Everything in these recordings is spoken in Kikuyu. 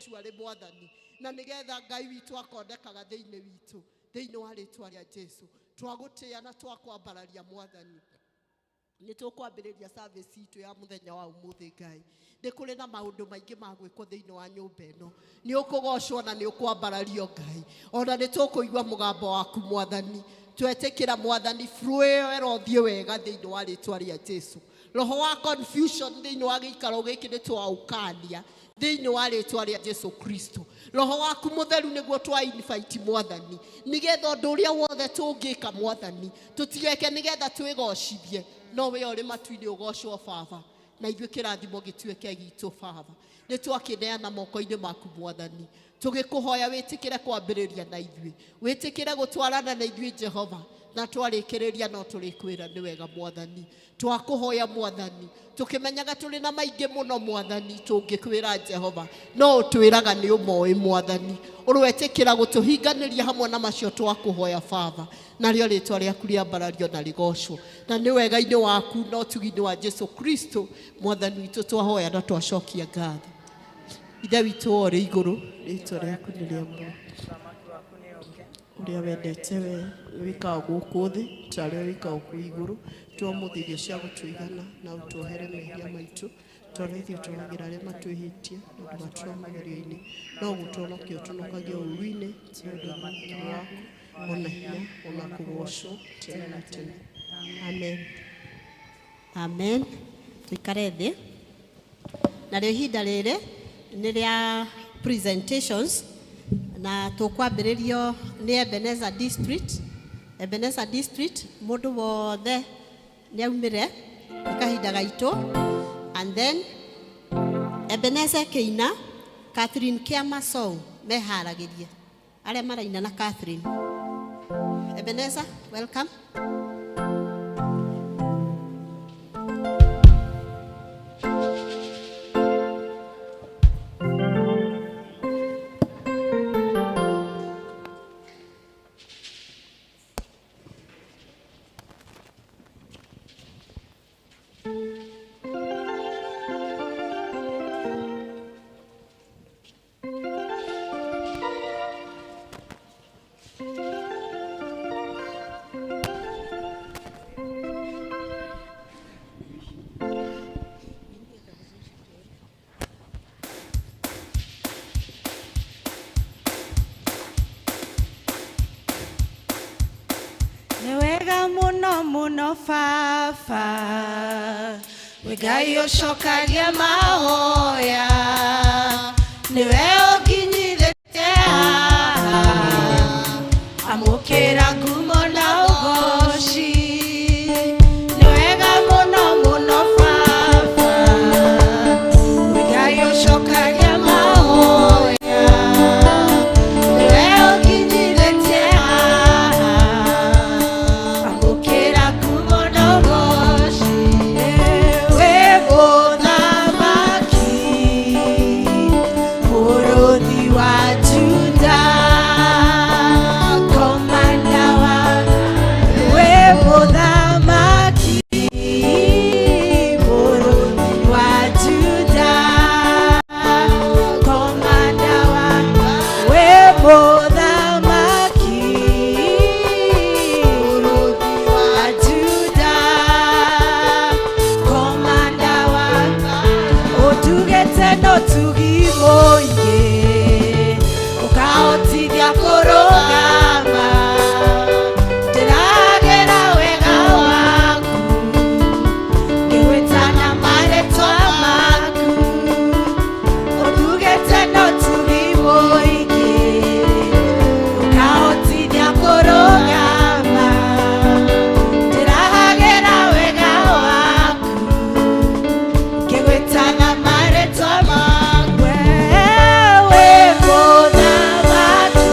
Spiritually Mwathani, na nĩgetha Ngai witũ akonekaga thĩinĩ witũ, thĩinĩ wa rĩtwa rĩa Jesu. Twagũtĩĩa na twakwambararia Mwathani. Nĩ tũkwambĩrĩria service itũ ya mũthenya wa ũmũthĩ. Ngai, nĩ kũrĩ na maũndũ maingĩ ma gwĩkwo thĩinĩ wa nyũmba ĩno. Nĩ ũkũgocwo na nĩ ũkwambarario Ngai, ona nĩ tũkũigua mũgambo waku Mwathani. Twetĩkĩra Mwathani flow ĩyo ĩrothiĩ wega thĩinĩ wa rĩtwa rĩa Jesu. Roho wa confusion thĩinĩ wa gĩikaro gĩkĩ nĩ twaũkania thĩinĩ wa rĩtwa rĩa Jesu Kristo. Roho waku mũtheru nĩguo twa invite Mwathani, nĩgetha ũndũ ũrĩa wothe tũngĩka Mwathani tũtigeke nĩgetha twĩgocithie, no we ũrĩ matu-inĩ ũgocwo Baba, na ithuĩ kĩrathimo gĩtuĩke gitũ Baba. Nĩ twakĩneana moko-inĩ maku Mwathani, tũgĩkũhoya wĩtĩkĩre kwambĩrĩria na ithuĩ, wĩtĩkĩre gũtwarana na ithuĩ Jehova, na twarĩkĩrĩria no tũrĩkwĩra nĩ wega Mwathani. Twakũhoya Mwathani, tũkĩmenyaga tũrĩ na maingĩ mũno Mwathani tũngĩkwĩra Jehova, no ũtwĩraga nĩ ũmoĩ Mwathani. Ũrwetĩkĩra gũtũhinganĩria hamwe na macio twakũhoya Baba, narĩo rĩtwa rĩaku rĩambarario na rĩgocwo, na nĩ wega-inĩ waku na ũtugi-inĩ wa Jesu Kristo Mwathani witũ twahoya na twacokia ngatho. Ithe witũ ũrĩ igũrũ, rĩtwa rĩaku nĩ rĩamũrwo, ũrĩa wendete we wĩkaga gũkũ thĩ ta ũrĩa wĩkaga kũu igũrũ. Tũmũthĩ irio cia gũtũigana na ũtuohere mehia maitũ ta ũrĩa ithuĩ tuohagĩra arĩa matwĩhĩtie, na ndũgatũre magerio-inĩ, no gũtũhonokia ũtũhonokagia ũũru-inĩ, tondũ ũthamaki nĩ waku, ona hinya, ona kũgocwo tene na tene. Amen. Amen. Tuikare thĩ. Narĩo ihinda rĩrĩ nĩ rĩa presentations, na tũkwambĩrĩrio nĩ Ebenezer District. Ebenezer District, mũndũ wothe nĩ aumĩre, nĩ kahinda gaitũ. And then Ebenezer Kĩina, Catherine Kiama song meharagĩrie arĩa maraina na Catherine. Ebenezer, welcome. Nĩ wega mũno mũno Baba, wĩ Ngai ũcokagia mahoya, nĩwe ũnginyithĩtie haha, amũkĩra ngumo na ũgoci. Nĩ wega mũno mũno Baba, wĩ Ngai ũcokagia mahoya, nĩwe ũnginyithĩtie haha, amũkĩra ngumo na ũgoci. Wĩ mũthamaki, mũrũthi wa Juda, komanda wa, wĩ mũthamaki, mũrũthi wa Juda, komanda wa, wĩ mũthamaki, mũrũthi wa Juda, komanda wa, ũtugĩte na ũtugi mũingĩ, ũkahotithia kũrũgama, ndĩragĩra wega waku, ngĩgwĩtana marĩtwa maku, ũtugĩte na ũtugi mũingĩ, ũkahotithia kũrũgama, ndĩrahagĩra wega waku, ngĩgwĩtana marĩtwa maku. Wĩ mũthamaki.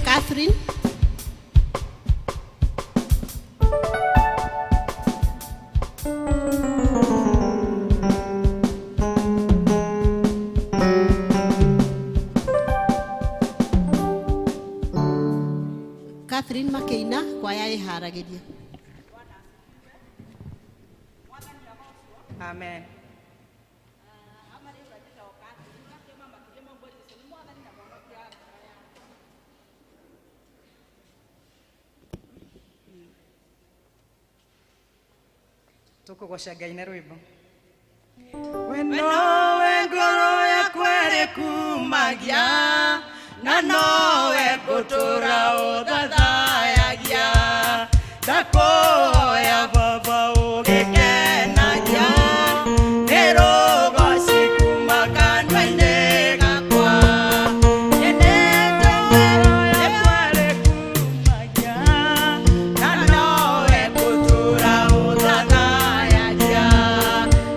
Catherine. Catherine makĩina kwaya ĩharagĩrie. Amen. Tukugoca Ngai na rwĩmbo. We nowe ngoro yakwa ĩrĩkumagia, na nowe ngũtũũra ũthathayagia. Ndakũhoya Baba ũgĩkenagia, nĩ rũgoci kuma kanua-inĩ gakwa. Nyendete ngoro yakwa ĩrĩkumagia, na nowe ngũtũũra ũthathayagia.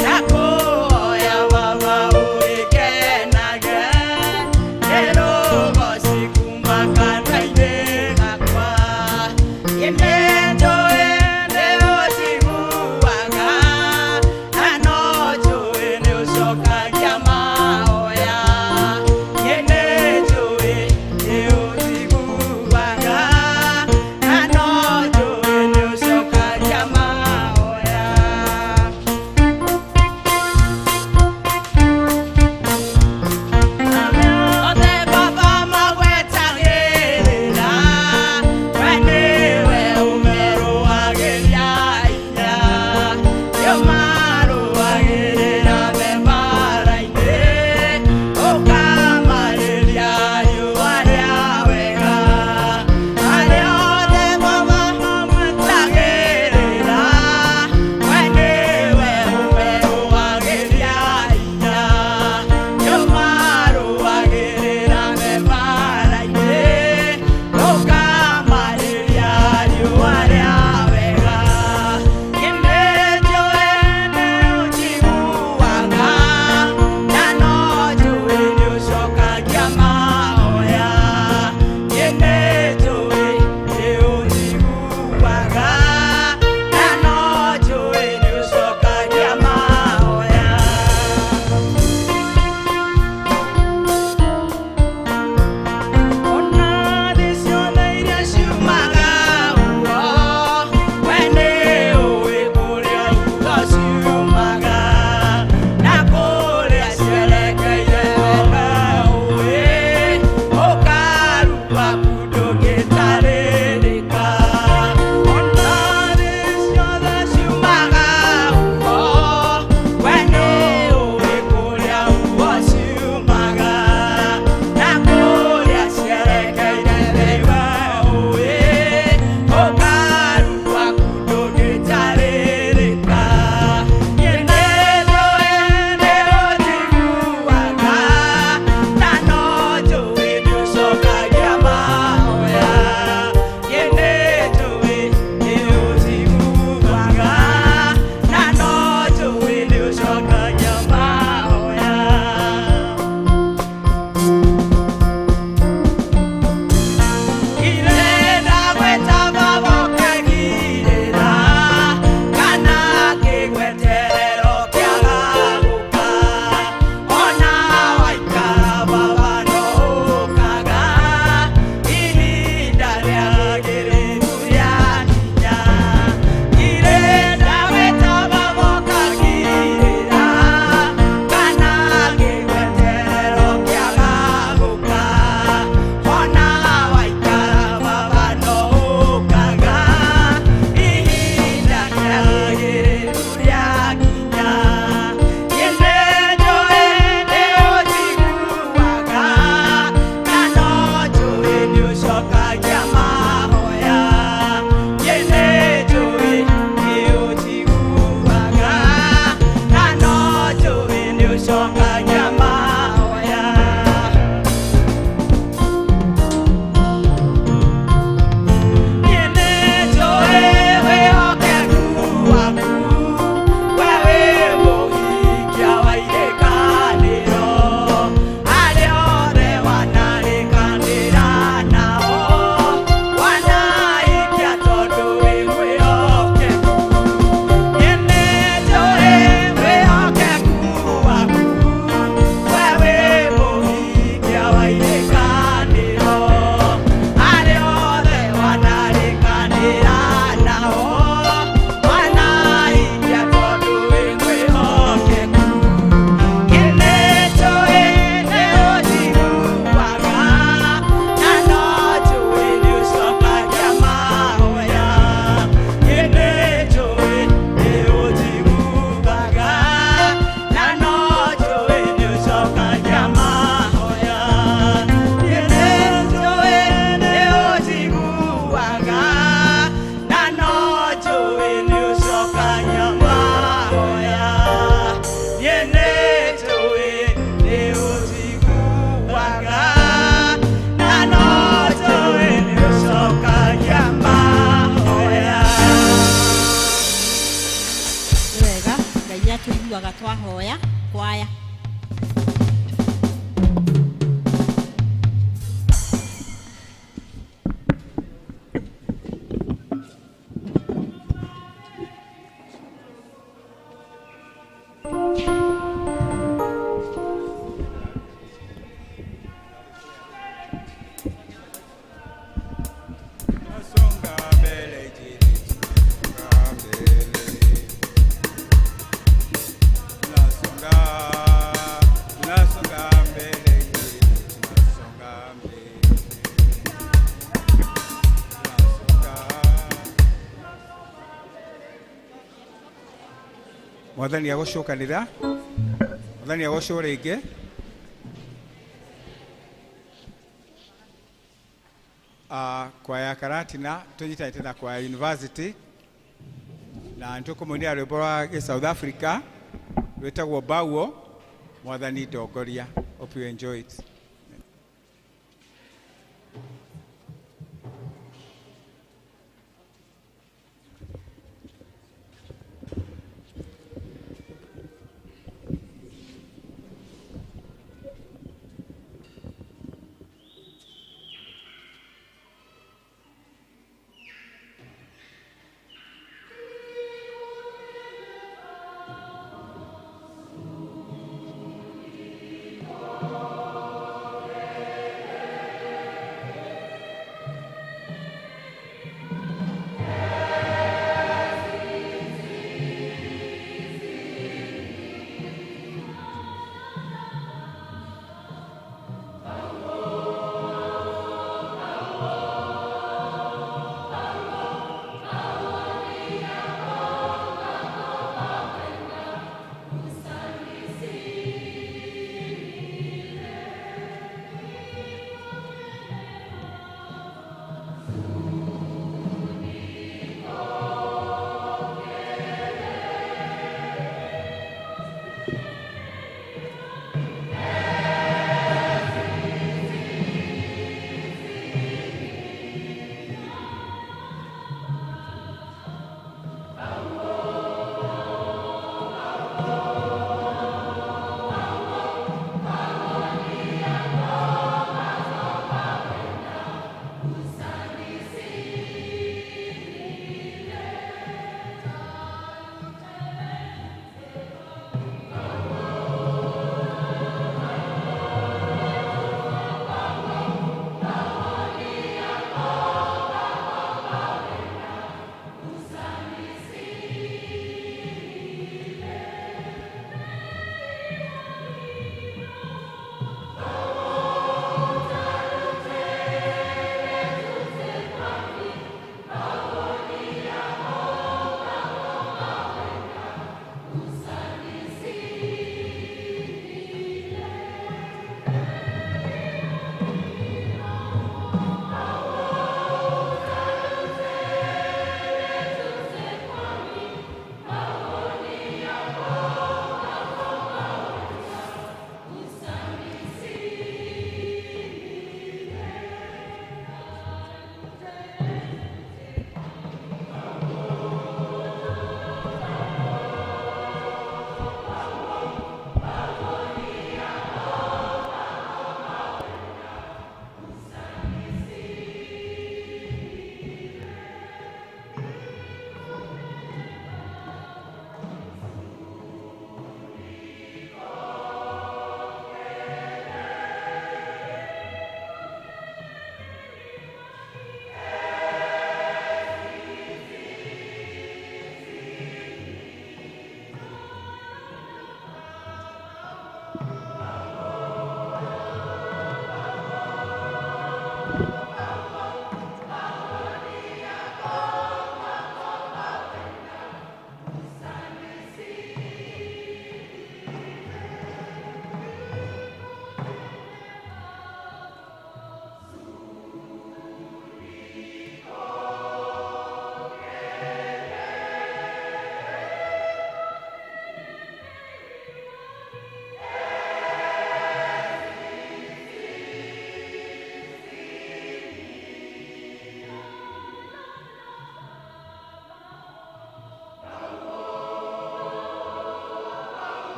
Ndakũhoya Baba ũgĩkenagia, nĩ rũgoci kuma kanua-inĩ gakwa. Nyendete Mwathani agocwo kanitha. Mwathani agocwo rĩngĩ. Kwaya Karatina tũnyitanĩte na kwaya University na nĩtũkũmũinĩra rwĩmbo rwa gĩ South Africa rwĩtagwo Bauo. Mwathani ndongoria. Hope you enjoy it. Oh.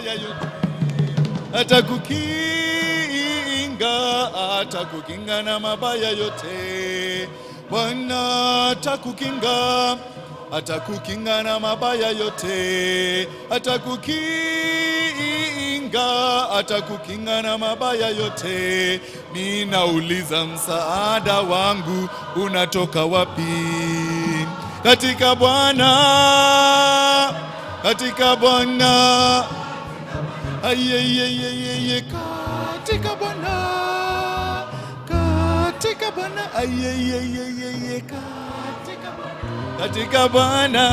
yote, atakukinga, atakukinga na mabaya yote. Bwana atakukinga, atakukinga na mabaya yote, atakukinga, atakukinga na mabaya yote. Ninauliza, msaada wangu unatoka wapi? Katika Bwana, katika Bwana. Ayeyeyeyeye, katika Bwana, katika Bwana. Ayeyeyeyeye, katika Bwana, katika Bwana.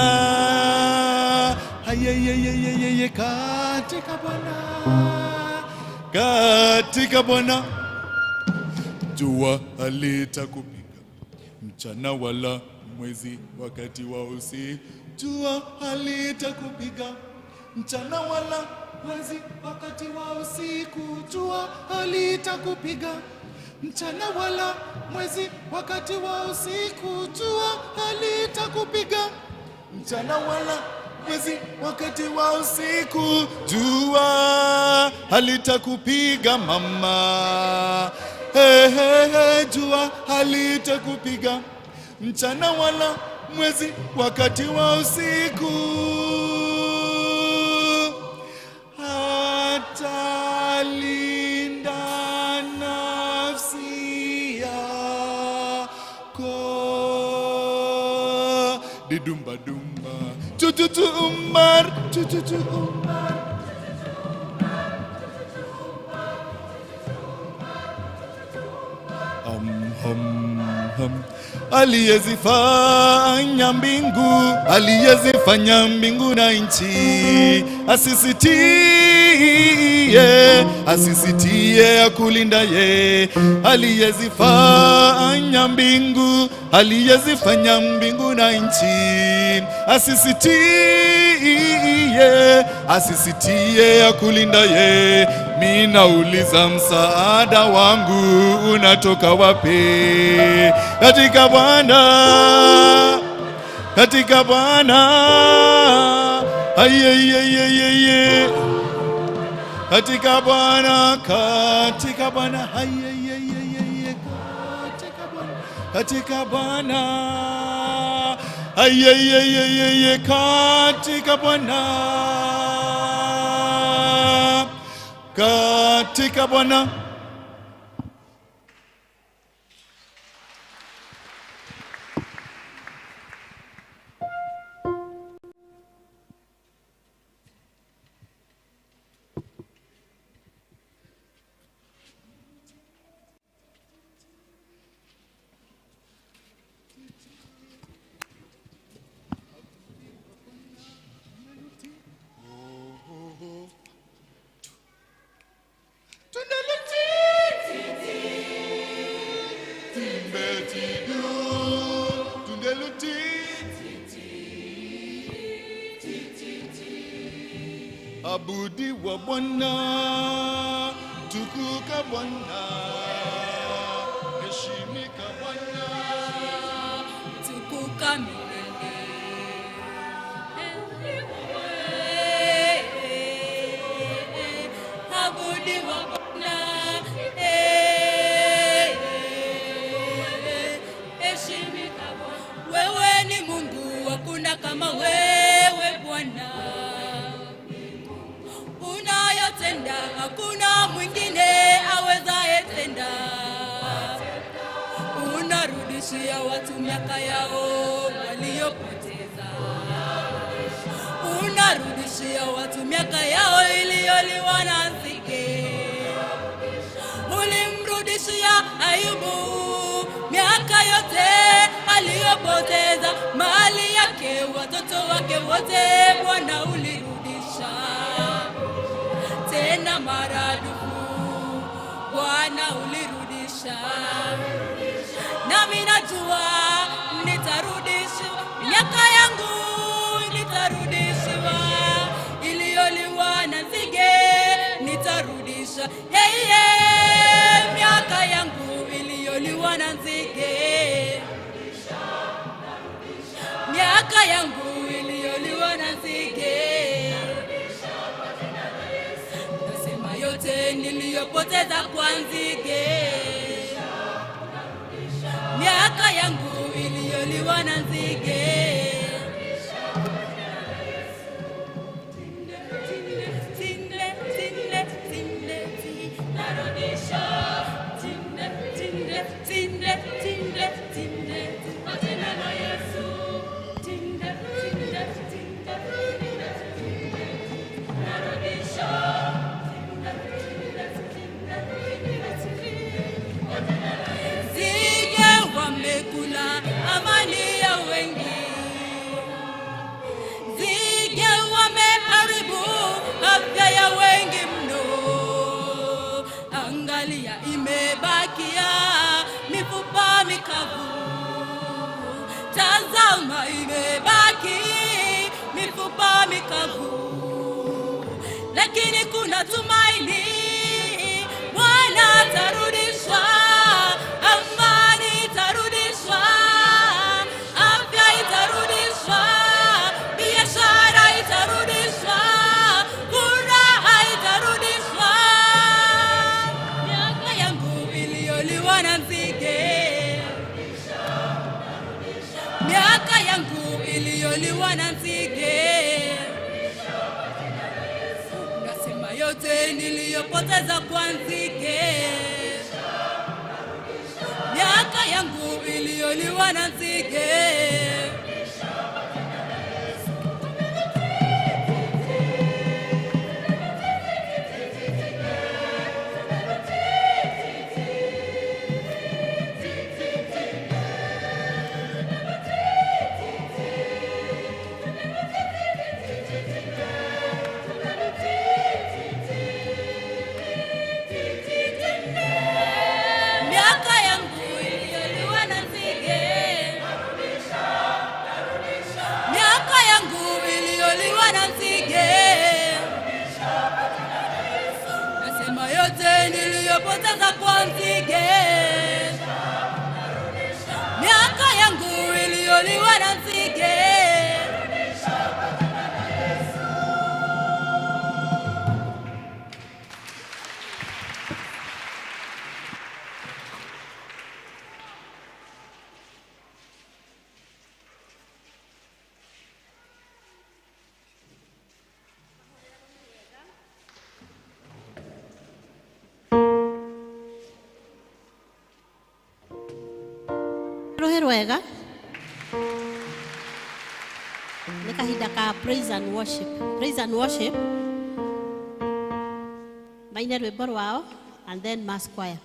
Ayeyeyeyeye, katika Bwana, katika Bwana. Jua halitakupiga mchana wala mwezi wakati wa usiku. Jua halitakupiga mchana wala mwezi wakati wa usiku. Jua halitakupiga mchana wala mwezi wakati wa usiku. Jua halitakupiga mchana wala mwezi wakati wa usiku. Jua halitakupiga mama, hey, hey, hey, jua halitakupiga mchana wala mwezi wakati wa usiku. Atalinda nafsi yako. Didumba dumba tututu umar tututu umar. Hum, hum, hum. Aliyezifanya mbingu, aliyezifanya mbingu na nchi, asisitie, asisitie akulinda ye. Aliyezifanya mbingu, aliyezifanya mbingu na nchi, asisitie, asisitie akulinda ye. Minauliza, msaada wangu unatoka wapi? Katika Bwana, katika Bwana. Ayeyeyeyeye, katika Bwana, katika Bwana. Ayeyeyeyeye, katika Bwana, katika Bwana. Ayeyeyeyeye, katika Bwana, katika Bwana. Abudiwa Bwana, tukuka Bwana, heshimika Bwana, tukuka milele. Abudiwa Bwana, heshimika Bwana. Wewe ni Mungu, hakuna kama wewe Bwana. Unayotenda hakuna mwingine awezaye tenda. Unarudishia watu miaka yao waliyopoteza. Unarudishia watu miaka yao iliyoliwa na nzige. Ulimrudishia Ayubu miaka yote aliyopoteza, mali yake, watoto wake wote, Bwana ulirudisha tena maradufu, Bwana ulirudisha. Nami najua nitarudishiwa miaka yangu, nitarudishiwa iliyoliwa na nzige, nitarudisha. Hey, hey, miaka yangu iliyoliwa na nzige, miaka yangu iliyoliwa na nzige. niliyopoteza kwa nzige, miaka yangu iliyoliwa na nzige. Tinde, tinde, tinde, tinde, narudisha. Tinde, tinde, tinde, tinde, tinde, kwa jina la Yesu. Tinde, tinde, tinde, tinde, tinde, narudisha. Tinde, tinde, tinde, tinde, tinde, kwa jina la Yesu. Nzige wamekula amani ya wengi, nzige wameharibu afya ya wengi mno. Angalia, imebakia mifupa mikavu. Tazama, imebaki mifupa mikavu, lakini kuna tumaini. Bwana atarudisha, amani itarudishwa, afya itarudishwa, biashara itarudishwa, furaha itarudishwa. Miaka yangu iliyoliwa na nzige, miaka yangu iliyoliwa na nzige, nasema yote niliyopoteza kwa nzige, miaka yangu iliyoliwa na nzige. Miaka yangu iliyoliwa na nzige, miaka yangu iliyoliwa na nzige, nasema yote niliyopoteza kwa nzige, miaka yangu iliyoliwa na nzige. Rũhĩ rwega nĩ kahinda ka praise and worship. Praise and worship maine rwĩmbo rwao and then mass choir.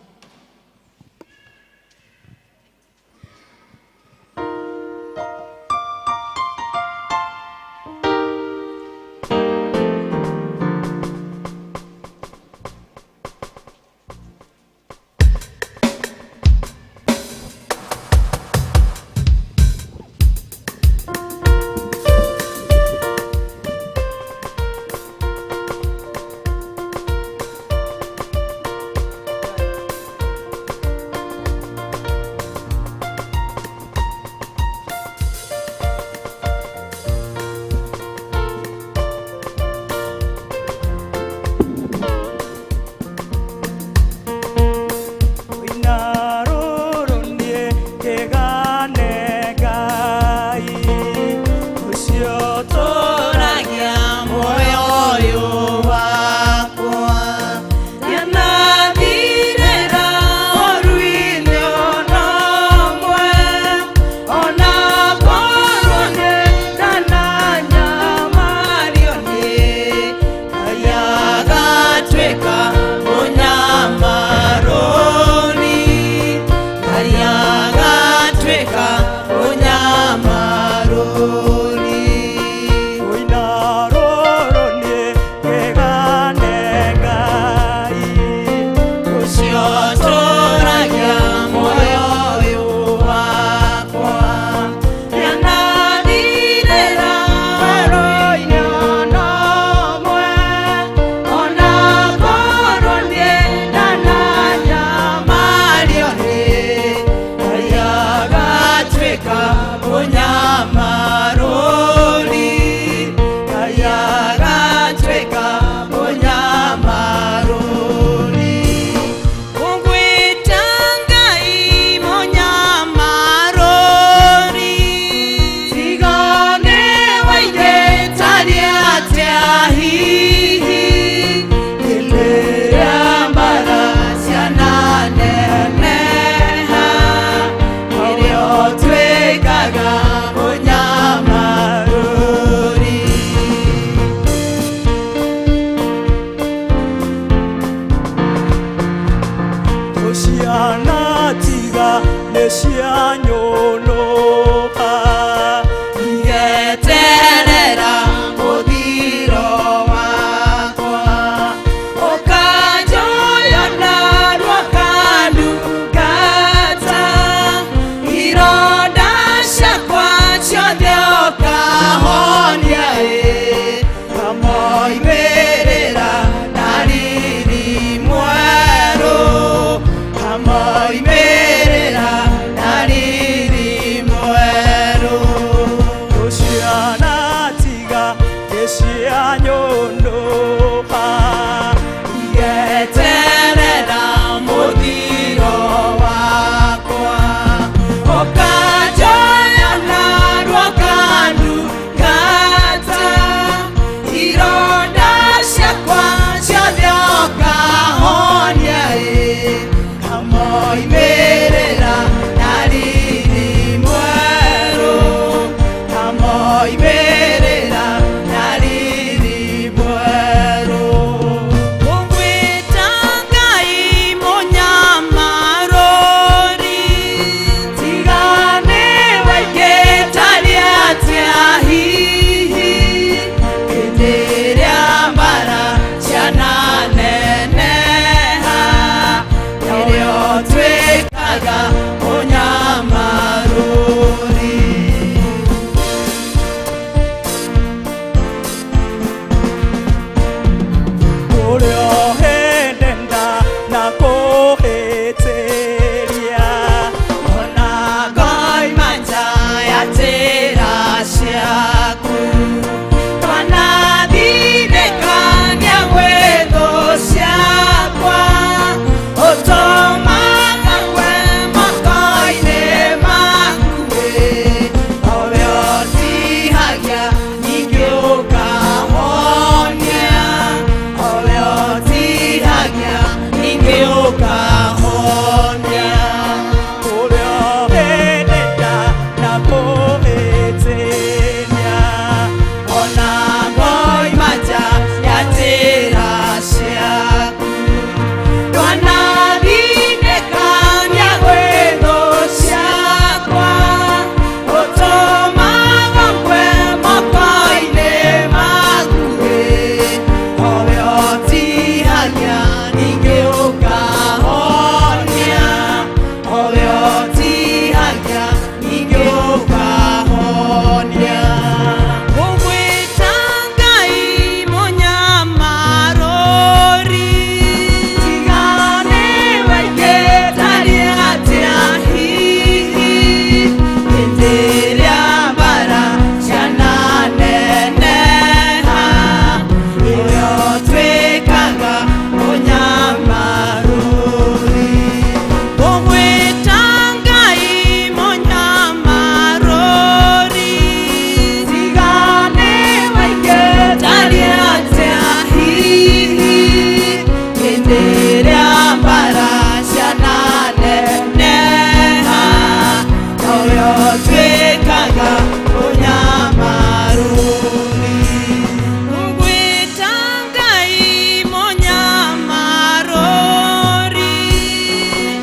Onyama. Gĩcianyũnũha Ngeterera mũthiro wakwa, ũkanjoya narua ũkandungata, ironda ciakwa ciothe ũkahonia ĩ, kamoimĩrĩra na riri mwerũ, kamoimĩrĩra na riri mwerũ. Gũcianatiga gĩcianyũnũha Ngeterera mũthiro wakwa, ũkanjoya narua ũkandungata, ironda ciakwa ciothe ũkahonia ĩ, kamoimĩrĩra na riri mwerũ, kamoimĩrĩra na riri mwerũ. Ngũgwĩta Ngai mũnyamarũri, Tiga nĩwe ingĩtaria atĩa hihi, hĩndĩ ĩrĩa mbara ciananeneha, nĩrĩo tuĩkaga mũnyamarũri. Ũrĩa ũhĩndenda na kũhĩtĩria Ona ngoima nja ya njĩra ciaku, twanathindĩkania gwĩ thũ ciakwa, ũtũmaga ngwe moko-inĩ maku ĩ, owe ũtihagia ningĩ ũkahonia, owe ũtihagia ningĩ ũkahonia. Ũrĩa ũhĩndenda na kũhĩtĩria Ona ngoima nja ya njĩra ciaku, ndwanathindĩkania gwĩ thũ ciakwa, ũtũmaga ngwe moko-inĩ maku ĩ, owe ũtihagia ningĩ ũkahonia, owe ũtihagia ningĩ ũkahonia. Ngũgwĩta Ngai mũnyamarũri, Tiga nĩwe ingĩtaria atĩa hihi, hĩndĩ ĩrĩa mbara ciananeneha, nĩrĩo tuĩkaga mũnyamarũri. Ngũgwĩta Ngai mũnyamarũri, Tiga nĩwe ingĩtaria atĩa hihi, hĩndĩ ĩrĩa mbara ciananeneha, nowe ũtuĩkaga mũnyamarũri. Ngũgwĩta Ngai mũnyamarũri,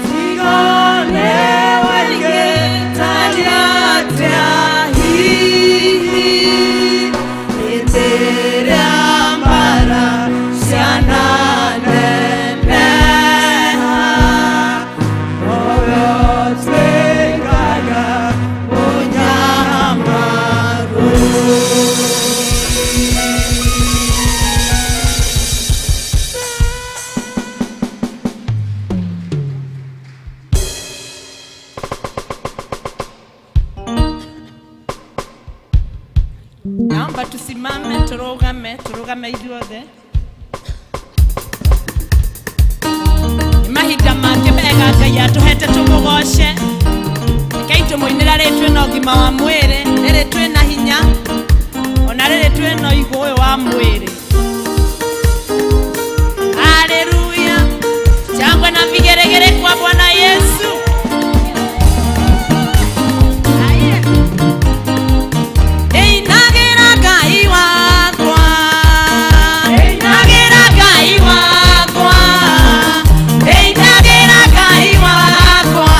Tiga nĩwe ingĩtaria atĩa hihi, hĩndĩ ĩrĩa mbara ciananeneha, nowe ũtuĩkaga mũnyamarũri. Naomba tusimame turugame, turugame ithuothe. Nĩ mahinda mangĩ mega Ngai atũhete tũmũgoce. Rekei tũmũinĩre rĩrĩ twĩna ũgima wa mwĩrĩ, rĩrĩ twĩna hinya, ona rĩrĩ twĩna ũigũ ũyũ wa mwĩrĩ. Haleluya! Shangwe na vigeregere kwa Bwana Yesu. Haya. Ndĩinagĩra Ngai wakwa, ndĩinagĩra Ngai wakwa, ndĩinagĩra Ngai wakwa.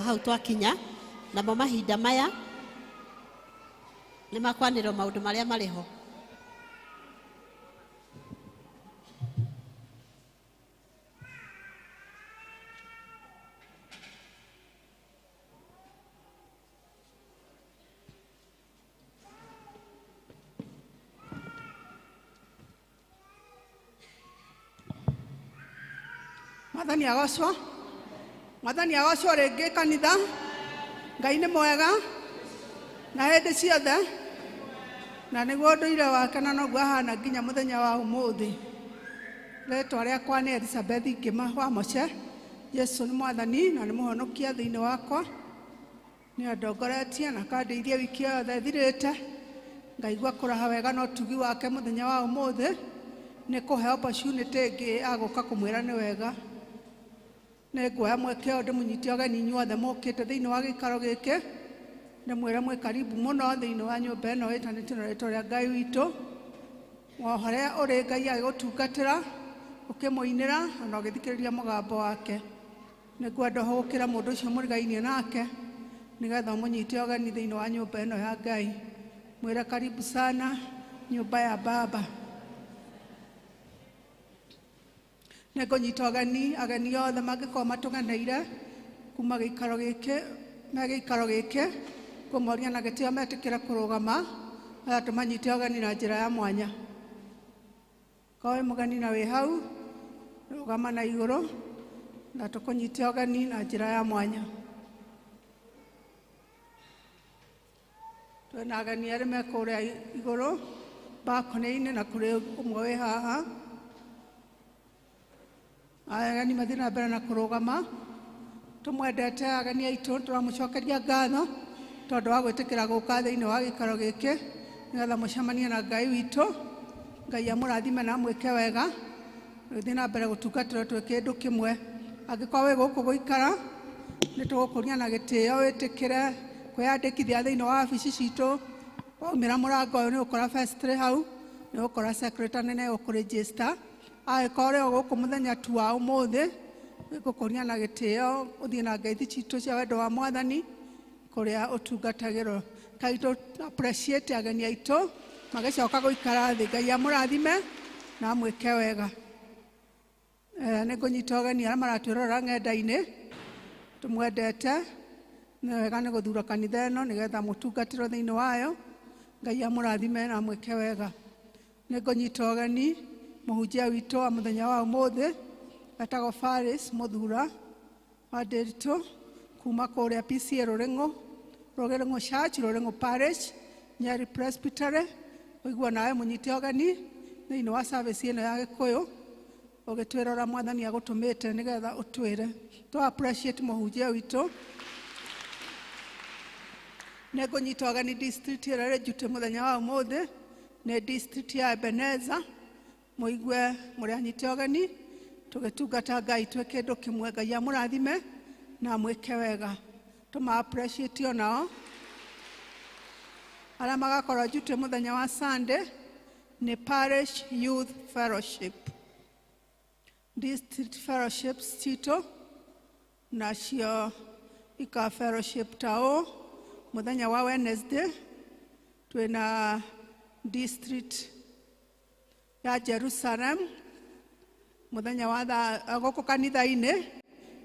Hau twakinya namo mahinda maya nĩ makwanĩrwo maũndũ marĩa marĩ ho. Mwathani agocwo, Mwathani agocwo rĩngĩ kanitha. Ngai nĩ mwega na hĩndĩ ciothe, na nĩguo ũndũire wake na noguo ahana nginya mũthenya wa ũmũthĩ. Rĩtwa rĩakwa nĩ Elizabeth Ngĩma wa Moce. Yesu nĩ Mwathani na nĩ mũhonokia thĩinĩ wakwa, nĩ andongoretie na akandeithia wiki yothe ĩthirĩte. Ngaigua kũraha wega na ũtugi wake mũthenya wa ũmũthĩ nĩ kũhe opportunity ĩngĩ ya gũka kũmwĩra nĩ wega. Nĩ nguoya mweke ũyũ ndĩmũnyite ũgeni inyuothe mũkĩte thĩinĩ wa gĩikaro gĩkĩ, ndĩmwĩre mwĩ karibu mũno thĩinĩ wa nyũmba ĩno ĩtanĩtio na rĩtwa rĩa Ngai witũ. O harĩa ũrĩ Ngai agĩgũtungatĩra, ũkĩmũinĩra ona ũgĩthikĩrĩria mũgambo wake. Nĩ ngwenda ũhũgũkĩre mũndũ ũcio mũrigainie nake nĩgetha ũmũnyite ũgeni thĩinĩ wa nyũmba ĩno ya Ngai. Mwĩre karibu sana nyũmba ya Baba. Nĩ ngũnyita ũgeni ageni othe mangĩkorwo matũng'aneire kuma gĩikaro gĩkĩ me gĩikaro gĩkĩ, kũmoria na gĩtĩo metĩkĩre kũrũgama aya tũmanyite ũgeni na njĩra ya mwanya. Korwo wĩ mũgeni na wĩ hau, rũgama na igũrũ na tũkũnyite ũgeni na njĩra ya mwanya. Twĩna ageni erĩ me kũrĩa igũrũ balcony-inĩ na kũrĩ ũmwe wĩ haha. Ageni mathiĩ na mbere na kũrũgama. Tũmwendete ageni aitũ, tũramũcokeria ngatho tondũ wa gwĩtĩkĩra gũka thĩinĩ wa gĩikaro gĩkĩ nĩgetha mũcemanie na Ngai witũ. Ngai amũrathime na amwĩke wega, gũthiĩ na mbere gũtungatĩrwo twĩ kĩndũ kĩmwe. Angĩkorwo wĩ gũkũ gũikara, nĩ tũgũkũria na gĩtĩo wĩtĩkĩre kwĩyandĩkithia thĩinĩ wa wabici citũ. Waumĩra mũrango ũyũ nĩ ũgũkora vestry hau, nĩ ũgũkora secretary nĩ egũkũregister. Angĩkorwo ũrĩ o gũkũ mũthenya tu wa ũmũthĩ, ngũkũria na gĩtĩo ũthiĩ na ngeithi citũ cia wendo wa Mwathani kũrĩa ũtungatagĩrwo. Ngai tũ appreciate ageni aitũ magĩcoka gũikara thĩ. Ngai amũrathime na amwĩke wega. Nĩ ngũnyita ũgeni arĩa maratwĩrorera ng'enda-inĩ, tũmwendete. Nĩ wega nĩ gũthura kanitha ĩno nĩgetha mũtungatĩrwo thĩinĩ wayo. Ngai amũrathime na amwĩke wega. Nĩ ngũnyita ũgeni mũhunjia witũ wa mũthenya wa ũmũthĩ etagwo Faris Mũthura wa Ndĩritũ kuma kũrĩa PCA Rũrĩng'ũ, Rũrĩng'ũ Church, Rũrĩng'ũ Parish, Nyeri Presbytery. Ũigua nawe mũnyite ũgeni thĩinĩ wa service ĩno ya Gĩkũyũ ũgĩtwĩra ũrĩa Mwathani agũtũmĩte nĩgetha ũtwĩre. Tũ appreciate mũhunjia witũ. Nĩ ngũnyita ũgeni district ĩrĩa ĩrĩ Njutĩ mũthenya wa ũmũthĩ nĩ district ya Ebenezer. Mũigue mũrĩ anyite ũgeni tũgĩtungata Ngai twĩ kĩndũ kĩmwe. Ngai amũrathime na amwĩke wega. Tũma appreciate onao. Arĩa magakorwo Njutĩ mũthenya wa Sunday nĩ Parish Youth Fellowship, District Fellowships citũ nacio ika fellowship ta ũũ. Mũthenya wa Wednesday twĩna district ya Jerusalem mũthenya wa gũkũ kanitha-inĩ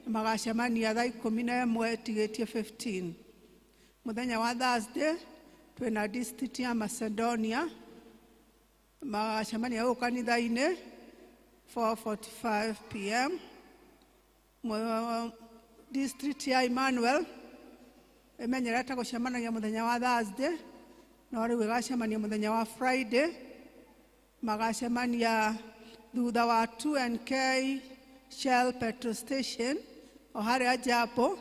magacemania thaa 11 tigĩtie 15. Mũthenya wa Thursday twĩna district ya Macedonia magacemania gũkũ kanitha-inĩ 4:45 pm. District ya Emmanuel ĩmenyerete gũcemanagia mũthenya wa Thursday, no rĩu ĩgacemania mũthenya wa Friday. Magacemania thutha wa 2NK Shell petrol station o harĩa Jambo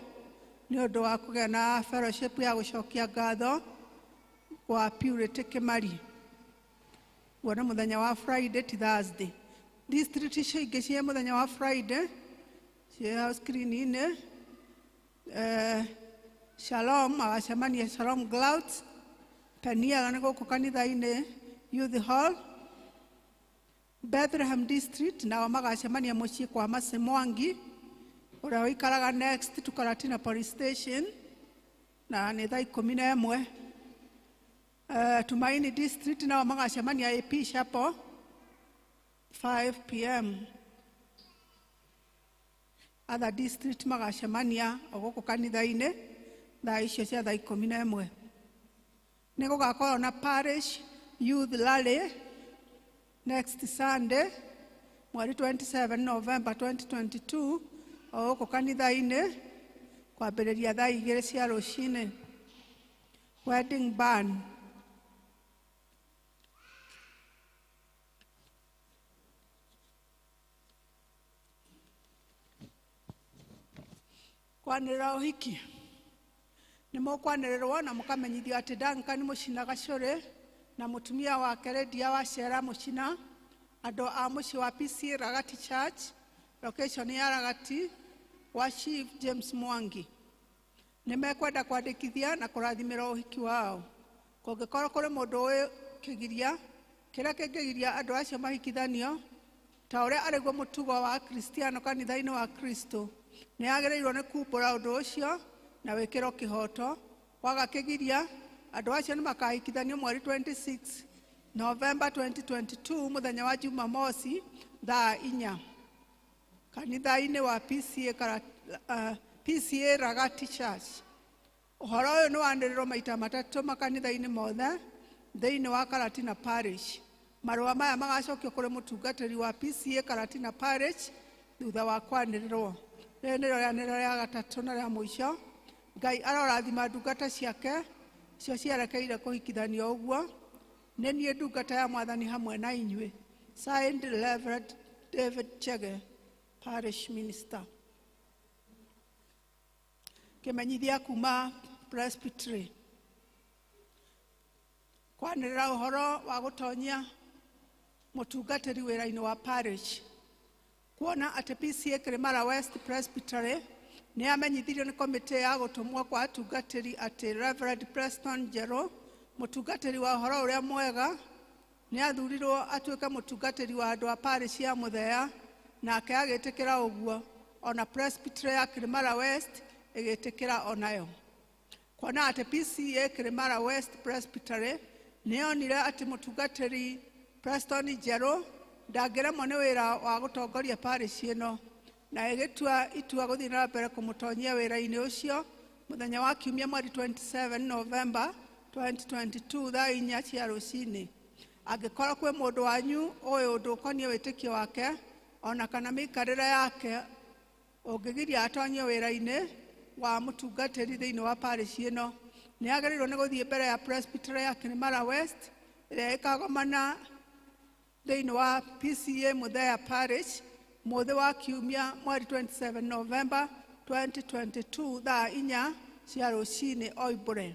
nĩ ũndũ wa kũgĩa na fellowship ya gũcokia ngatho kwa Purity Kĩmari. Guo nĩ mũthenya wa Friday ti Thursday. District icio ingĩ ciĩ mũthenya wa Friday ciĩ hau screen-inĩ. Shalom agacemania Shalom Clouds Peniel nĩ gũkũ kanitha-inĩ Youth Hall. Bethlehem District nao magacemania mũciĩ kwa Mercy Mwangi Ũrĩa ũikaraga next to Karatina Police Station na nĩ thaa 11. Tumaini District nao magacemania AP Chapel 5 p.m. Other district magacemania o gũkũ kanitha-inĩ thaa icio cia thaa 11. Nĩ gũgakorwo na Parish Youth Rally next Sunday mweri 27 November 2022 o gũkũ kanitha-inĩ kwambĩrĩria thaa 2 cia rũcinĩ. Wedding ban. Kwanĩrĩra ũhiki. Nĩ mũkwanĩrĩrwo na mũkamenyithio atĩ Duncan Mũcina Gacũrĩ na mũtumia wake Lydia Wacera Mũcina, andũ a mũciĩ wa PCA Ragati Church, location ya Ragati wa Chief James Mwangi, nĩ mekwenda kwandĩkithia na kũrathimĩra ũhiki wao. Kũngĩkorwo kũrĩ mũndũ ũĩ kĩgiria kĩrĩa kĩngĩgiria andũ acio mahikithanio ta ũrĩa arĩguo mũtugo wa Kristiano kanitha-inĩ wa Kristo, nĩ agĩrĩirwo nĩ kumbũra ũndũ ũcio na wĩkĩrwo kĩhoto. Waga kĩgiria, andũ acio nĩ makahikithanio mweri 26 November 2022 mũthenya wa Jumamosi thaa 4 kanitha-inĩ wa PCA Ragati Church. Ũhoro ũyũ nĩ wanĩrĩrwo maita matatũ makanitha-inĩ mothe thĩinĩ wa Karatina Parish. Marũa maya magacokio kũrĩ mũtungatĩri wa PCA Karatina Parish thutha wa kwanĩrĩrwo. Rĩrĩ nĩrĩo rĩanĩrĩro rĩa gatatũ na rĩa mũico. Ngai arorathima ndungata ciake cio cierekeire kũhikithanio ũguo. Nĩ niĩ ndungata ya Mwathani hamwe na inyuĩ. Signed, Reverend David Chege, Parish Minister. Kĩmenyithia kuma Presbytery. Kwanĩrĩra ũhoro wa gũtonyia mũtungatĩri wĩra-inĩ wa parish. Kuona atĩ PCA Kĩrĩmara West Presbytery nĩ yamenyithirio nĩ komĩtĩ ya gũtũmwo kwa atungatĩri atĩ Reverend Preston Njerũ, mũtungatĩri wa ũhoro ũrĩa mwega, nĩ athurirwo atuĩke mũtungatĩri wa andũ a parish ya Mũthea, nake agĩtĩkĩra ũguo. Ona Presbytery ya Kĩrĩmara West ĩgĩtĩkĩra onayo. Kuona atĩ PCA Kĩrĩmara West Presbytery nĩ yonire atĩ mũtungatĩri Preston Njerũ ndangĩremwo nĩ wĩra wa gũtongoria parish ĩno, na ĩgĩtua itua gũthiĩ na mbere kũmũtonyia wĩra-inĩ ũcio mũthenya wa kiumia mweri 27 November 2022 thaa 4 cia rũcinĩ. Angĩkorwo kwĩ mũndũ wanyu ũĩ ũndũ ũkoniĩ wĩtĩkio wake ona kana mĩikarĩre yake ũngĩgiria atonyie wĩra-inĩ wa mũtungatĩri thĩinĩ wa parish ĩno, nĩ agĩrĩirwo nĩ gũthiĩ mbere ya Presbytery ya Kĩrĩmara West ĩrĩa ĩkagomana thĩinĩ wa PCA Mũthea Parish mũthĩ wa kiumia mweri 27 November 2022 thaa 4 cia rũcinĩ oimbũre.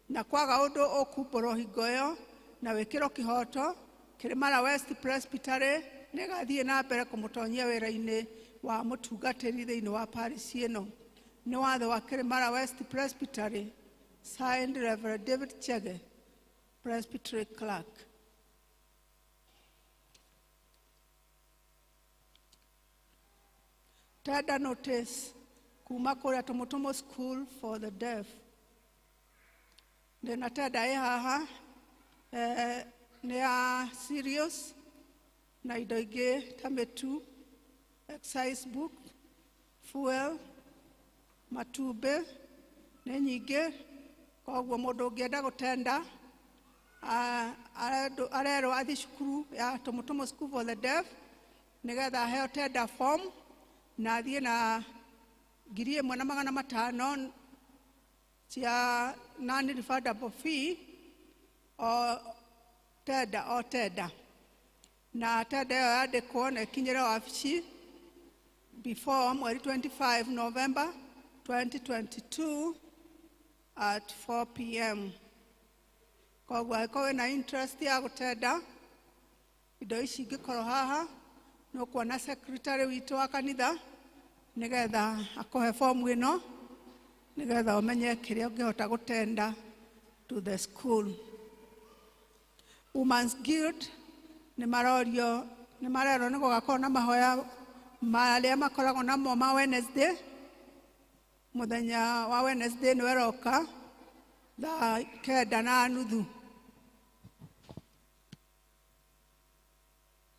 Na kwaga ũndũ ũkumbũrwo hingo ĩyo na wĩkĩrwo kĩhoto, Kĩrĩmara West Presbytery nĩ ĩgathiĩ na mbere kũmũtonyia wĩra-inĩ wa mũtungatĩri thĩinĩ wa parish ĩno. Nĩ watho wa Kĩrĩmara West Presbytery. Signed, Reverend David Chege, Presbytery Clerk. Tender notice kuma kũrĩa Tũmũtũmũ School for the Deaf. Ndĩna tenda ĩ haha, nĩ ya serious na indo ingĩ ta mĩtu, exercise book, fuel, matumbĩ nĩ nyingĩ. Koguo mũndũ ũngĩenda gũtenda arerwo athiĩ cukuru ya Tũmũtũmũ School for the Deaf nĩgetha aheo tender form na athiĩ na 1,500 cia non-refundable fee o tenda, na tenda ĩyo yandĩkwo na ĩkinyĩre wabici before mweri 25 November 2022 at 4 p.m. Koguo angĩkorwo wĩna interest ya gũtenda indo ici ingĩkorwo haha, nĩ ũkuona secretary witũ wa kanitha nĩgetha akũhe fomu ĩno nĩgetha ũmenye kĩrĩa ũngĩhota gũtenda to the school. Women's Guild nĩ marorio nĩ marerwo nĩ gũgakorwo na mahoya Marĩa makoragwo namo ma Wednesday, mũthenya wa Wednesday nĩ weroka thaa 9:30.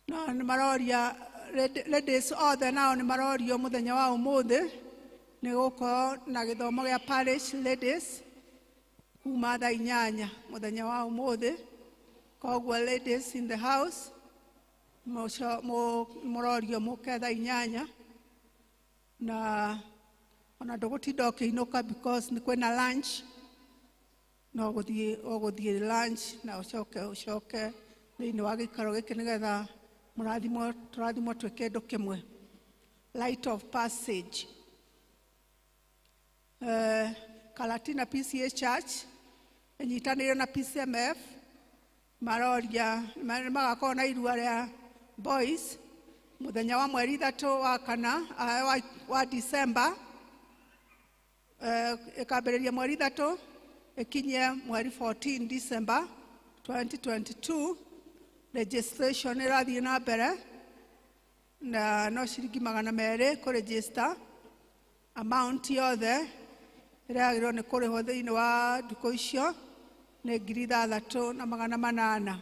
Na nĩ maroria ladies othe nao nĩ marorio mũthenya wa ũmũthĩ nĩ gũkorwo na gĩthomo gĩa parish ladies kuma thaa 8 mũthenya wa ũmũthĩ. Koguo ladies in the house mũrorio mũke thaa 8 na ona ndũgũtinda ũkĩinũka because nĩ kwĩna lunch, no ũgũthiĩ lunch na ũcoke ũcoke thĩinĩ wa gĩikaro gĩkĩ nĩgetha mũrathimwo tũrathimwo twĩ kĩndũ kĩmwe. Light of passage. Karatina PCA Church ĩnyitanĩire na PCMF maroria magakorwo na irua rĩa boys mũthenya wa mweri 3 wa kana wa December, ĩkambĩrĩria mweri 3 ĩkinye mweri 14 December 2022. Registration ĩrathiĩ na mbere na no ciringi 200 kũregister. Amount yothe ĩragĩrĩirwo nĩ kũrĩhwo thĩinĩ wa ndukũ icio nĩ 6,800.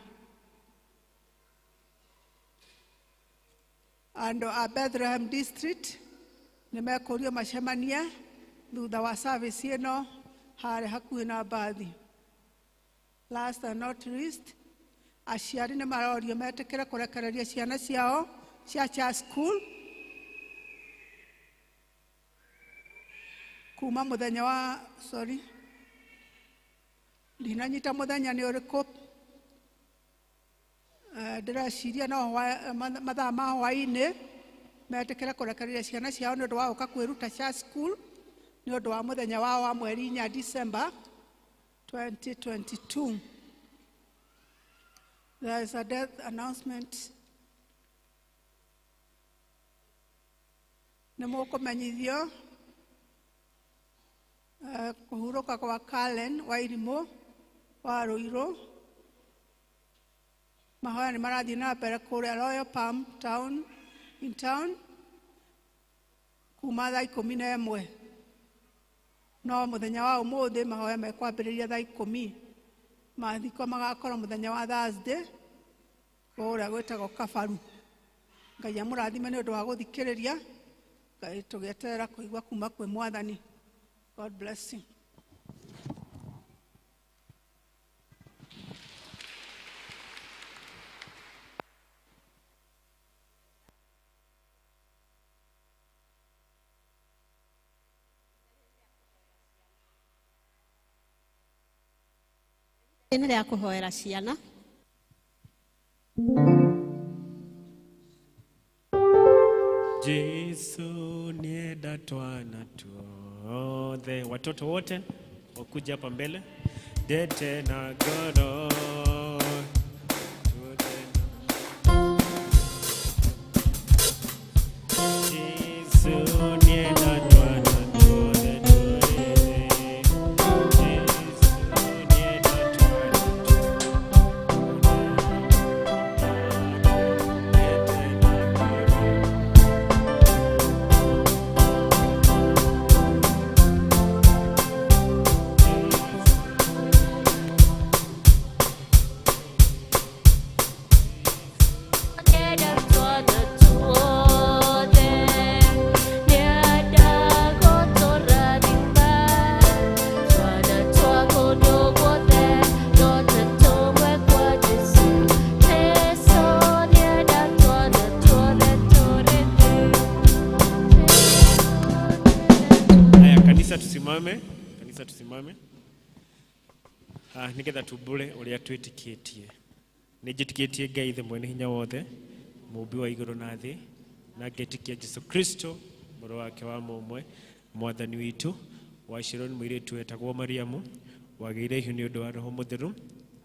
Andũ a Bethlehem District nĩ mekũrio macemanie thutha wa service ĩno harĩa hakuhĩ na mbathi. Last and not least, aciari nĩ marorio metĩkĩre kũrekereria ciana ciao cia church school kuma mũthenya wa sorry ndinanyita mũthenya nĩ ũrĩkũ, ndĩreciria no mathaa ma hwaĩ-inĩ metĩkĩre kũrekereria ciana ciao nĩ ũndũ wa gũka kwĩruta church school nĩ ũndũ wa mũthenya wao wa mweri 4 December 2022. There is a death announcement. Nĩ mũkũmenyithio kũhurũka kwa Karen Wairimũ wa Ruiru. Mahoya nĩ marathiĩ na mbere kũrĩa Royal Palm Town in town kuma thaa 11. No mũthenya wa ũmũthĩ mahoya mekwambĩrĩria thaa 10. Mathiko magakorwo mũthenya wa Thursday kũrĩa gwĩtagwo Kabaru. Ngai amũrathime nĩ ũndũ wa gũthikĩrĩria. Ngai tũgĩeterera kũigua kuma kwĩ Mwathani. God bless you. Nĩ rĩa kũhoera ciana. Jesu nienda twana tuothe, watoto wote wakuja hapa mbele. Dete na goro Jesu nienda twana tuothe, Jesu nienda twana Haya, kanisa tusimame, kanisa tusimame. Nigetha tumbure uria twitikitie. Nĩnjĩtĩkĩtie Ngai ithe mwene hinya wothe, mũũmbi wa igũrũ na thĩ, na ngetĩkia Jesũ Kristo mũrũ wake wa mũmwe, mwathani witũ, waciarwo nĩ mũirĩtu wetagwo Mariamu, wagĩire ihu nĩ ũndũ wa Roho Mũtheru,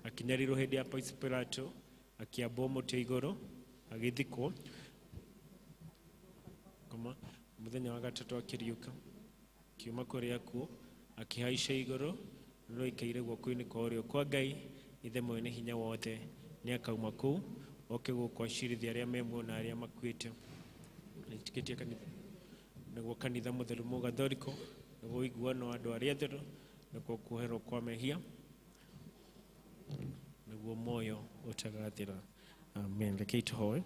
akĩnyarirwo hĩndĩ ya Pontius Pilato, akĩambwo mũtĩ igũrũ, agĩthikwo, koma mũthenya wa gatatũ akĩriũka, akiuma kũrĩa akuũ, akĩhaica igũrũ, rĩu aikaire guoko-inĩ kwa ũrĩo kwa Ngai ithe mwene hinya wothe, nĩ akauma kũu oke gũkũ acirithie arĩa me muoyo na arĩa makuĩte. Nĩtĩkĩtie kanitha nĩguo kanitha mũtheru mũgathoriko, nĩguo ũiguano wa andũ arĩa atheru, nĩguo kuoherwo kwa mehia, nĩguo muoyo ũtagathira. Amen. Rekei tũhoe.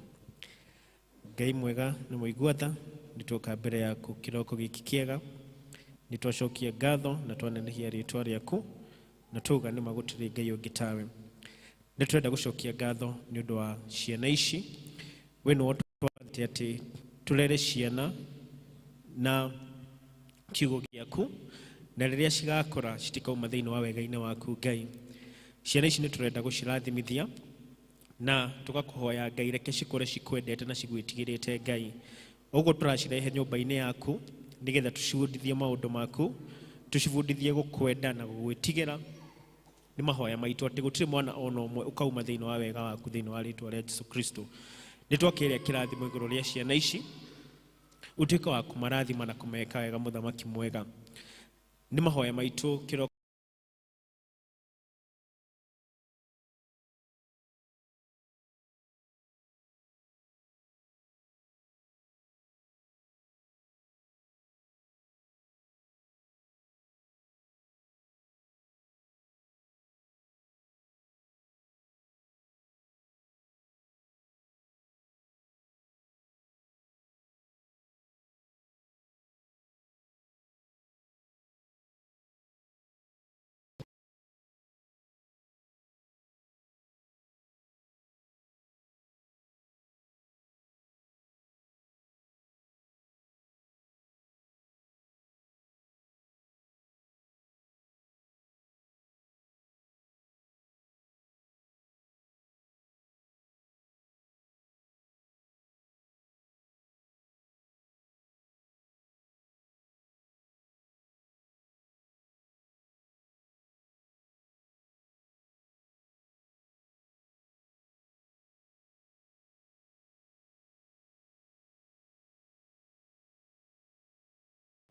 Ngai mwega nĩ mũigua tha, nĩtwoka mbere yaku kĩroko gĩkĩ kĩega, nĩtwacokia ngatho na twanenehia rĩtwa rĩaku, na tuga nĩ ma gũtirĩ Ngai ũngĩ tawe. Nĩ tũrenda gũcokia ngatho nĩ ũndũ wa ciana ici. We nĩwe ũtwathĩte atĩ tũrere ciana na kiugo gĩaku, na rĩrĩa cigakũra citikauma thĩinĩ wa wega-inĩ waku Ngai. Ciana ici nĩ tũrenda gũcirathimithia na tũgakũhoya Ngai, reke cikũre cikwendete na cigwĩtigĩrĩte Ngai. Ũguo tũracirehe nyũmba-inĩ yaku nĩgetha tũcibundithie maũndũ maku, tũcibundithie gũkwenda na gũgwĩtigĩra. Nĩ mahoya maitũ atĩ gũtirĩ mwana ona ũmwe ũkauma thĩinĩ wa wega waku thĩinĩ wa rĩtwa rĩa Jesũ Kristo. Nĩ twakĩrĩa kĩrathimo igũrũ rĩa ciana ici, ũtuĩke wa kũmarathima na kũmeka wega mũthamaki mwega. Nĩ mahoya maitũ kĩroko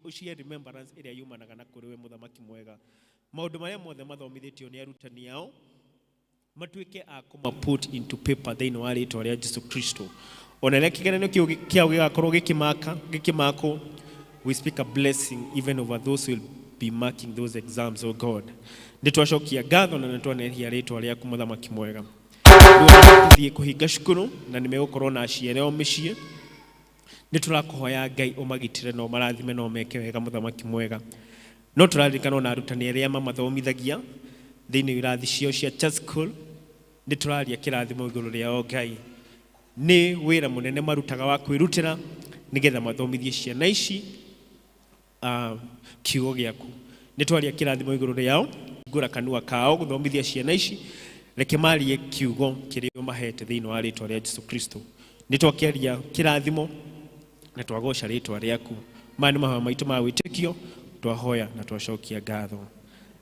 ucie remembrance ĩrĩa yumanaga na kũrĩ we mũthamaki mwega. Maũndũ marĩa mothe mathomithĩtio nĩ arutani ao matuĩke a kũma put into paper thĩinĩ wa rĩtwa rĩa Jesũ Kristo. Ona rĩrĩa kĩgeranio kĩu kĩao gĩgakorwo gĩkĩmakwo, we speak a blessing even over those who will be marking those exams, oh God. Nĩ twacokia ngatho na nĩ twanehia rĩtwa rĩaku mũthamaki mwega. Rĩu thiĩ kũhinga cukuru na nĩ megũkorwo na aciari ao mĩciĩ. Nĩ tũrakũhoya Ngai ũmagitĩre na ũmarathime na ũmeke wega mũthamaki mwega. No tũraririkana ona arutani arĩa mamathomithagia thĩinĩ wa irathi ciao cia church school, nĩ tũraria kĩrathimo igũrũ rĩao Ngai. Nĩ wĩra mũnene marutaga wa kwĩrutĩra nĩgetha mathomithie ciana ici kiugo gĩaku. Nĩ twaria kĩrathimo igũrũ rĩao, hingũra kanua kao gũthomithia ciana ici, reke marie kiugo kĩrĩa ũmahete thĩinĩ wa rĩtwa rĩa Jesũ Kristo. Nĩ twakĩaria kĩrathimo na twagoca rĩtwa rĩaku. Maya nĩ mahoya maitũ ma wĩtĩkio, twahoya na twacokia ngatho.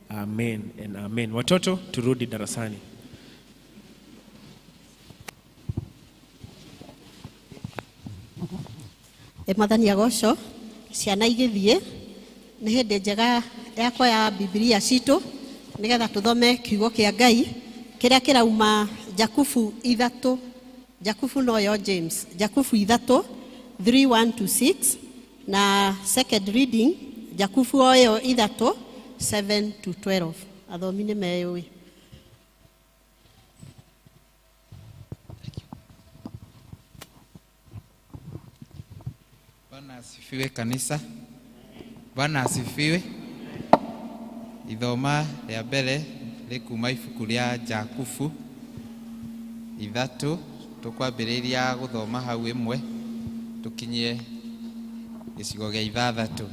Amen and amen. Watoto, turudi darasani. Mwathani agocwo, ciana igĩthiĩ, nĩ hĩndĩ njega yakwa ya Bibilia citũ nĩgetha tũthome kiugo kĩa Ngai kĩrĩa kĩrauma Jakubu 3, Jakubu noyo James, Jakubu 3 3 1 to 6, na second reading Jakubu oyo 3 7 to 12. Athomi nĩ meyũĩ. Bwana asifiwe kanisa. Bwana asifiwe. Ithoma rĩa mbere rĩkuma ibuku rĩa Jakubu 3, tũkwambĩrĩria gũthoma hau 1 tũkinyie gĩcigo gĩa 6.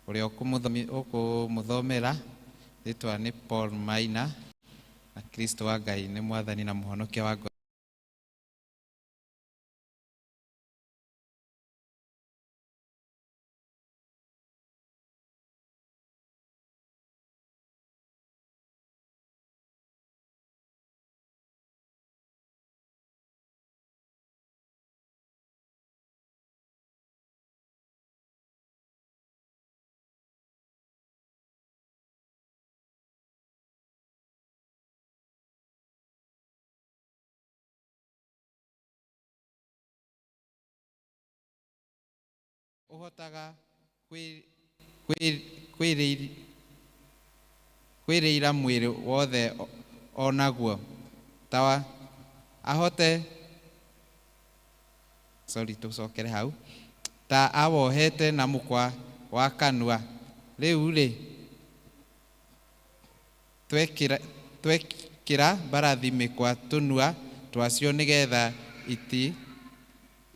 Ũrĩa ũkũmũthomera rĩtwa nĩ Paul Maina, na Kristo wa Ngai nĩ mwathani na mũhonokia wa ngoro. ũhotaga kwĩrĩira mwĩrĩ wothe o naguo ta ahote sorry tũcokere hau ta awohete na mũkwa wa kanua. Rĩu rĩ twekĩra mbarathi mĩkwa tũnua twacio nĩgetha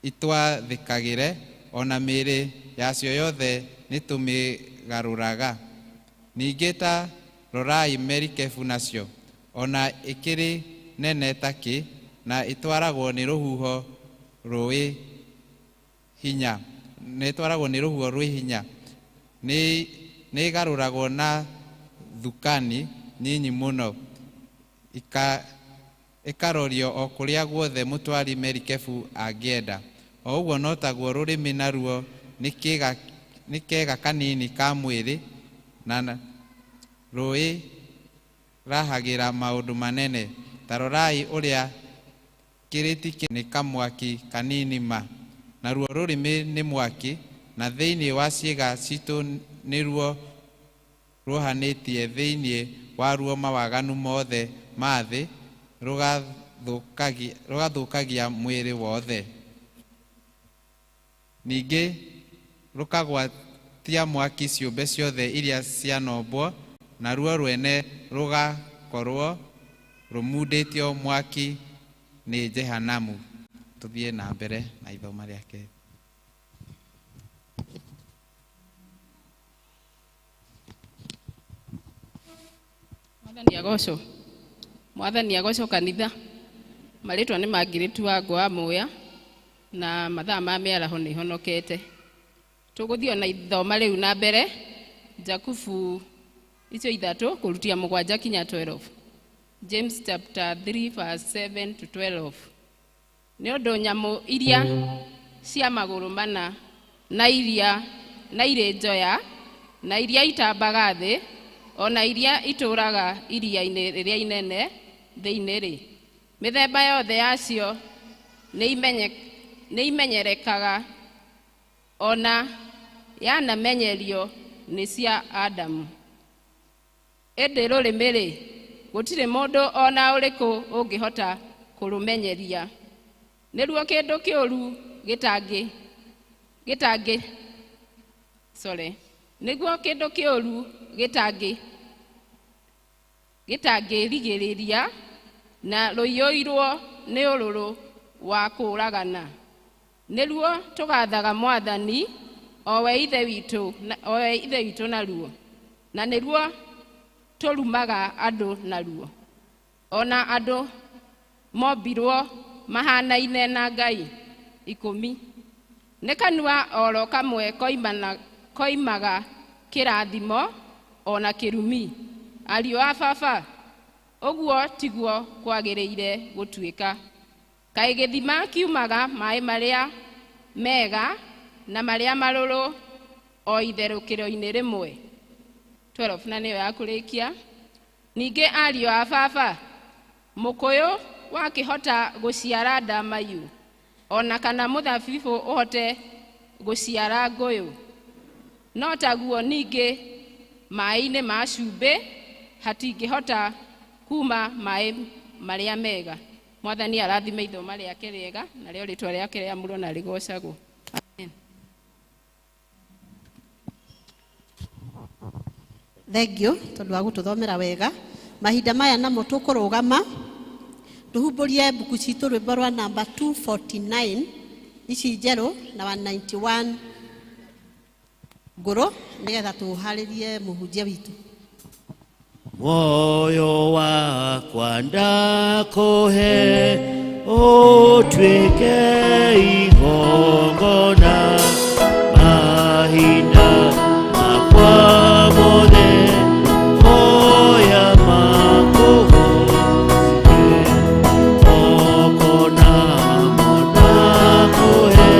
itwathĩkagĩre, ona mĩĩrĩ yacio yothe nĩtũmĩgarũraga. Ningĩ ta rorai merikebu nacio, ona ĩkĩrĩ nene takĩ, na ĩtwaragwo nĩ rũhuho rũĩ hinya, nĩĩgarũragwo na thukani nyinyi mũno, ĩkarorio o kũrĩa guothe mũtwari merikebu angĩenda. O ũguo no taguo rũrĩmĩ naruo nĩ kega kanini ka mwĩrĩ, na rũĩ rahagĩra maũndũ manene. Ta rorai ũrĩa kĩrĩti nĩ kamwaki kanini ma, naruo rũrĩmĩ nĩ mwaki, na thĩinĩ wa ciĩga citũ nĩruo ruohanĩtie thĩinĩ waruo mawaganu mothe ma thĩ, rũgathũkagia mwĩrĩ wothe. Ningĩ rũkagwatia mwaki ciũmbe ciothe iria cianombwo, naruo rwene rũgakorwo rũmundĩtio mwaki nĩ Jehanamu. Tũthiĩ na mbere na ithoma rĩake. Mwathani agocwo. Mwathani agocwo kanitha. Marĩtwa nĩ Margaret wa Ngwa Muya na mathaa ma mĩaraho nĩ honokete. Tũgũthiĩ ona ithoma rĩu na mbere Jakubu icio 3 kũrutia 7 kinya 12. James chapter 3 verse 7 to 12. Nĩ ũndũ nyamũ iria cia magũrũ mana na iria na irĩ njoya na iria itambaga thĩ ona iria itũraga iria-inĩ rĩrĩa inene thĩinĩ rĩ, mĩthemba yothe yacio nĩ imenyerekaga ona yanamenyerio nĩ cia Adamu. Ĩndĩ rũrĩmĩ-rĩ, gũtirĩ mũndũ ona ũrĩkũ ũngĩhota kũrũmenyeria. Nĩruo kĩndũ kĩũru gĩtangĩ sorry, nĩguo kĩndũ kĩũru gĩtangĩrigĩrĩria na rũiyũirwo nĩ ũrũrũ wa kũũragana. Nĩruo tũgathaga Mwathani o we Ithe witũ naruo, na nĩruo tũrumaga andũ naruo. Ona andũ mombirwo mahanaine na Ngai. 10. Nĩ kanua oro kamwe koimaga kĩrathimo ona kĩrumi. Ariũ a baba, ũguo tiguo kwagĩrĩire gũtuĩka. Kaĩ gĩthima kiumaga maĩ marĩa mega na marĩa marũrũ o itherũkĩro-inĩ rĩmwe. 12 na nĩyo ya kũrĩkia. Ningĩ ariũ a baba, mũkũyũ wakĩhota gũciara ndamaiyũ, ona kana mũthabibũ ũhote gũciara ngũyũ? No taguo ningĩ maĩ-inĩ ma cumbĩ hatingĩhota kuma maĩ marĩa mega. Mwathani arathime ithoma rĩake rĩega, narĩo rĩtwa rĩake rĩamũrwo na rĩgocagwo. Amen. Thank you tondũ wa gũtũthomera wega. Mahinda maya namo tũkũrũgama tũhumbũrie mbuku citũ rwĩmbo rwa namba 249 ici njerũ na 191 ngũrũ, nĩgetha tũharĩrie mũhunjia witũ. Moyo wakwa ndakũhe ũtuĩke igongona, mahinda makwa mothe oya makũhũthĩre, moko namo ndakũhe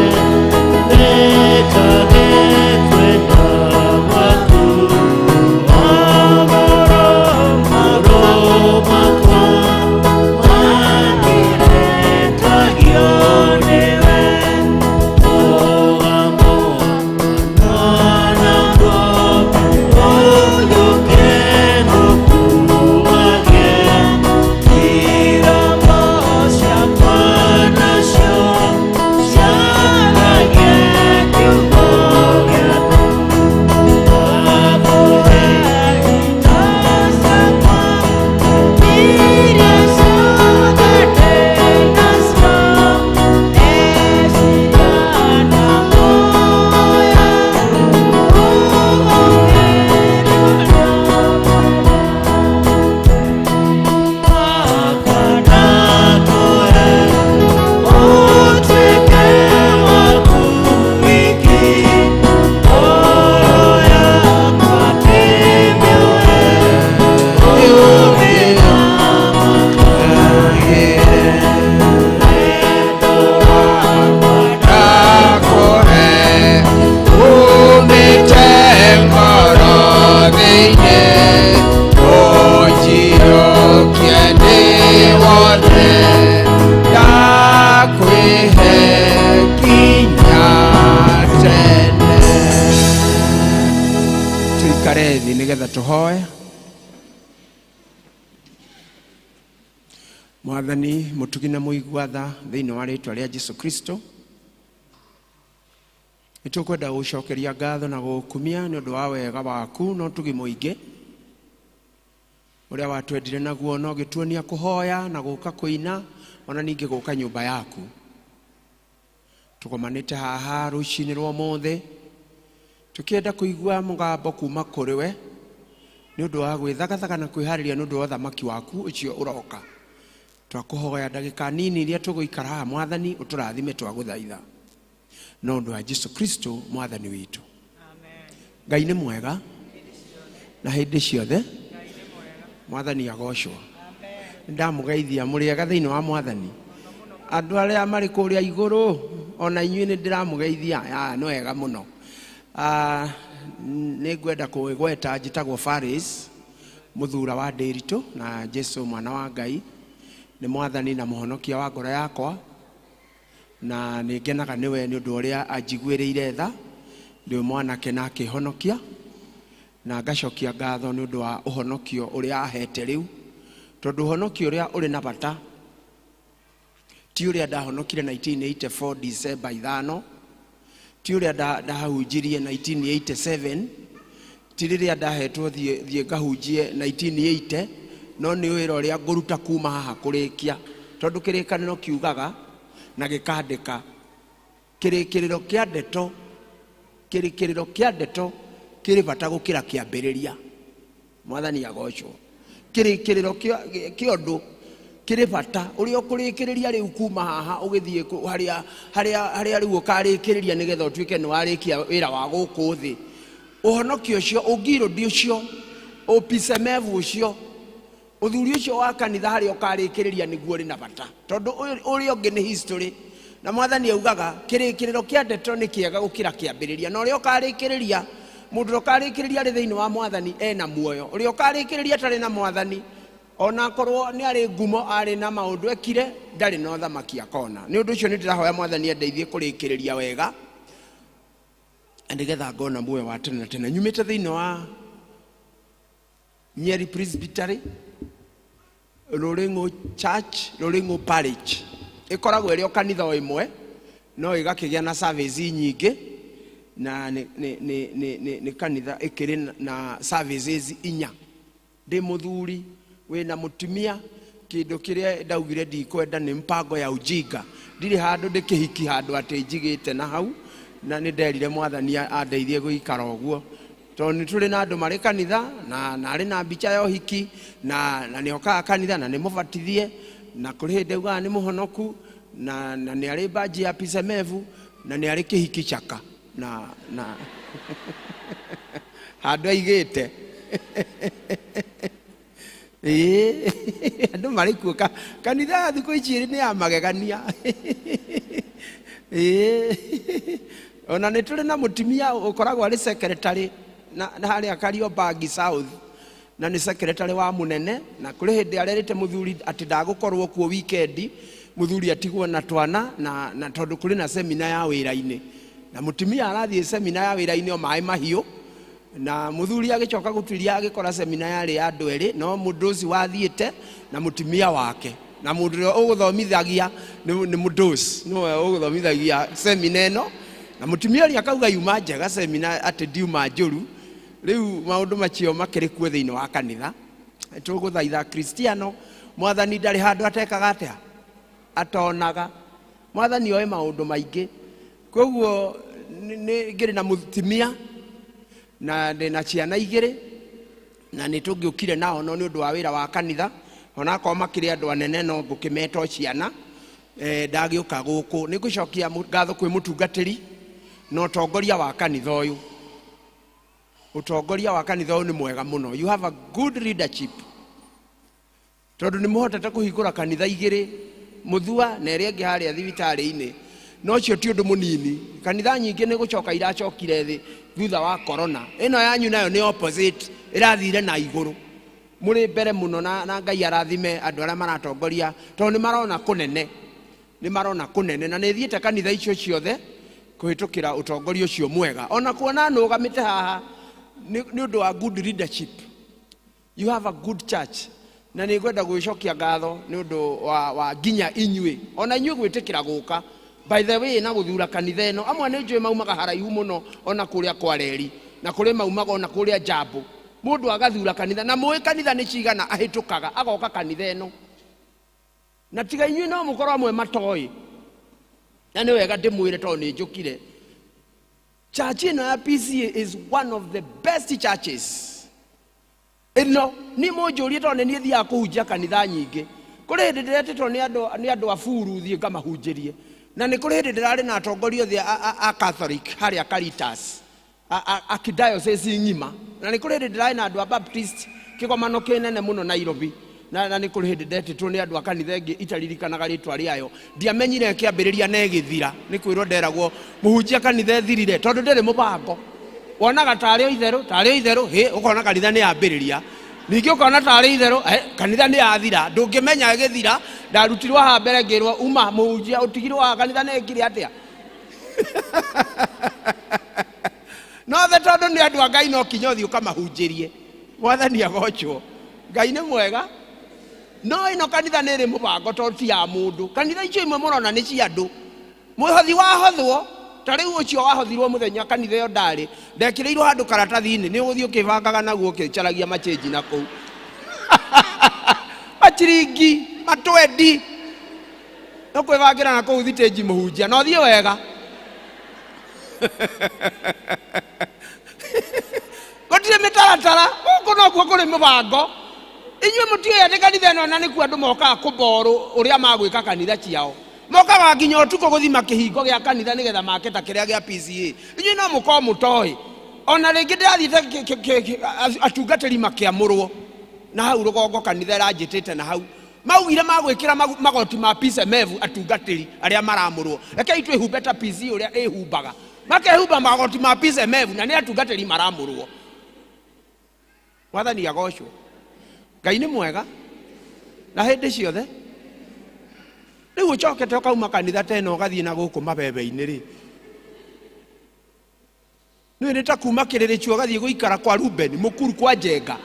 mekage kwenda gwaku. Makwa makiretagio nĩwe, o Tũhoe. Mwathani mũtugi na mũigua tha, thĩinĩ wa rĩtwa rĩa Jesu Kristo, nĩ tũkwenda gũcokeria ngatho na gũkumia nĩ ũndũ wa wega waku na ũtugi mũingĩ ũrĩa watwendire naguo, na ũgĩtuonia kũhoya na gũka kũina, ona ningĩ gũka nyũmba yaku. Tũgomanĩte haha rũcinĩ rwa ũmũthĩ tũkĩenda kũigua mũgambo kuma kũrĩ we nĩ ũndũ wa gwĩthagathaga na kwĩharĩria nĩ ũndũ wa ũthamaki waku ũcio ũroka. Twakũhoya ndagĩka nini iria tũgũikara haha, Mwathani, ũtũrathime, twagũthaitha na ũndũ wa Jesu Kristo Mwathani witũ. Ngai nĩ mwega na hĩndĩ ciothe. Mwathani agocwo. Ndamũgeithia mũrĩ ega thĩinĩ wa Mwathani. Andũ arĩa marĩ kũrĩa igũrũ, ona inyuĩ nĩ ndĩramũgeithia. Nĩ wega mũno. Nĩ ngwenda kwĩgweta, njĩtagwo Faris mũthura wa Ndĩritũ, na Jesu mwana wa Ngai nĩ Mwathani na mũhonokia wa ngoro yakwa, na nĩ ngenaga nĩwe nĩ ũndũ ũrĩa anjiguĩrĩire tha ndĩ mwanake na akĩhonokia, na ngacokia ngatho nĩ ũndũ wa ũhonokio ũrĩa ahete rĩu, tondũ ũhonokio ũrĩa ũrĩ na bata ti ũrĩa ndahonokire 1984 December 5, ti ũrĩa ndahunjirie 1987, ti rĩrĩa ndahetwo thiĩ ngahunjie 1980, no nĩ wĩra ũrĩa ngũruta kuma haha kũrĩkia, tondũ kĩrĩkanĩro kiugaga na gĩkandĩka kĩrĩkĩrĩro kĩa ndeto, kĩrĩkĩrĩro kĩa ndeto kĩrĩ bata gũkĩra kĩambĩrĩria. Mwathani agocwo. Kĩrĩkĩrĩro kĩa ũndũ kĩrĩ bata, ũrĩa ũkũrĩkĩrĩria rĩu kuma haha ũgĩthiĩ harĩa harĩa harĩa rĩu ũkarĩkĩrĩria nĩgetha ũtuĩke nĩ warĩkia wĩra wa gũkũ thĩ. Ũhonokio ũcio, ũngirũndi ũcio, ũpicemevu ũcio, ũthuri ũcio wa kanitha harĩa ũkarĩkĩrĩria nĩguo ũrĩ na bata, tondũ ũrĩa ũngĩ nĩ history. Na Mwathani augaga kĩrĩkĩrĩro kĩa ndeto nĩ kĩega gũkĩra kĩambĩrĩria, na ũrĩa ũkarĩkĩrĩria, mũndũ ũrĩa ũkarĩkĩrĩria arĩ thĩinĩ wa Mwathani ena muoyo, ũrĩa ũkarĩkĩrĩria atarĩ na Mwathani, ona akorwo nĩ arĩ ngumo, arĩ na maũndũ ekire, ndarĩ na ũthamaki akona. Nĩ ũndũ ũcio nĩ ndĩrahoya Mwathani andeithie kũrĩkĩrĩria wega nĩgetha ngona muoyo wa tene na tene. Nyumĩte thĩinĩ wa Nyeri Presbytery, Rũrĩng'ũ Church, Rũrĩng'ũ Parish. Ĩkoragwo ĩrĩ o kanitha o ĩmwe, no ĩgakĩgĩa na service nyingĩ, na nĩ kanitha ĩkĩrĩ na services inya. Ndĩ mũthuri wĩna mũtumia, kĩndũ kĩrĩa ndaugire ndikwenda nĩ mpango ya ujinga. Ndirĩ handũ ndĩkĩhiki handũ atĩ njigĩte na hau, na nĩ nderire Mwathani andeithie gũikara ũguo, tondũ nĩ tũrĩ na andũ marĩ kanitha na arĩ na mbica ya ũhiki, na nĩ okaga kanitha na nĩ mũbatithie, na kũrĩ hĩndĩ augaga nĩ mũhonoku, na nĩ arĩ mbanji ya picemevu, na nĩ arĩ kĩhiki chaka na handũ aigĩte. Ĩĩ, andũ marĩ kuo kanitha ya thikũ ici nĩ ya magegania. Ĩĩ, ona nĩ tũrĩ na mũtumia ũkoragwo arĩ secretary na harĩa Kariobangi South, na nĩ secretary wa mũnene, na kũrĩ hĩndĩ arerĩte mũthuri atĩ ndagũkorwo kuo weekend, mũthuri atigwo na twana, na tondũ kũrĩ na semina ya wĩra-inĩ, na mũtumia arathiĩ semina ya wĩra-inĩ o maĩ mahiũ, na mũthuri agĩcoka gũtuĩria agĩkora semina yarĩ ya andũ erĩ, no mũndũ ũcio wathiĩte na mũtumia wake, na mũndũ ũrĩa ũgũthomithagia nĩ mũndũ ũcio nĩwe ũgũthomithagia semina ĩno, na mũtumia ũrĩa akauga yuma njega semina atĩ ndiuma njũru. Rĩu maũndũ macio makĩrĩ kuo thĩinĩ wa kanitha. Tũgũthaitha Kristiano, Mwathani ndarĩ handũ atekaga atĩa, atonaga. Mwathani oĩ maũndũ maingĩ, koguo nĩ ngĩrĩ na mũtumia na ndĩna ciana igĩrĩ, na nĩ tũngĩũkire nao no nĩ ũndũ wa wĩra wa kanitha, onakorwo makĩrĩ andũ anene no ngũkĩmeta o ciana. Ndagĩũka gũkũ nĩ ngũcokia ngatho kwĩ mũtungatĩri na ũtongoria wa kanitha ũyũ. Ũtongoria wa kanitha ũyũ nĩ mwega mũno, you have a good leadership, tondũ nĩ mũhotete kũhingũra kanitha igĩrĩ, mũthua na ĩrĩa ĩngĩ harĩa thibitarĩ-inĩ, no ũcio ti ũndũ mũnini. Kanitha nyingĩ nĩ gũcoka iracokire thĩ thutha wa corona, ĩno yanyu nayo nĩ opposite, ĩrathire na igũrũ, mũrĩ mbere mũno, na Ngai arathime andũ arĩa maratongoria, tondũ nĩ marona kũnene, nĩ marona kũnene, na nĩ thiĩte kanitha icio ciothe kũhĩtũkĩra ũtongoria ũcio mwega. Ona kuona nũgamĩte haha Nĩ ũndũ wa good leadership. You have a good church, na nĩ ngwenda gwĩcokia ngatho nĩ ũndũ wa nginya inyuĩ, ona inyuĩ gwĩtĩkĩra gũka, by the way, na gũthura kanitha ĩno. Amwe nĩ njũĩ maumaga haraihu mũno, ona kũrĩa kwa reri, na kũrĩ maumaga ona kũrĩa Njambo. Mũndũ agathura kanitha, na mũĩ kanitha nĩ cigana ahĩtũkaga agoka kanitha ĩno. Na tiga inyuĩ no mũkorwo amwe matoĩ, na nĩ wega ndĩmwĩre tondũ nĩ njũkire. Church ĩno ya PCA is one of the best churches. Ĩno nĩ mũnjũrie, tondũ nĩ niĩ thiaga kũhunjia kanitha nyingĩ. Kũrĩ hĩndĩ ndĩretĩtwo nĩ andũ a buru thiĩ ngamahunjĩrie, na nĩ kũrĩ hĩndĩ ndĩrarĩ na atongoria othe a Catholic harĩa Caritas archdiocese ng'ima, na nĩ kũrĩ hĩndĩ ndĩrarĩ na andũ a Baptist kĩgomano kĩnene mũno Nairobi, na nĩ kũrĩ hĩndĩ ndetĩtwo nĩ andũ a kanitha ĩngĩ itaririkanaga rĩtwa rĩayo. Ndiamenyire ĩkĩambĩrĩria na ĩgĩthira. Nĩ kwĩrwo nderagwo mũhunjia kanitha ĩthirire, tondũ ndĩrĩ mũbango. Wonaga tarĩ o itherũ, tarĩ o itherũ, hĩ, ũkona kanitha nĩ yambĩrĩria, ningĩ ũkona tarĩ itherũ, kanitha nĩ yathira. Ndũngĩmenya ĩgĩthira. Ndarutirwo haha mbere ngĩrwo uma mũhunjia ũtigirwo haha, kanitha nĩ ĩkire atĩa. Nothe tondũ nĩ andũ a Ngai, no kinya ũthiĩ ũkamahunjĩrie. Mwathani agocwo. Ngai nĩ mwega. No ĩno kanitha nĩ ĩrĩ mũbango, tondũ ti ya mũndũ. Kanitha icio imwe mũrona nĩ cia andũ. Mwĩhothi wahothwo, ta rĩu ũcio wahothirwo mũthenya kanitha ĩyo ndarĩ, ndekĩrĩirwo handũ karatathi-inĩ, nĩ ũgũthiĩ ũkĩbangaga naguo, ũkĩcaragia macĩnji na kũu, machiringi matwendi, ũkwĩbangĩra na kũu thitĩnji. Mũhunjia na ũthiĩ wega, gũtirĩ mĩtaratara gũkũ, nokuo kũrĩ mũbango. Inyuĩ mũtiũĩ atĩ kanitha ĩno na nĩkuo andũ mokaga kũmborũ ũrĩa magwĩka kanitha ciao. Mokaga nginya ũtukũ gũthima kĩhingo gĩa kanitha nĩgetha make ta kĩrĩa gĩa PCA. Inyuĩ no mũkorwo mũtoĩ. Ona rĩngĩ ndĩrathiĩte atungatĩri makĩamũrwo na hau rũgongo, kanitha ĩranjĩtĩte na hau maugire magwĩkĩra magoti ma PCMF. Atungatĩri arĩa maramũrwo, rekei twĩhumbe ta PC ũrĩa ĩhumbaga. Makehumba magoti ma PCMF, na nĩ atungatĩri maramũrwo. Mwathani agocwo. Ngai nĩ mwega na hĩndĩ ciothe. Rĩu ũcokete ũkauma kanitha ta ĩno, ũgathiĩ na gũkũ mabebe-inĩ rĩ, nĩ nĩ ta kuma kĩrĩrĩchu ũgathiĩ gũikara kwa Ruben Mũkuru kwa Njenga.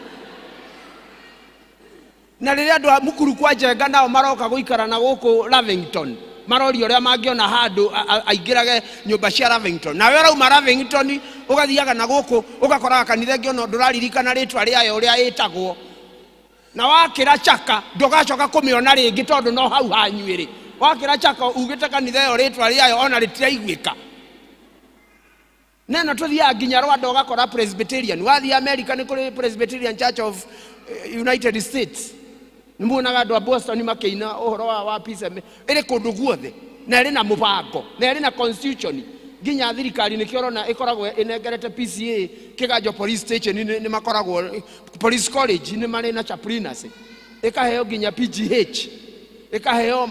Na rĩrĩa andũ a Mũkuru kwa Njenga nao maroka gũikara na gũkũ Lavington, maroria ũrĩa mangĩona handũ aingĩrage nyũmba cia Lavington. Nawe ũrauma Lavington ũgathiaga na gũkũ, ũgakoraga kanitha ĩngĩ ona ndũraririkana rĩtwa rĩayo ũrĩa ĩtagwo. Na wakĩra chaka ndũgacoka kũmĩona rĩngĩ, tondũ no hau hanyu ĩrĩ. Wakĩra chaka ugĩte kanitha ĩyo rĩtwa rĩayo ona rĩtiraiguĩka. Neno tũthiaga nginya Rwanda ũgakora Presbyterian. Wathiĩ America nĩ kũrĩ Presbyterian Church of United States. Nĩ muonaga andũ a Boston makĩina ũhoro wa peace. Ĩrĩ kũndũ guothe, na ĩrĩ na mũbango, na ĩrĩ na constitution. Nginya thirikari nĩkĩo ũrona ĩkoragwo ĩnengerete PCA Kĩganjo police station, nĩ makoragwo police college, nĩ marĩ na chaplaincy, ĩkaheo nginya PGH, ĩkaheo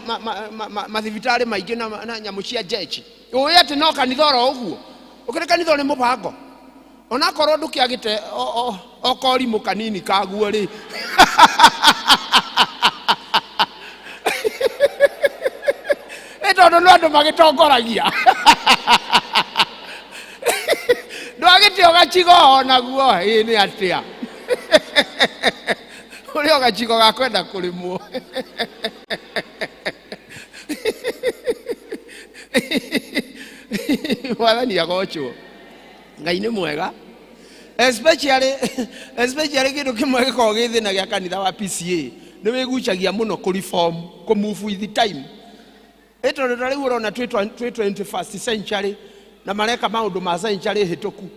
mathibitarĩ maingĩ na nyamũ cia jeshi. Ũĩ atĩ no kanitha oro ũguo ũkĩrĩ kanitha ũrĩ mũbango, onakorwo ndũkĩagĩte o korimũ kanini kaguo rĩ. Ĩ tondũ no andũ magĩtongoragia, ndwagĩte o gacigo onaguo. Ĩ nĩ atĩa ũrĩ o gacigo ga kwenda kũrĩmwo? Mwathani agocwo. Ngai nĩ mwega. Especially kĩndũ kĩmwe gĩkoragwo gĩ thĩna gĩa kanitha wa PCA, nĩ wĩgucagia mũno kũ reform, kũ move with the time. Ĩ tondũ ta rĩu ũrona twĩ 21st century, na mareka maũndũ ma century hĩtũku.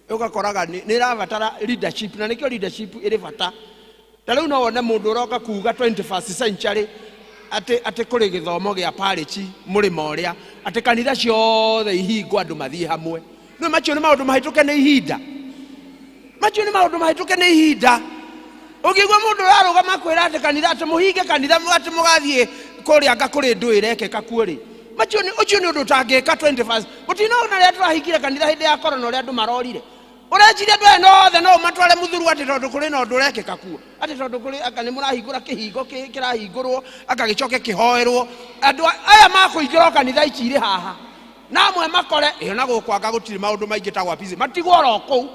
Ũgakoraga nĩ ĩrabatara leadership, na nĩkĩo leadership ĩrĩ bata. Ta rĩu no wone mũndũ ũroka kuga 21st century atĩ kũrĩ gĩthomo gĩa parish mũrĩmo ũrĩa, atĩ kanitha ciothe ihingwo, andũ mathiĩ hamwe. Nĩ macio nĩ maũndũ mahĩtũke nĩ ihinda. Macio nĩ maũndũ mahĩtũke nĩ ihinda. Ũngĩigua mũndũ ũrarũgama kwĩra atĩ kanitha, atĩ mũhinge kanitha, atĩ mũgathiĩ kũrĩa anga kũrĩ ndũĩ ĩrekĩka kuo rĩ, macio nĩ ũcio nĩ ũndũ ũtangĩka 21st. Mũtinona rĩrĩa tũrahingire kanitha hĩndĩ ya corona ũrĩa andũ marorire? Ũreciria andũ aya othe no ũmatware mũthuru atĩ tondũ kũrĩ na ũndũ ũrekĩka kuo, atĩ tondũ kũrĩ anga nĩ mũrahingũra kĩhingo kĩrahingũrwo, anga gĩcoke kĩhoerwo? Andũ aya makũingĩra o kanitha ici irĩ haha, na amwe makore ĩyo na gũkũ anga gũtirĩ maũndũ maingĩ ta gwa busy, matigwo oro kũu.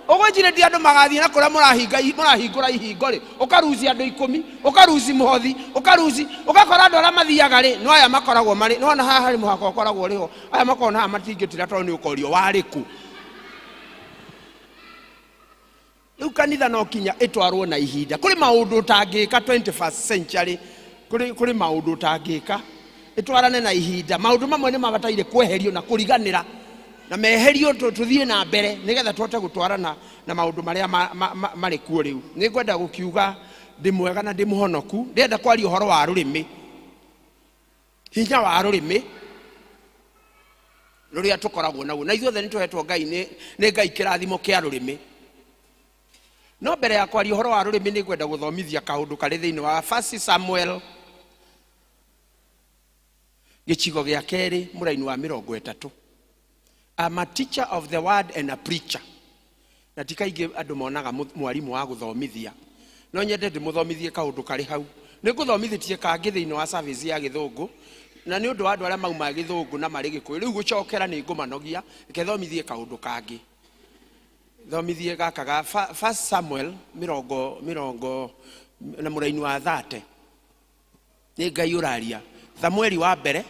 Ũgwĩcirĩtie andũ magathiĩ na kũrĩa mũrahinga mũrahingũra ihingo rĩ, ũkaruci andũ ikũmi, ũkaruci mũhothi, ũkaruci, ũgakora andũ arĩa mathiaga rĩ, no aya makoragwo marĩ, nĩwona haha harĩ mũhaka ũkoragwo ũrĩ ho, aya makoragwo na haha matingĩtira tondũ nĩ ũkorio warĩ kũ. Rĩu kanitha no kinya ĩtwarwo na ihinda. Kũrĩ maũndũ ũtangĩka 21st century, kũrĩ maũndũ ũtangĩka ĩtwarane na ihinda. Maũndũ mamwe nĩ mabataire kweherio na kũriganĩra na meherio tũthiĩ na mbere nĩgetha tũhote gũtwarana na maũndũ marĩa marĩ kuo rĩu. Nĩ ngwenda gũkiuga ndĩ mwega na ndĩ mũhonoku. Ndĩrenda kwaria ũhoro wa rũrĩmĩ, hinya wa rũrĩmĩ rũrĩa tũkoragwo naguo, na ithuothe nĩ tũhetwo Ngai nĩ Ngai kĩrathimo kĩa rũrĩmĩ. No mbere ya kwaria ũhoro wa rũrĩmĩ nĩ ngwenda gũthomithia kaũndũ karĩ thĩinĩ wa First Samuel gĩcigo gĩa kerĩ mũraini wa mĩrongo ĩtatũ. I'm a teacher of the word and a preacher. Na ti kaingĩ andũ monaga mwarimũ wa gũthomithia. No nyende ndĩmũthomithie kaũndũ karĩ hau. Nĩ ngũthomithĩtie kangĩ thĩinĩ wa service ya gĩthũngũ, na nĩ ũndũ wa andũ arĩa mauma gĩthũngũ na marĩ gĩkũyũ. Rĩu gũcokera nĩ ngũmanogia, reke thomithie kaũndũ kangĩ. Thomithie gaka ga First Samuel mĩrongo, mĩrongo na mũraini wa 30. Nĩ Ngai ũraria. Samueli wa mbere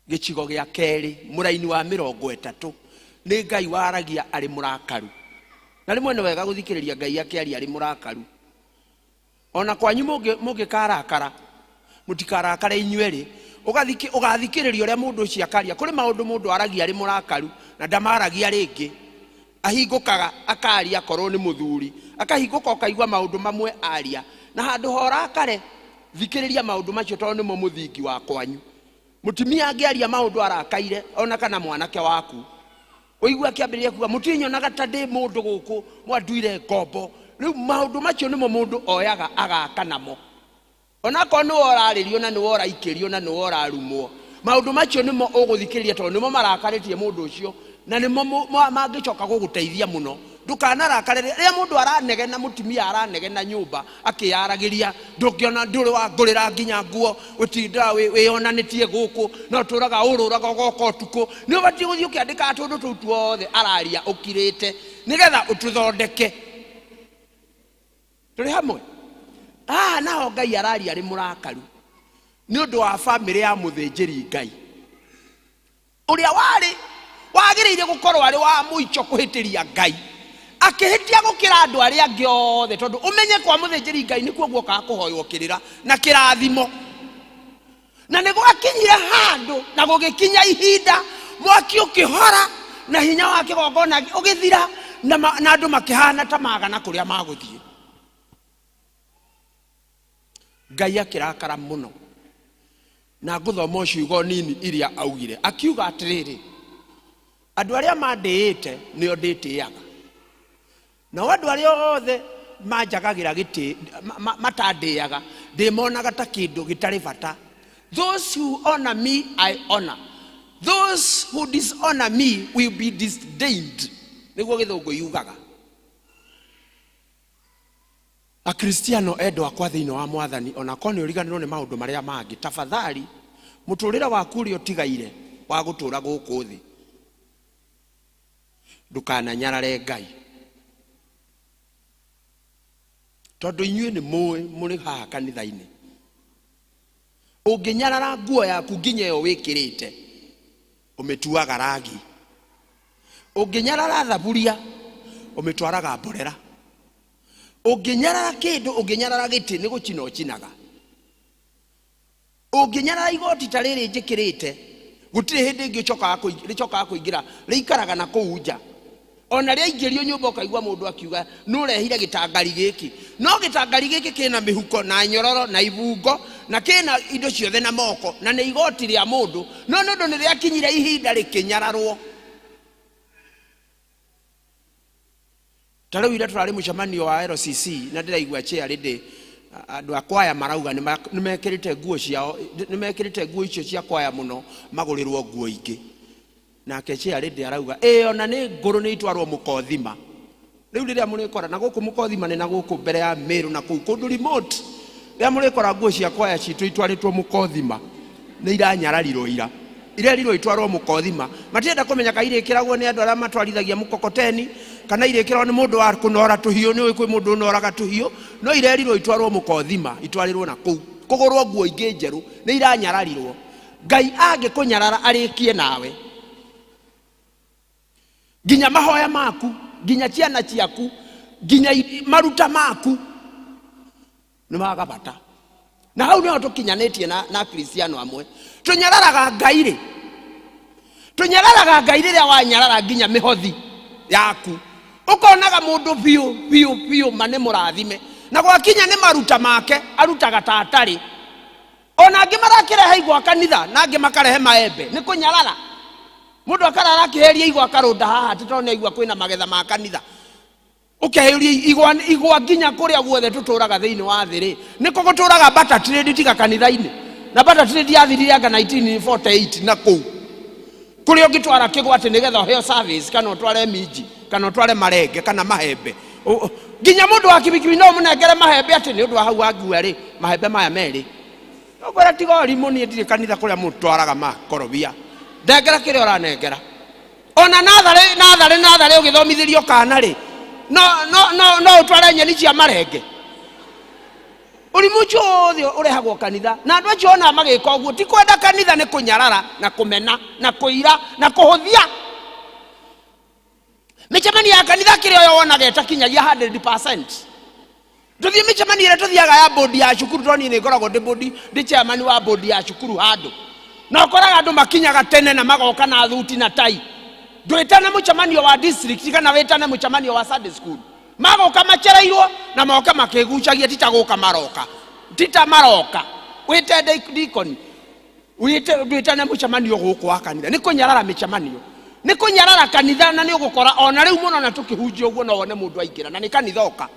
gĩcigo gĩa kerĩ mũraini wa mĩrongo ĩtatũ. Nĩ Ngai waragia arĩ mũrakaru. Na rĩmwe nĩ wega gũthikĩrĩria Ngai akĩaria arĩ mũrakaru. Ona kwanyu mũngĩkarakara, mũtikarakare inyuerĩ. Ũgathikĩrĩria ũrĩa mũndũ ũcio akaria. Kũrĩ maũndũ mũndũ aragia arĩ mũrakaru na ndamaragia rĩngĩ. Ahingũkaga akaria akorwo nĩ mũthuri, akahingũka ũkaigua maũndũ mamwe aria. Na handũ ha ũrakare, thikĩrĩria maũndũ macio tondũ nĩmo mũthingi wa kwanyu. Mũtumia angĩaria maũndũ arakaire ona kana mwanake waku, ũigue akĩambĩrĩria kuga mũtinyonaga ta ndĩ mũndũ gũkũ, mwanduire ngombo. Rĩu maũndũ macio nĩmo mũndũ oyaga agaka namo. Onakorwo nĩwe ũrarĩrio na nĩwe ũraikĩrio na nĩwe ũrarumwo, maũndũ macio nĩmo ũgũthikĩrĩria tondũ nĩmo marakarĩtie mũndũ ũcio na nĩmo mangĩcoka gũgũteithia mũno. Ndũkanarakare rĩrĩa mũndũ aranegena, mũtumia aranegena nyũmba akĩyaragĩria, ndũngĩona ndũrĩ wangũrĩra nginya nguo, ũtindaga wĩyonanĩtie gũkũ, no ũtũraga ũrũraga ũgoka ũtukũ. Nĩ ũbatiĩ gũthiĩ ũkĩandĩkaga tũndũ tũu tuothe araria ũkirĩte nĩgetha ũtũthondeke. Tũrĩ hamwe? Haha naho Ngai araria arĩ mũrakaru nĩ ũndũ wa bamĩrĩ ya mũthĩnjĩri Ngai ũrĩa warĩ wagĩrĩire gũkorwo arĩ wa mũico kũhĩtĩria Ngai, akĩhĩtia gũkĩra andũ arĩa angĩ othe, tondũ ũmenye kwa mũthĩnjĩri Ngai nĩkuo guokaga kũhoywo kĩrĩra na kĩrathimo. Na nĩ gwakinyire handũ na gũgĩkinya ihinda mwaki ũkĩhora na hinya wa kĩgongona ũgĩthira na andũ makĩhana ta magana kũrĩa magũthiĩ. Ngai akĩrakara mũno. Na ngũthoma ciugo nini iria augire. Akiuga atĩrĩrĩ, andũ arĩa mandĩĩte nĩo ndĩtĩaga, nao andũ arĩa othe manjagagĩra gĩtĩ, matandĩaga ndĩmonaga ta kĩndũ gĩtarĩ bata. Those who honor me, I honor. Those who dishonor me will be disdained. Nĩguo gĩthũngũ yugaga. Akristiano endwa akwa thĩinĩ wa Mwathani, ona korwo nĩ ũriganĩrwo nĩ maũndũ marĩa mangĩ, tafadhali mũtũrĩre waku ũrĩa ũtigaire wa gũtũra gũkũ thĩ, ndũkananyarare Ngai, tondũ inyuĩ nĩ mũĩ mũrĩ haha kanitha-inĩ. Ũngĩnyarara nguo yaku nginya ĩyo wĩkĩrĩte, ũmĩtuaga ragi. Ũngĩnyarara thaburia, ũmĩtwaraga mborera. Ũngĩnyarara kĩndũ, ũngĩnyarara gĩtĩ, nĩ gũcina ũcinaga. Ũngĩnyarara igoti ta rĩrĩ njĩkĩrĩte, gũtirĩ hĩndĩ ĩngĩ rĩcokaga kũingĩra, rĩikaraga na kũu nja. Ona rĩaingĩrio nyũmba ũkaigua mũndũ akiuga nũrehire gĩtangari gĩkĩ. No gĩtangari gĩkĩ kĩna mĩhuko na nyororo na ibungo na kĩna indo ciothe na moko, na nĩ igoti rĩa mũndũ, no nĩ ũndũ nĩ rĩakinyire ihinda rĩkĩnyararwo. Ta rĩu ira tũrarĩ mũcemanio wa LCC na ndĩraigua chair rĩndĩ andũ a kwaya marauga nĩ mekĩrĩte nguo ciao, nĩ mekĩrĩte nguo icio cia kwaya mũno, magũrĩrwo nguo ingĩ. Nake chair rĩndĩ arauga ĩĩ ona nĩ ngũrũ nĩ itwarwo mũkothima. Rĩu rĩrĩa mũrĩkora na gũkũ mũkothima nĩ na gũkũ mbere ya Meru na kũu kũndũ remote, rĩrĩa mũrĩkora nguo cia kwaya citũ itwarĩtwo mũkothima nĩ iranyararirwo ira, irerirwo itwarwo mũkothima. Matirenda kũmenya kana irĩkĩragwo nĩ andũ arĩa matwarithagia mũkokoteni Kana irĩkĩrwo nĩ mũndũ wa kũnora tũhiũ, nĩ ũĩ kwĩ mũndũ ũnoraga tũhiũ, no irerirwo itwarwo mũkothima, itwarĩrwo na kũu kũgũrwo nguo ingĩ njerũ, nĩ iranyararirwo. Ngai angĩkũnyarara arĩkie nawe, nginya mahoya maku, nginya ciana ciaku, nginya maruta maku nĩ maga bata. Na hau nĩho tũkinyanĩtie na Kristiano amwe. Tũnyararaga Ngai rĩ, tũnyararaga Ngai rĩrĩa wanyarara nginya mĩhothi yaku, ũkonaga mũndũ biũ biũ biũ ma nĩ mũrathime, na gwakinya nĩ maruta make arutaga ta atarĩ. Ona angĩ marakĩrehe igwa kanitha, na angĩ makarehe maembe, nĩ kũnyarara. Mũndũ akarara akĩheria igwa akarũnda haha atĩ tondũ nĩ aigua kwĩna magetha ma kanitha. Ũkehĩria igwa nginya kũrĩa guothe tũtũraga thĩinĩ wa thĩ rĩ, nĩkũ gũtũraga barter trade tiga kanitha-inĩ? Na barter trade yathirire anga 1948 na kũu. Kũrĩa ũngĩtwara kĩgwa atĩ nĩgetha ũheo service, kana ũtware minji, kana ũtware marenge, kana mahembe. Nginya mũndũ wa kibikibi no ũmũnengere mahembe atĩ nĩ ũndũ wa hau wangua rĩ, mahembe maya merĩ. Ũkwĩra tiga ũrimũ, niĩ ndirĩ kanitha kũrĩa mũndũ twaraga makorobia. Ndengera kĩrĩa ũranengera. Ona natharĩ, natharĩ, natharĩ ũgĩthomithĩrio kana rĩ, no, no, no, no ũtware nyeni cia marenge. Ũrimũ ũcio wothe ũrehagwo kanitha, na andũ acio ona magĩka ũguo ti kwenda kanitha, nĩ kũnyarara na kũmena na kũira na kũhũthia. Mĩcemanio ya kanitha kĩrĩa ũyũ wonaga ĩtakinyagia 100%. Tũthiĩ mĩcemanio ĩrĩa tũthiaga ya bodi ya cukuru, tondũ niĩ nĩ ngoragwo ndĩ bodi, ndĩ chairman wa bodi ya cukuru handũ, na ũkoraga andũ makinyaga tene na magoka na thuti na tai. Ndwĩtane mũcemanio wa district kana wĩtane mũcemanio wa Sunday school, magoka macereirwo na moke makĩgucagia, ti ta gũka maroka, ti ta maroka. Wĩte deacon, wĩte, ndwĩtane mũcemanio gũkũ wa kanitha, nĩ kũnyarara mĩcemanio, nĩ kũnyarara kanitha. Na nĩ ũgũkora ona rĩu mũno na tũkĩhunjia ũguo no wone mũndũ aingĩra na nĩ kanitha oka,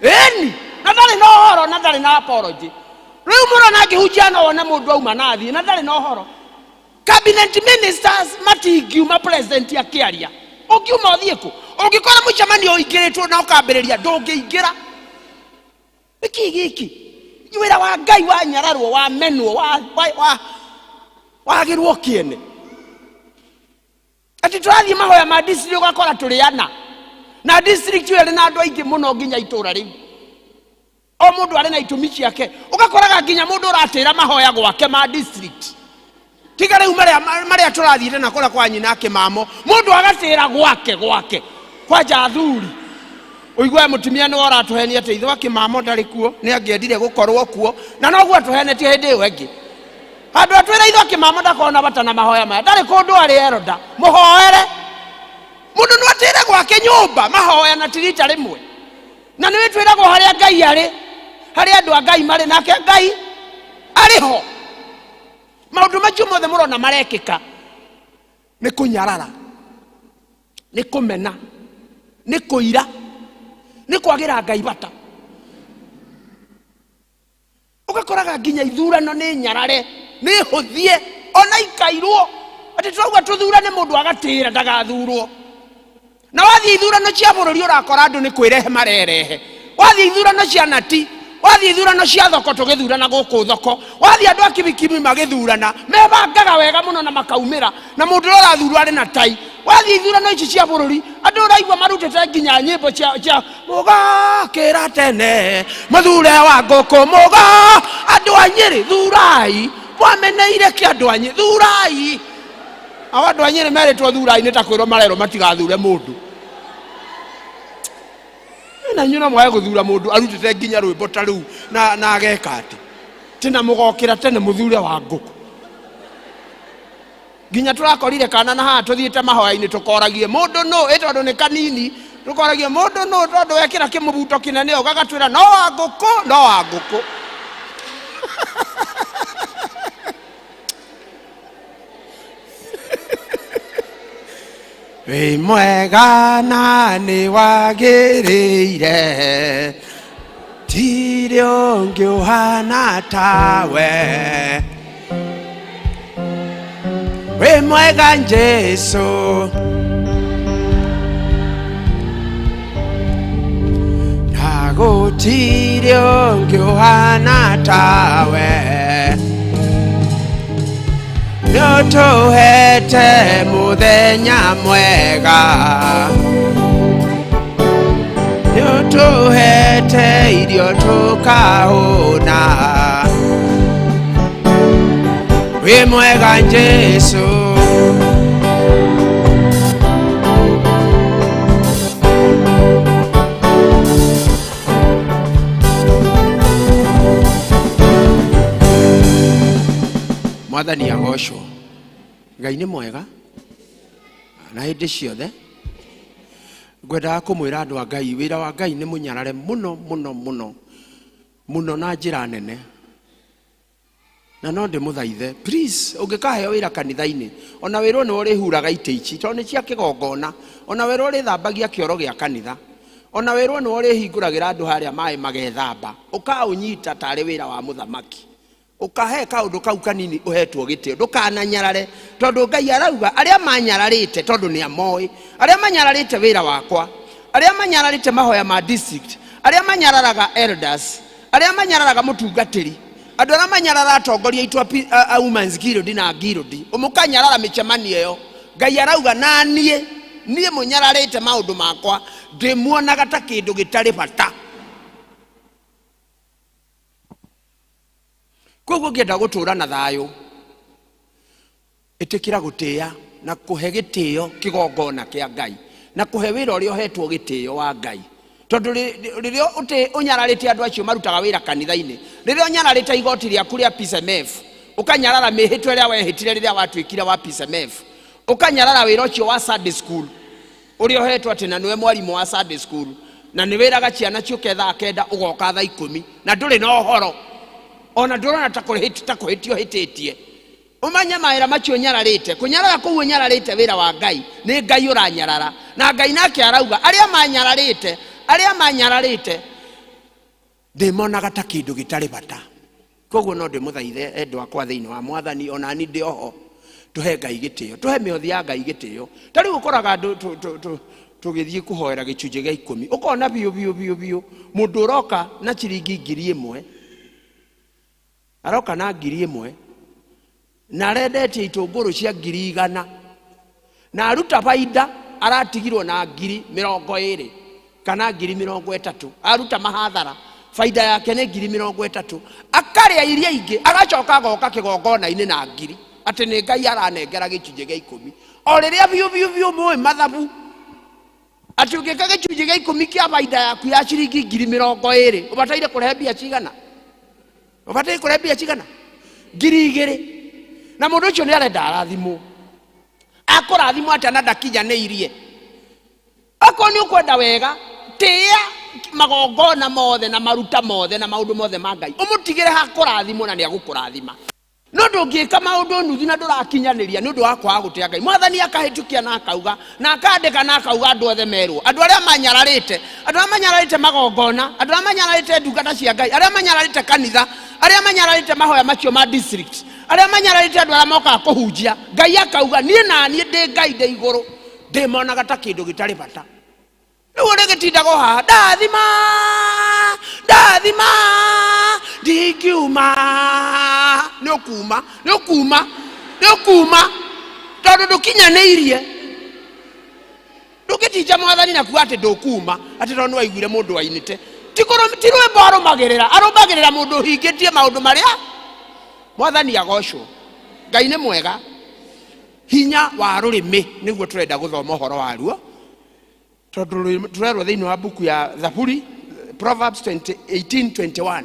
ĩni, na ndarĩ na ũhoro na ndarĩ na apology. Rĩu mũno na ngĩhunjia no wone mũndũ auma na athiĩ na ndarĩ na ũhoro. Cabinet ministers matingiuma president akĩaria, ũngiuma ũthiĩ kũ? Ũngĩkora mũcemanio ũingĩrĩtwo na ũkambĩrĩria, ndũngĩingĩra. Nĩkĩ gĩkĩ? Wĩra wa Ngai wanyararwo, wamenwo, wagĩrwo kĩene. Atĩ tũrathiĩ mahoya ma district ũgakora tũrĩ ana, na district ĩyo ĩrĩ na andũ aingĩ mũno nginya itũra rĩu, o mũndũ arĩ na itũmi ciake. Ũgakoraga nginya mũndũ ũratĩra mahoya gwake ma district, tiga rĩu marĩa tũrathiĩte na kũrĩa kwa nyina akĩmamo, mũndũ agatĩra gwake gwake kwanja athuri. Ũigue mũtumia nĩwe ũratũhenia atĩ ithe wa kĩmamo ndarĩ kuo, nĩ angĩendire gũkorwo kuo, na noguo atũhenetie hĩndĩ ĩyo ĩngĩ. Handũ atwĩra ithe wa kĩmamo ndakorwo na bata na mahoya maya, ndarĩ kũndũ arĩ eroda, mũhoere. Mũndũ no atĩre gwake nyũmba mahoya na ti rita rĩmwe. Na nĩ wĩtwĩragwo harĩa Ngai arĩ, harĩa andũ a Ngai marĩ, nake Ngai arĩ ho. Maũndũ macio mothe mũrona marekĩka nĩ kũnyarara, nĩ kũmena, nĩ kũira, nĩ kwagĩra Ngai bata. Ũgakoraga nginya ithurano nĩ nyarare, nĩ hũthie, ona ikairwo atĩ tũrauga tũthurane, mũndũ agatĩra ndagathurwo. Na wathiĩ ithurano cia bũrũri ũrakora andũ nĩ kwĩrehe marerehe. Wathiĩ ithurano cia nati, wathiĩ ithurano cia thoko, tũgĩthurana gũkũ thoko, wathiĩ andũ a kibikibi magĩthurana, mebangaga wega mũno na makaumĩra, na mũndũ ũrĩa ũrathurwo arĩ na tai. Wathiĩ ithurano ici cia bũrũri, andũ ũraigua marutĩte nginya nyĩmbo cia mũgakĩra tene, mũthure wa ngũkũ, mũga andũ a Nyĩrĩ thurai, mwameneire kĩ andũ a Nyĩrĩ thurai. Ao andũ a Nyĩrĩ merĩtwo thurai nĩ ta kwĩrwo marerwo matigathure mũndũ. Na inyuĩ no mwage gũthura mũndũ arutĩte nginya rwĩmbo ta rũu na ageka atĩ tena mũgokĩra tene mũthure wa ngũkũ. Nginya tũrakorire kana na haha tũthiĩte mahoya-inĩ tũkoragie mũndũ nũ, ĩ tondũ nĩ kanini, tũkoragie mũndũ nũ tondũ wekĩra kĩmũbuto kĩnene ũgagatwĩra no wa ngũkũ, no wa ngũkũ. Wĩ mwega na nĩ wagĩrĩire, tirĩ ũngĩ ũhana tawe. Wĩ mwega Jesũ, na gũtirĩ ũngĩ ũhana tawe. Nĩũtũhete mũthenya mwega, Ũtũhete irio tũkahũna. Wĩ mwega Jesu. Mwathani agocwo. Ngai nĩ mwega na hĩndĩ ciothe. Ngwendaga kũmwĩra andũ a Ngai, wĩra wa Ngai nĩ mũnyarare mũno mũno mũno mũno na njĩra nene, na no ndĩmũthaithe please, ũngĩkaheo wĩra kanitha-inĩ, ona wĩrwo nĩwe ũrĩhuraga itĩ ici tondũ nĩ cia kĩgongona, ona wĩrwo ũrĩthambagia kĩoro gĩa kanitha, ona wĩrwo nĩwe ũrĩhingũragĩra andũ harĩa maĩ magethamba, ũkaũnyita tarĩ wĩra wa mũthamaki. Ũkahe kaũndũ kau kanini ũhetwo gĩtĩo, ndũkananyarare, tondũ Ngai arauga arĩa manyararĩte, tondũ nĩ amoĩ arĩa manyararĩte wĩra wakwa, arĩa manyararĩte mahoya ma district, arĩa manyararaga elders, arĩa manyararaga mũtungatĩri, andũ arĩa manyarara atongoria aitũ a Women's Guild na Guild, mũkanyarara mĩcemanio ĩyo. Ngai arauga na niĩ niĩ mũnyararĩte maũndũ makwa ndĩmuonaga ta kĩndũ gĩtarĩ bata. Koguo ũngĩenda gũtũra na thayũ, ĩtĩkĩra gũtĩĩa na kũhe gĩtĩo kĩgongona kĩa Ngai, na kũhe wĩra ũrĩa ũhetwo gĩtĩo wa Ngai. Tondũ rĩrĩa ũnyararĩte andũ acio marutaga wĩra kanitha-inĩ, rĩrĩa ũnyararĩte igoti rĩaku rĩa PCMF, ũkanyarara mĩhĩtwa ĩrĩa wehĩtire rĩrĩa watuĩkire wa PCMF, ũkanyarara wĩra ũcio wa Sunday school ũrĩa ũhetwo atĩ na nĩwe mwarimũ wa Sunday school, na nĩ wĩraga ciana ciũke thaa 9 ũgoka thaa 10, na ndũrĩ na ũhoro, ona ndũrona ta kũhĩtio hĩtĩtie. Ũmenye mawĩra macio ũnyararĩte, kũnyarara kũu ũnyararĩte wĩra wa Ngai, nĩ Ngai ũranyarara. Na Ngai nake arauga arĩa manyararĩte, arĩa manyararĩte ndĩmonaga ta kĩndũ gĩtarĩ bata. Koguo no ndĩmũthaithe endwa akwa thĩinĩ wa Mwathani, ona ni ndĩ oho, tũhe Ngai gĩtĩo, tũhe mĩhothi ya Ngai gĩtĩo. Ta rĩu ũkoraga andũ tũgĩthiĩ kũhoera gĩcunjĩ gĩa 10, ũkona biũ biũ biũ biũ mũndũ ũroka na ciringi 1000, aroka na 1000, na arendetie itũngũrũ cia 100,000, na aruta baida aratigirwo na 20,000 kana 30,000, aruta mahathara baida yake nĩ 30,000, akarĩa iria ingĩ, agacoka agoka kĩgongona-inĩ na 1,000, atĩ nĩ Ngai aranengera gĩcunjĩ gĩa 10. O rĩrĩa biũ biũ biũ mũĩ mathabu atĩ ũngĩka gĩcunjĩ gĩa 10 kĩa baida yaku ya ciringi 20,000, ũbataire kũrehe mbia cigana? Ũbataire kũrehe mbia cigana? 2,000. Na mũndũ ũcio nĩ arenda arathimwo. Akũrathimwo atĩa na ndakinyanĩirie? Akorwo nĩ ũkwenda wega, tĩĩa magongona mothe na maruta mothe na maũndũ mothe ma Ngai, ũmũtigĩre ha kũrathimwo na nĩ agũkũrathima. No ndũngĩka maũndũ nuthu na ndũrakinyanĩria nĩ ũndũ wa kwaga gũtĩa Ngai. Mwathani akahĩtũkia na akauga, na akandĩka na akauga andũ othe merwo, andũ arĩa manyararĩte, andũ arĩa manyararĩte magongona, andũ arĩa manyararĩte ndungata cia Ngai, arĩa manyararĩte kanitha, arĩa manyararĩte mahoya macio ma district, arĩa manyararĩte andũ arĩa mokaga kũhunjia, Ngai akauga niĩ na niĩ ndĩ Ngai ndĩ igũrũ, ndĩmonaga ta kĩndũ gĩtarĩ bata. Rĩu ũrĩa gĩtindagwo haha, ndathima, ndathima, ndingiuma. Nĩ ũkuma, nĩ ũkuma, nĩ ũkuma, tondũ ndũkinyanĩirie. Ndũngĩtinja Mwathani na kuga atĩ ndũkuma, atĩ tondũ nĩwaiguire mũndũ ainĩte. Ti rwĩmbo arũmagĩrĩra, arũmagĩrĩra mũndũ ũhingĩtie maũndũ marĩa. Mwathani agocwo. Ngai nĩ mwega. Hinya wa rũrĩmĩ nĩguo tũrenda gũthoma ũhoro waruo, tondũ tũrerwo thĩinĩ wa mbuku ya Thaburi, Proverbs 18:21,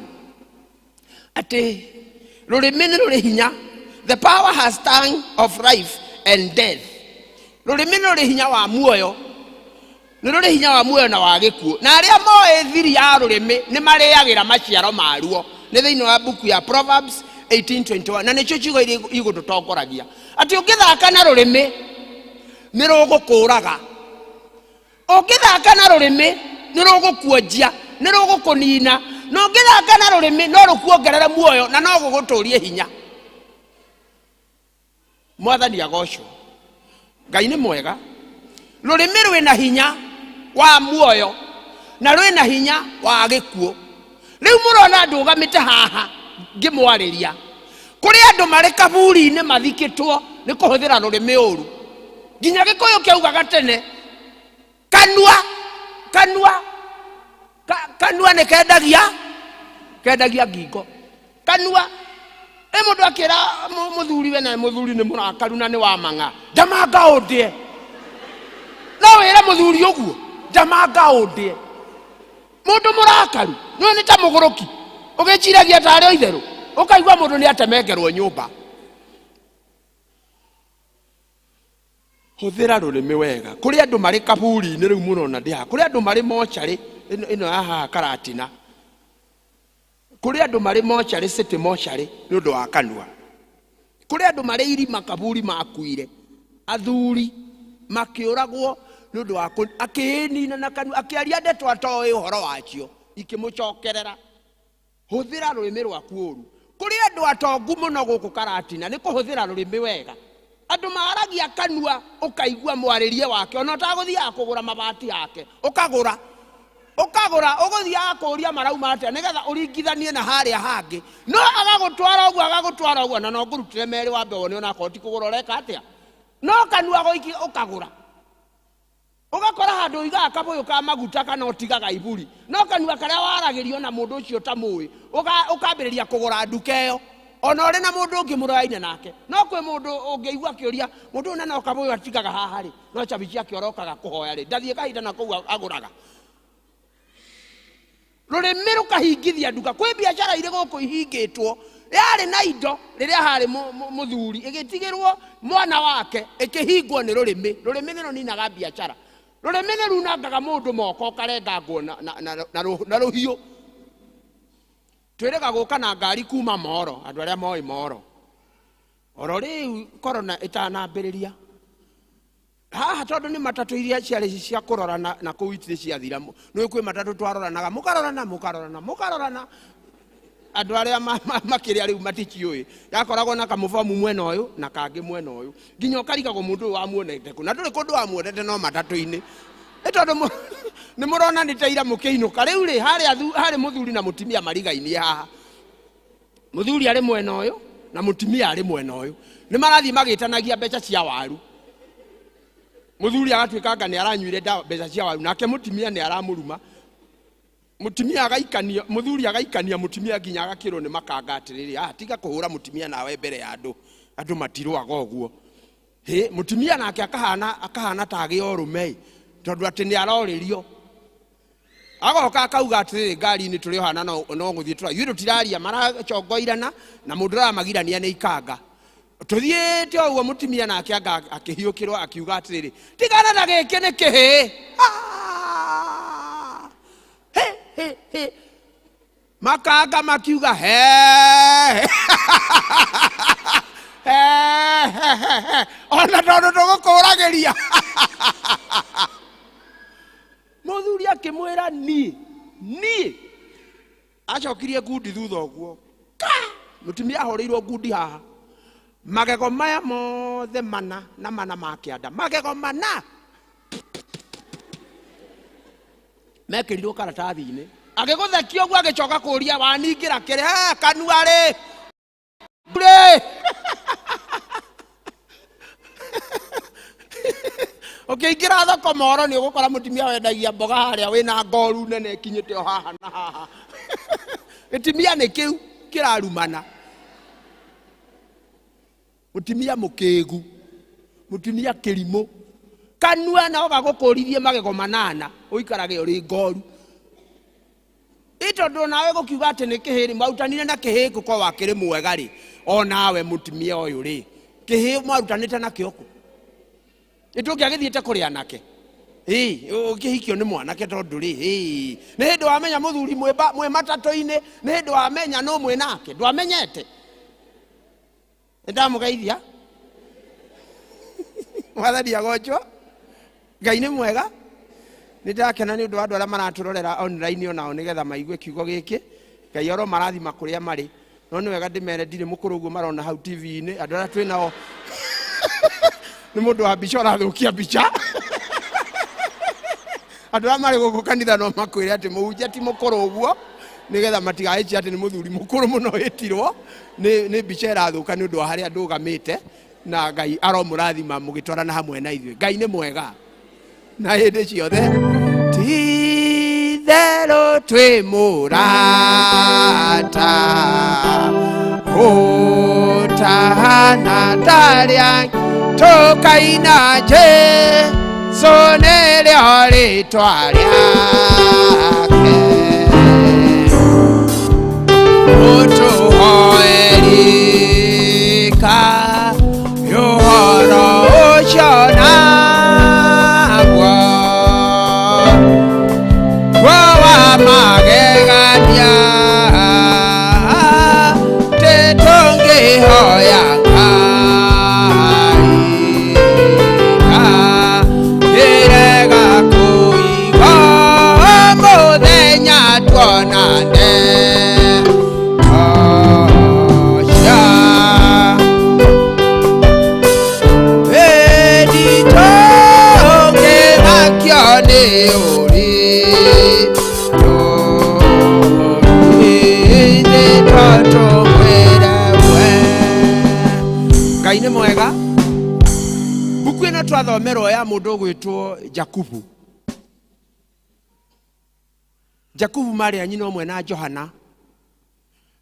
atĩ rũrĩmĩ nĩ rũrĩ hinya. The power has tongue of life and death. Rũrĩmĩ nĩ rũrĩ hinya wa muoyo, nĩ rũrĩ hinya wa muoyo na wa gĩkuũ, na arĩa moĩ thiri ya rũrĩmĩ nĩ marĩagĩra maciaro maruo. Nĩ thĩinĩ wa mbuku ya Proverbs 18:21, na nĩcio ciugo iria igũtũtongoragia atĩ ũngĩthaka na rũrĩmĩ nĩ rũgũkũraga, ũngĩthaka na rũrĩmĩ nĩ rũgũkuonjia, nĩ rũgũkũnina, na ũngĩthaka na rũrĩmĩ no rũkuongerere muoyo na no gũgũtũrie hinya. Mwathani agocwo. Ngai nĩ mwega. Rũrĩmĩ rwĩna hinya wa muoyo na rwĩna hinya wa gĩkuũ. Rĩu mũrona ndũgamĩte haha ngĩmwarĩria, kũrĩ andũ marĩ kaburi-inĩ mathikĩtwo nĩ kũhũthĩra rũrĩmĩ ũru. Nginya Gĩkũyũ kĩaugaga tene, kanua, kanua Kanua nĩ kendagia kendagia ngingo kanua ĩ mũndũ akĩra mũthuri we na mũthuri nĩ mũrakaru na nĩ wa mang'a ndamanga ũndĩe no wĩre mũthuri ũguo ndamanga ũndĩe mũndũ mũrakaru nĩwe nĩ ta mũgũrũki ũgĩciragia tarĩ o itherũ ũkaigua mũndũ nĩ atemengerwo nyũmba. Hũthĩra rũrĩmĩ wega. Kũrĩ andũ marĩ kaburi-inĩ rĩu mũrona ndĩ haha, kũrĩ andũ marĩ mocarĩ ĩno ya haha Karatina, kũrĩ andũ marĩ mocarĩ city mocarĩ nĩ ũndũ wa kanua, kũrĩ andũ marĩ irima kaburi makuire athuri makĩũragwo nĩ ũndũ wa akĩĩnina na kanua, akĩaria ndeto atoĩ ũhoro wacio ikĩmũcokerera. Hũthĩra rũrĩmĩ rwaku ũru. Kũrĩ andũ atongu mũno gũkũ Karatina nĩ kũhũthĩra rũrĩmĩ wega. Andũ maragia kanua ũkaigua mwarĩrie wake ona ũtagũthiaga kũgũra mabati yake ũkagũra ũkagũra ũgũthiaga kũũria marauma atĩa nĩgetha ũringithanie na harĩa hangĩ, no agagũtwara ũguo agagũtwara ũguo na no ngũrutĩre merĩ wambe wone onakorwo ti kũgũra ũreka atĩa, no kanua goiki ũkagũra ũgakora handũ ũigaga kabũyũ ka maguta kana ũtigaga iburi, no kanua karĩa waragĩrio na mũndũ ũcio ũtamũĩ ũkambĩrĩria kũgũra nduka ĩyo ona ũrĩ na mũndũ ũngĩ mũroyaine nake. No kwĩ mũndũ ũngĩigua akĩũria mũndũ ũyũ na no kabũyũ atigaga haha rĩ, no cabi ciake orokaga kũhoya rĩ, ndathiĩ kahinda na kũu agũraga. Rũrĩmĩ rũkahingithia nduka. Kwĩ biacara irĩ gũkũ ihingĩtwo yarĩ na indo rĩrĩa harĩ mũthuri ĩgĩtigĩrwo mwana wake ĩkĩhingwo nĩ rũrĩmĩ. Rũrĩmĩ nĩ rũninaga biacara, rũrĩmĩ nĩ runangaga mũndũ moko ũkarengangwo na rũhiũ. Twĩrĩga gũka na ngari kuma Moro, andũ arĩa moĩ Moro oro rĩu korona ĩtanambĩrĩria haha, tondũ nĩ matatũ iria ciarĩ cia kũrorana na kũu itirĩ ciathira, nĩ kwĩ matatũ twaroranaga mũkarorana mũkarorana mũkarorana, andũ arĩa makĩrĩa rĩu maticiũĩ, yakoragwo na kamũbomu mwena ũyũ na kangĩ mwena ũyũ nginya ũkarigagwo mũndũ ũyũ wamuonete kũ na ndũrĩ kũndũ wamuonete no matatũ-inĩ. Ĩ tondũ nĩ mũrona nĩ ta ira mũkĩinũka rĩu rĩ, harĩ mũthuri na mũtumia marigainie haha, mũthuri arĩ mwena ũyũ na mũtumia arĩ mwena ũyũ, nĩ marathiĩ magĩtanagia mbeca cia waru. Mũthuri agatuĩka anga nĩ aranyuire mbeca cia waru nake mũtumia nĩ aramũruma, mũtumia agaikania, mũthuri agaikania mũtumia nginya agakĩrwo nĩ makanga atĩrĩrĩ, tiga kũhũra mũtumia nawe mbere ya andũ, andũ matirũaga ũguo. Hĩ, mũtumia nake akahana ta agĩa ũrũme tondũ atĩ nĩ arorĩrio, agoka akauga atĩrĩrĩ, ngari-inĩ tũrĩ o hana no gũthiĩ tũra ithuĩ tũtiraria, maracongoirana na mũndũ ũramagirania nĩ ikanga. Tũthiĩte ũguo mũtumia nake anga akĩhiũkĩrwo akiuga atĩrĩrĩ, tigana na gĩkĩ nĩ kĩhĩ. Hĩ, hĩ. Makanga makiuga he. He, he, he, he. Ona tondũ tũgũkũragĩria. Mũthuri akĩmwĩra niĩ, niĩ. Acokirie ngundi thutha ũguo. Ka! Mũtumia ahũrĩirwo ngundi haha. Magego maya mothe mana na mana ma kĩanda. Magego mana. Mekĩrirwo karatathi-inĩ. Agĩgũthekia ũguo agĩcoka kũũria waningĩra kĩrĩ, he, kanua rĩ. Rĩ. Ũkĩingĩra thoko Moro nĩ ũgũkora mũtumia wendagia mboga harĩa wĩna ngoru nene ĩkinyĩte o haha na haha. Gĩtumia nĩ kĩu kĩrarumana. Mũtumia mũkĩgu, mũtumia kĩrimũ, kanua na ũgagũkũririe magego manana ũikarage ũrĩ ngoru. Ĩ tondũ nawe gũkiuga atĩ nĩ kĩhĩ rĩ, mwarutanire na kĩhĩ gũkorwo wakĩrĩ mwega rĩ, o nawe mũtumia ũyũ rĩ, kĩhĩ mwarutanĩte nakĩo kũ? Ĩ tũngĩagĩthiĩte kũrĩ anake. Ĩ, ũkĩhikio nĩ mwanake tondũ rĩ, ĩ, nĩ hĩndĩ wamenya mũthuri mwĩ matatũ-inĩ, nĩ hĩndĩ wamenya nũ mwĩ nake, ndwamenyete. Nĩ ndamũgeithia. Mwathani agocwo. Ngai nĩ mwega. Nĩ ndakena nĩ ũndũ wa andũ arĩa maratũrorera online onao nĩgetha maigue kiugo gĩkĩ. Ngai oro marathima kũrĩa marĩ. No nĩ wega ndĩmere ndirĩ mũkũrũ ũguo marona hau T V-inĩ, andũ arĩa twĩ nao. Nĩ mũndũ wa mbica ũrathũkia mbica. Andũ arĩa marĩ gũkũ kanitha no makwĩre atĩ mũhunjia ti mũkũrũ ũguo, nĩgetha matigagĩcie atĩ nĩ mũthuri mũkũrũ mũno wĩtirwo. Nĩ mbica ĩrathũka nĩ ũndũ wa harĩa ndũgamĩte, na Ngai aromũrathima mũgĩtwarana hamwe na ithuĩ. Ngai nĩ mwega na hĩndĩ ciothe. Ti Itherũ twĩ mũrata ũtahana tarĩa tũkaina Jesũ nĩrĩo rĩtwa rĩake ũtũhoerika ũhoro ũcio naguo guo wa magegania atĩ tũngĩhoya Ngai ndangĩrega kũigua mũthenya tuonane Ngai nĩ mwega. Mbuku ĩno twathomerwo ya mũndũ ũgwĩtwo Jakubu. Jakubu marĩ a nyina ũmwe na Johana,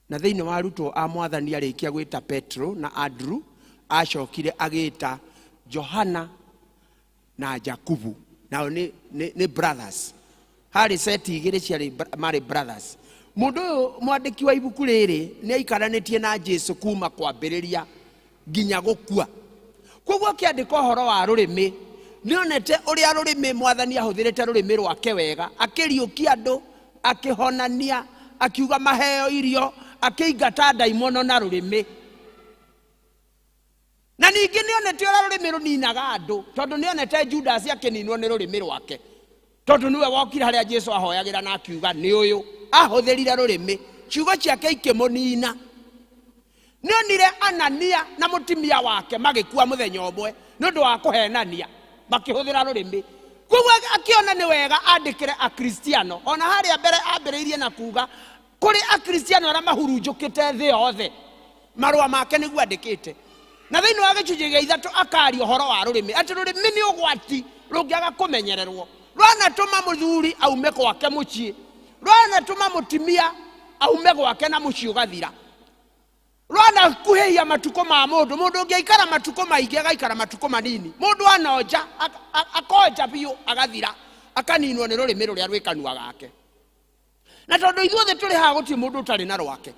na thĩinĩ wa arutwo a mwathani arĩkia gwĩta Petro na Andrew, acokire agĩta Johana na Jakubu, nao nĩ brothers. Harĩ seti igĩrĩ ciarĩ marĩ brothers. Mũndũ ũyũ mwandĩki wa ibuku rĩrĩ nĩ aikaranĩtie na Jesu kuma kwambĩrĩria nginya gũkua. Koguo akĩandĩka ũhoro wa rũrĩmĩ, nĩonete ũrĩa rũrĩmĩ mwathani ahũthĩrĩte rũrĩmĩ rwake wega, akĩriũkia andũ, akĩhonania, akiuga maheo irio, akĩingata ndaimono na rũrĩmĩ. Na ningĩ nĩonete ũrĩa rũrĩmĩ rũninaga andũ, tondũ nĩonete Judas akĩninwo nĩ rũrĩmĩ rwake, tondũ nĩwe wokire harĩa Jesu ahoyagĩra na akiuga nĩ ũyũ. Ahũthĩrire rũrĩmĩ, ciugo ciake ikĩmũnina. Nĩonire Anania na mũtumia wake magĩkua mũthenya ũmwe nĩ ũndũ wa kũhenania, makĩhũthĩra rũrĩmĩ. Koguo akĩona nĩ wega andĩkĩre Akristiano, ona harĩa mbere ambĩrĩirie na kuga kũrĩ Akristiano arĩa mahurunjũkĩte thĩ yothe, marũa make nĩguo andĩkĩte. Na thĩinĩ wa gĩcunjĩ gĩa ithatũ akaria ũhoro wa rũrĩmĩ, atĩ rũrĩmĩ nĩ ũgwati rũngĩaga kũmenyererwo. Rwanatũma mũthuri aume gwake mũciĩ, rwanatũma mũtumia aume gwake na mũciĩ ũgathira, rwanakuhĩhia matukũ ma mũndũ. Mũndũ ũngĩikara matukũ maingĩ agaikara matukũ manini. Mũndũ anonja, akonja biũ agathira, akaninwo nĩ rũrĩmĩ rũrĩa rwĩ kanua gake. Na tondũ ithuothe tũrĩ haha gũtirĩ mũndũ ũtarĩ na rwake,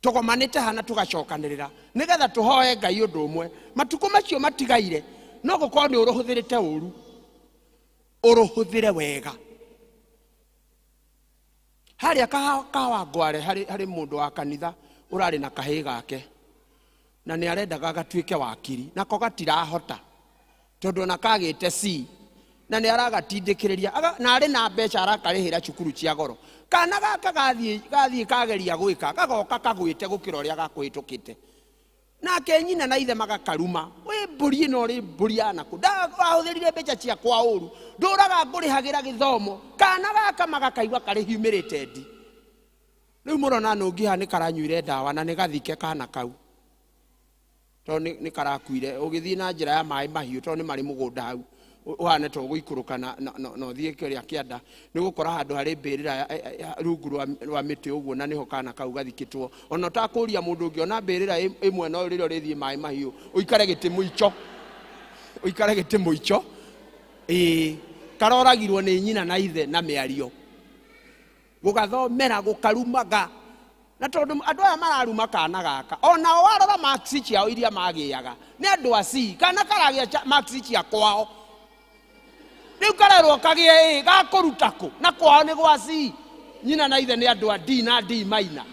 tũgomanĩte haha na tũgacokanĩrĩra nĩgetha tũhoe Ngai ũndũ ũmwe. Matukũ macio matigaire no gũkorwo nĩ ũrũhũthĩrĩte ũru, ũrũhũthĩre wega. Harĩa Kawangware harĩ mũndũ wa kanitha ũrarĩ na kahĩĩ gake, na nĩ arendaga gatuĩke wakiri, nako gatirahota tondũ ona kagĩte C, na nĩ aragatindĩkĩrĩria, na arĩ na mbeca arakarĩhĩra cukuru cia goro. Kana gaka gathiĩ kageria gwĩka, gagoka kagwĩte gũkĩra ũrĩa gakũhĩtũkĩte. Nake nyina na ithe magakaruma, wĩ mbũri ĩno ũrĩ mbũri ya nakũ, ndahũthĩrire mbeca ciakwa ũru, ndũraga ngũrĩhagĩra gĩthomo. Kana gaka magakaigua karĩ humiliated. Rĩu mũrona nũngi haha nĩ karanyuire ndawa na nĩ gathike kana kau, tondũ nĩ karakuire. Ũgĩthiĩ na njĩra ya maĩ mahiũ, tondũ nĩ marĩ mũgũnda hau, ũhane ta ũgũikũrũka na ũthiĩ kĩrĩa kĩanda, nĩ ũgũkora handũ harĩ mbĩrĩra rungu rwa mĩtĩ ũguo, na nĩho kana kau gathikĩtwo. Ona ũtakũria mũndũ ũngĩ, ona mbĩrĩra ĩmwe no rĩrĩa ũrĩthiĩ maĩ mahiũ, ũikare gĩtĩ mũico, ũikare gĩtĩ mũico. Ĩĩ, karoragirwo nĩ nyina na ithe na mĩario, gũgathomera gũkarumaga. Na tondũ andũ aya mararuma kana gaka, onao warora marks ciao iria magĩaga nĩ andũ a C, kana karagĩa marks cia kwao. Rĩu karerwo kagĩe A, gakũruta kũ? Na kwao nĩ gwa C. Nyina na ithe nĩ andũ a D na D minor.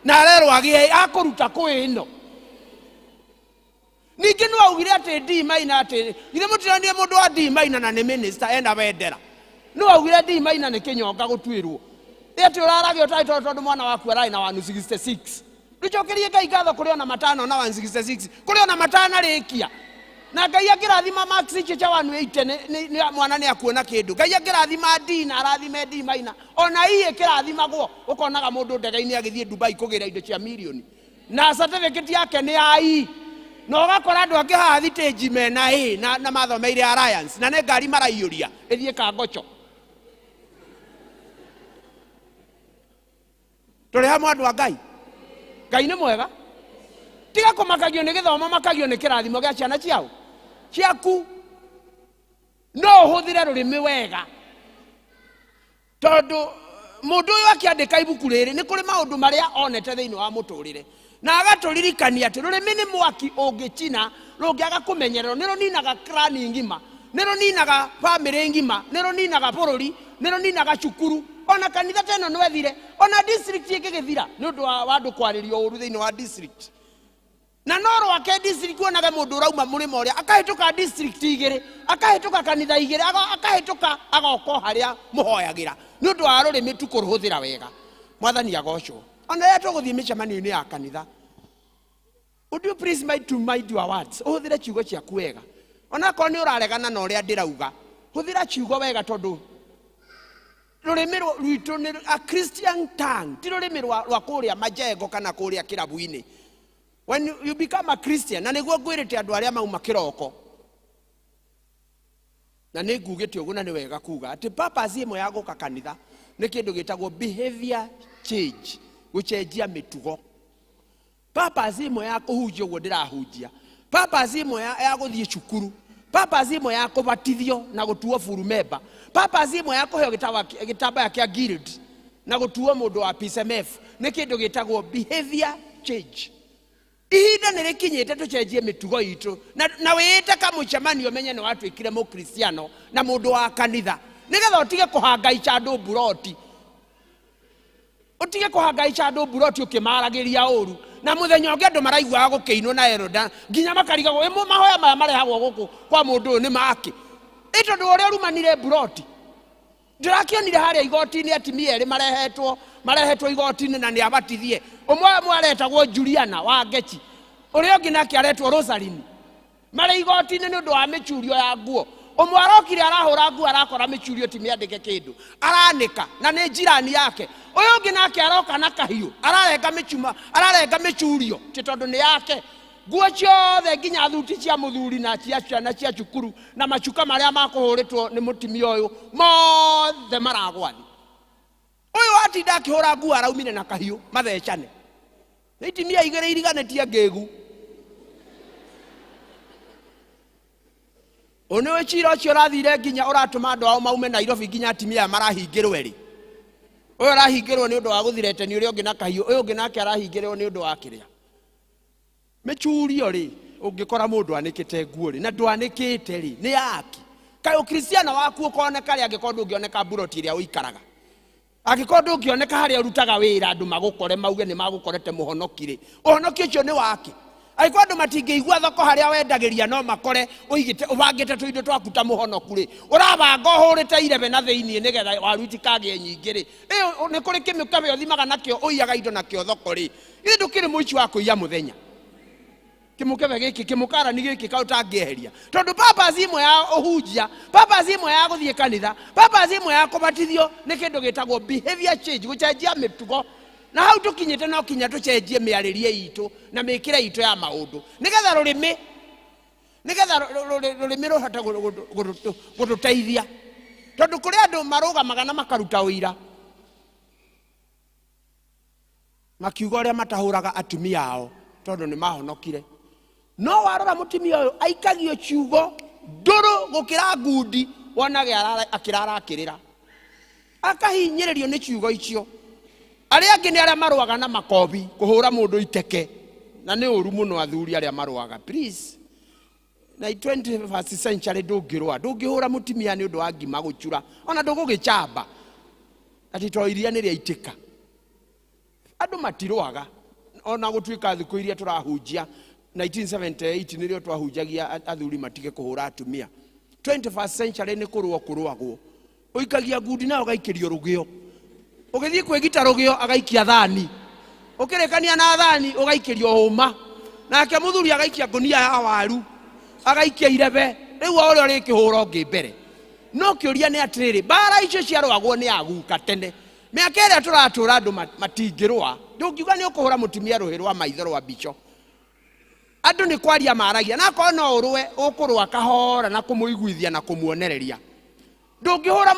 Na arerwo agĩe A, akũruta kũ ĩno? Ningĩ no augire atĩ D minor, atĩ ithe mũtironire mũndũ wa D minor na nĩ minister ena wendera. No augire D minor nĩ kĩnyonga gũtuĩrwo. Atĩ ũraragio ũtarĩ tondũ mwana waku ararĩ na 166. Nĩcokerie Ngai ngatho kũrĩ ona matano na 166, kũrĩ ona matanarĩkia. Na Ngai angĩrathima marks icio cia 180, nĩ mwana nĩ akuona kĩndũ. Ngai angĩrathima D na arathime D minor, ona E ĩkĩrathimagwo, ũkonaga mũndũ ndege-inĩ agĩthiĩ Dubai kũgĩra indo cia mirioni, na certificate yake nĩ ya E. Na ũgakora andũ angĩ haha thitĩnji mena A na mathomeire Alliance, na nĩ ngari maraiyũria ĩthiĩ Kangocho. Tũrĩ hamwe andũ a Ngai. Ngai nĩ mwega. Tiga kũmakagio nĩ gĩthomo, makagio nĩ kĩrathimo gĩa ciana ciao ciaku. No ũhũthĩre rũrĩmĩ wega, tondũ mũndũ ũyũ akĩandĩka ibuku rĩrĩ nĩ kũrĩ maũndũ marĩa onete thĩinĩ wa mũtũrĩre, na agatũririkania atĩ rũrĩmĩ nĩ mwaki ũngĩcina rũngĩaga kũmenyererwo, nĩ rũninaga krani ng'ima, nĩ rũninaga bamĩrĩ ng'ima, nĩ rũninaga bũrũri, nĩ rũninaga cukuru, ona kanitha ta ĩno nwethire, ona district ĩngĩgĩthira nĩ ũndũ wa andũ kwarĩrio ũru thĩinĩ wa district. Na no rwake district wonage mũndũ ũrauma mũrĩmo ũrĩa akahĩtũka district igĩrĩ, akahĩtũka kanitha igĩrĩ, akahĩtũka agoka o harĩa mũhoyagĩra nĩ ũndũ wa rũrĩmĩ tu kũrũhũthĩra wega. Mwathani agocwo. Ona rĩrĩa tũgũthiĩ mĩcemanio-inĩ ya kanitha, would you please mind to mind your words? Ũhũthĩre ciugo ciaku wega. Onakorwo nĩ ũraregana na ũrĩa ndĩrauga, hũthĩra ciugo wega, tondũ rũrĩmĩ rwitũ nĩ a Christian tongue, ti rũrĩmĩ rwa kũrĩa majengo kana kũrĩa kĩrabu-inĩ. When you become a Christian, na nĩguo ngwĩrĩte andũ arĩa mauma kĩroko, na nĩ ngugĩte ũguo na nĩ wega kuga atĩ purpose ĩmwe ya gũka kanitha nĩ kĩndũ gĩtagwo behavior change, gũcenjia mĩtugo. Purpose ĩmwe ya kũhunjia ũguo ndĩrahunjia, purpose ĩmwe ya gũthiĩ cukuru, purpose ĩmwe ya kũbatithio na gũtuo full member, purpose ĩmwe ya kũheo gĩtambaya kĩa guild na gũtuo mũndũ wa PCMF nĩ kĩndũ gĩtagwo behavior change. Ihinda nĩ rĩkinyĩte tũcenjie mĩtugo itũ, na wĩĩte kamũcemanio ũmenye nĩ watuĩkire mũkristiano na mũndũ wa kanitha, nĩgetha ũtige kũhangaica andũ mburoti, ũtige kũhangaica andũ mburoti ũkĩmaragĩria ũru, na mũthenya ũngĩ andũ maraiguaga gũkĩinwo na eroda nginya makarigagwo, ĩ, mahoya maya marehagwo gũkũ kwa mũndũ ũyũ nĩ make? Ĩ tondũ ũrĩa ũrumanire mburoti. Ndĩrakĩonire harĩa igoti-inĩ atumia erĩ marehetwo igoti-inĩ na nĩ abatithie. Ũmwe ũmwe aretagwo Juliana wa Ngeci, ũrĩa ũngĩ nake aretwo Rosaline. Marĩ igoti-inĩ nĩ ũndũ wa mĩcurio ya nguo. Ũmwe arokire arahũra nguo, arakora mĩcurio ti mĩandĩke kĩndũ, aranĩka na nĩ njirani yake. Ũyũ ũngĩ nake aroka na kahiũ, ararenga mĩcuma, ararenga mĩcurio ti tondũ nĩ yake. Nguo ciothe nginya thuti cia mũthuri na cia ciana cia cukuru na macuka marĩa makũhũrĩtwo nĩ mũtumia ũyũ mothe maragwa thĩ. Ũyũ atinda akĩhũra nguo araumire na kahiũ mathecane. Nĩ itimia igĩrĩ iriganĩtie ngĩgu. Ũyũ nĩ cira ũcio ũrathire nginya ũratũma andũ ao maume Nairobi nginya atumia aya marahingĩrwo erĩ. Ũyũ arahingĩrwo nĩ ũndũ wa gũthireteni ũrĩa ũngĩ na kahiũ, ũyũ ũngĩ nake arahingĩrwo nĩ ũndũ wa kĩrĩa. Mĩcurio rĩ, ũngĩkora mũndũ anĩkĩte nguo rĩ, na ndwanĩkĩte rĩ, nĩ yaki. Kaĩ ũkristiano waku ũkoneka rĩ, angĩkorwo ndũngĩoneka mburoti ĩrĩa ũikaraga? Angĩkorwo ndũngĩoneka harĩa ũrutaga wĩra, andũ magũkore mauge nĩ magũkorete mũhonoki rĩ, ũhonoki ũcio nĩ wake? Angĩkorwo andũ matingĩigua thoko harĩa wendagĩria no makore ũigĩte, ũbangĩte tũindo twaku ta mũhonoku rĩ, ũrabanga ũhũrĩte irebe na thĩiniĩ nĩgetha waru itikagĩe nyingĩ rĩ, ĩ, nĩ kũrĩ kĩmĩkebe ũthimaga nakĩo ũiyaga indo nakĩo thoko rĩ, ithe ndũkĩrĩ mũici wa kũiya mũthenya. Kĩmũkebe gĩkĩ, kĩmũkarani gĩkĩ kaũ ũtangĩeheria. Tondũ purpose ĩmwe ya ũhunjia, purpose ĩmwe ya gũthiĩ kanitha, purpose ĩmwe ya kũbatithio nĩ kĩndũ gĩtagwo behavior change, gũcenjia mĩtugo. Na hau tũkinyĩte no kinya tũcenjie mĩarĩrie itũ na mĩkĩre itũ ya maũndũ, nĩgetha rũrĩmĩ, nĩgetha rũrĩmĩ rũhote gũtũteithia. Tondũ kũrĩ andũ marũgamaga na makaruta ũira makiuga ũrĩa matahũraga atumia ao tondũ nĩ mahonokire. No warora mũtumia ũyũ aikagio ciugo ndũrũ gũkĩra ngundi, wonage akĩrara akĩrĩra, akahinyĩrĩrio nĩ ciugo icio. Arĩa angĩ nĩ arĩa marũaga na makobi kũhũra mũndũ iteke, na nĩ ũru mũno athuri arĩa marũaga. Please, na 21st century ndũngĩrũa, ndũngĩhũra mũtumia nĩ ũndũ wa ngima gũcura, ona ndũgũgĩcamba atĩ to iria nĩ rĩaitĩka. Andũ matirũaga, ona gũtuĩka thikũ iria tũrahunjia 1978 nĩrĩo twahunjagia athuri matige kũhũra atumia. 21st century nĩ kũrũa kũrũagwo, ũikagia ngundi nayo ũgaikĩrio rũgĩo, ũgĩthiĩ kwĩgita rũgĩo agaikia thani, ũkĩrĩkania na thani ũgaikĩrio hũma, nake mũthuri agaikia ngũnia ya waru, agaikia irebe, rĩu o ũrĩa ũrĩkĩhũra ũngĩ mbere. No kĩũria nĩ atĩrĩrĩ, mbara icio ciarũagwo nĩ aguka tene. Mĩaka ĩrĩa tũratũra andũ matingĩrũa. Ndũngiuga nĩ ũkũhũra mũtumia rũhĩ rwa maitho rwa mbico. Andũ nĩ kwaria maragia, na akorwo no ũrũe, ũkũrũa kahora na kũmũiguithia na kũmuonereria. Ndũngĩhũra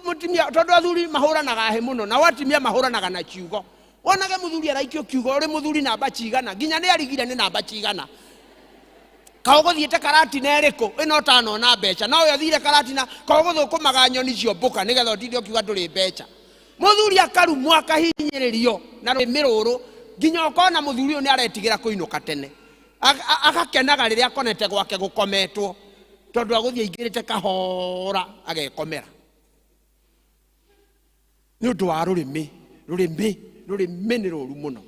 mũtumia tondũ athuri mahũranaga hĩ mũno nao atumia mahũranaga na kiugo. Wonage mũthuri araikio kiugo ũrĩ mũthuri namba cigana nginya nĩ arigire nĩ namba cigana. Kaũgũthiĩte karatina ĩrĩkũ ĩno ũtanona mbeca no we ũthire karatina kaũgũthũkũmaga nyoni ciomboka nĩgetha ũtinde ũkiuga ndũrĩ mbeca. Mũthuri akarumwo akahinyĩrĩrio na rũrĩmĩ rũrũ nginya ũkona mũthuri ũyũ nĩ aretigĩra kũinũka tene. Agakenaga rĩrĩa akonete gwake gũkometwo tondũ agũthiĩ aingĩrĩte kahora agekomera nĩ ũndũ wa rũrĩmĩ. Rũrĩmĩ rũrĩmĩ nĩ rũru mũno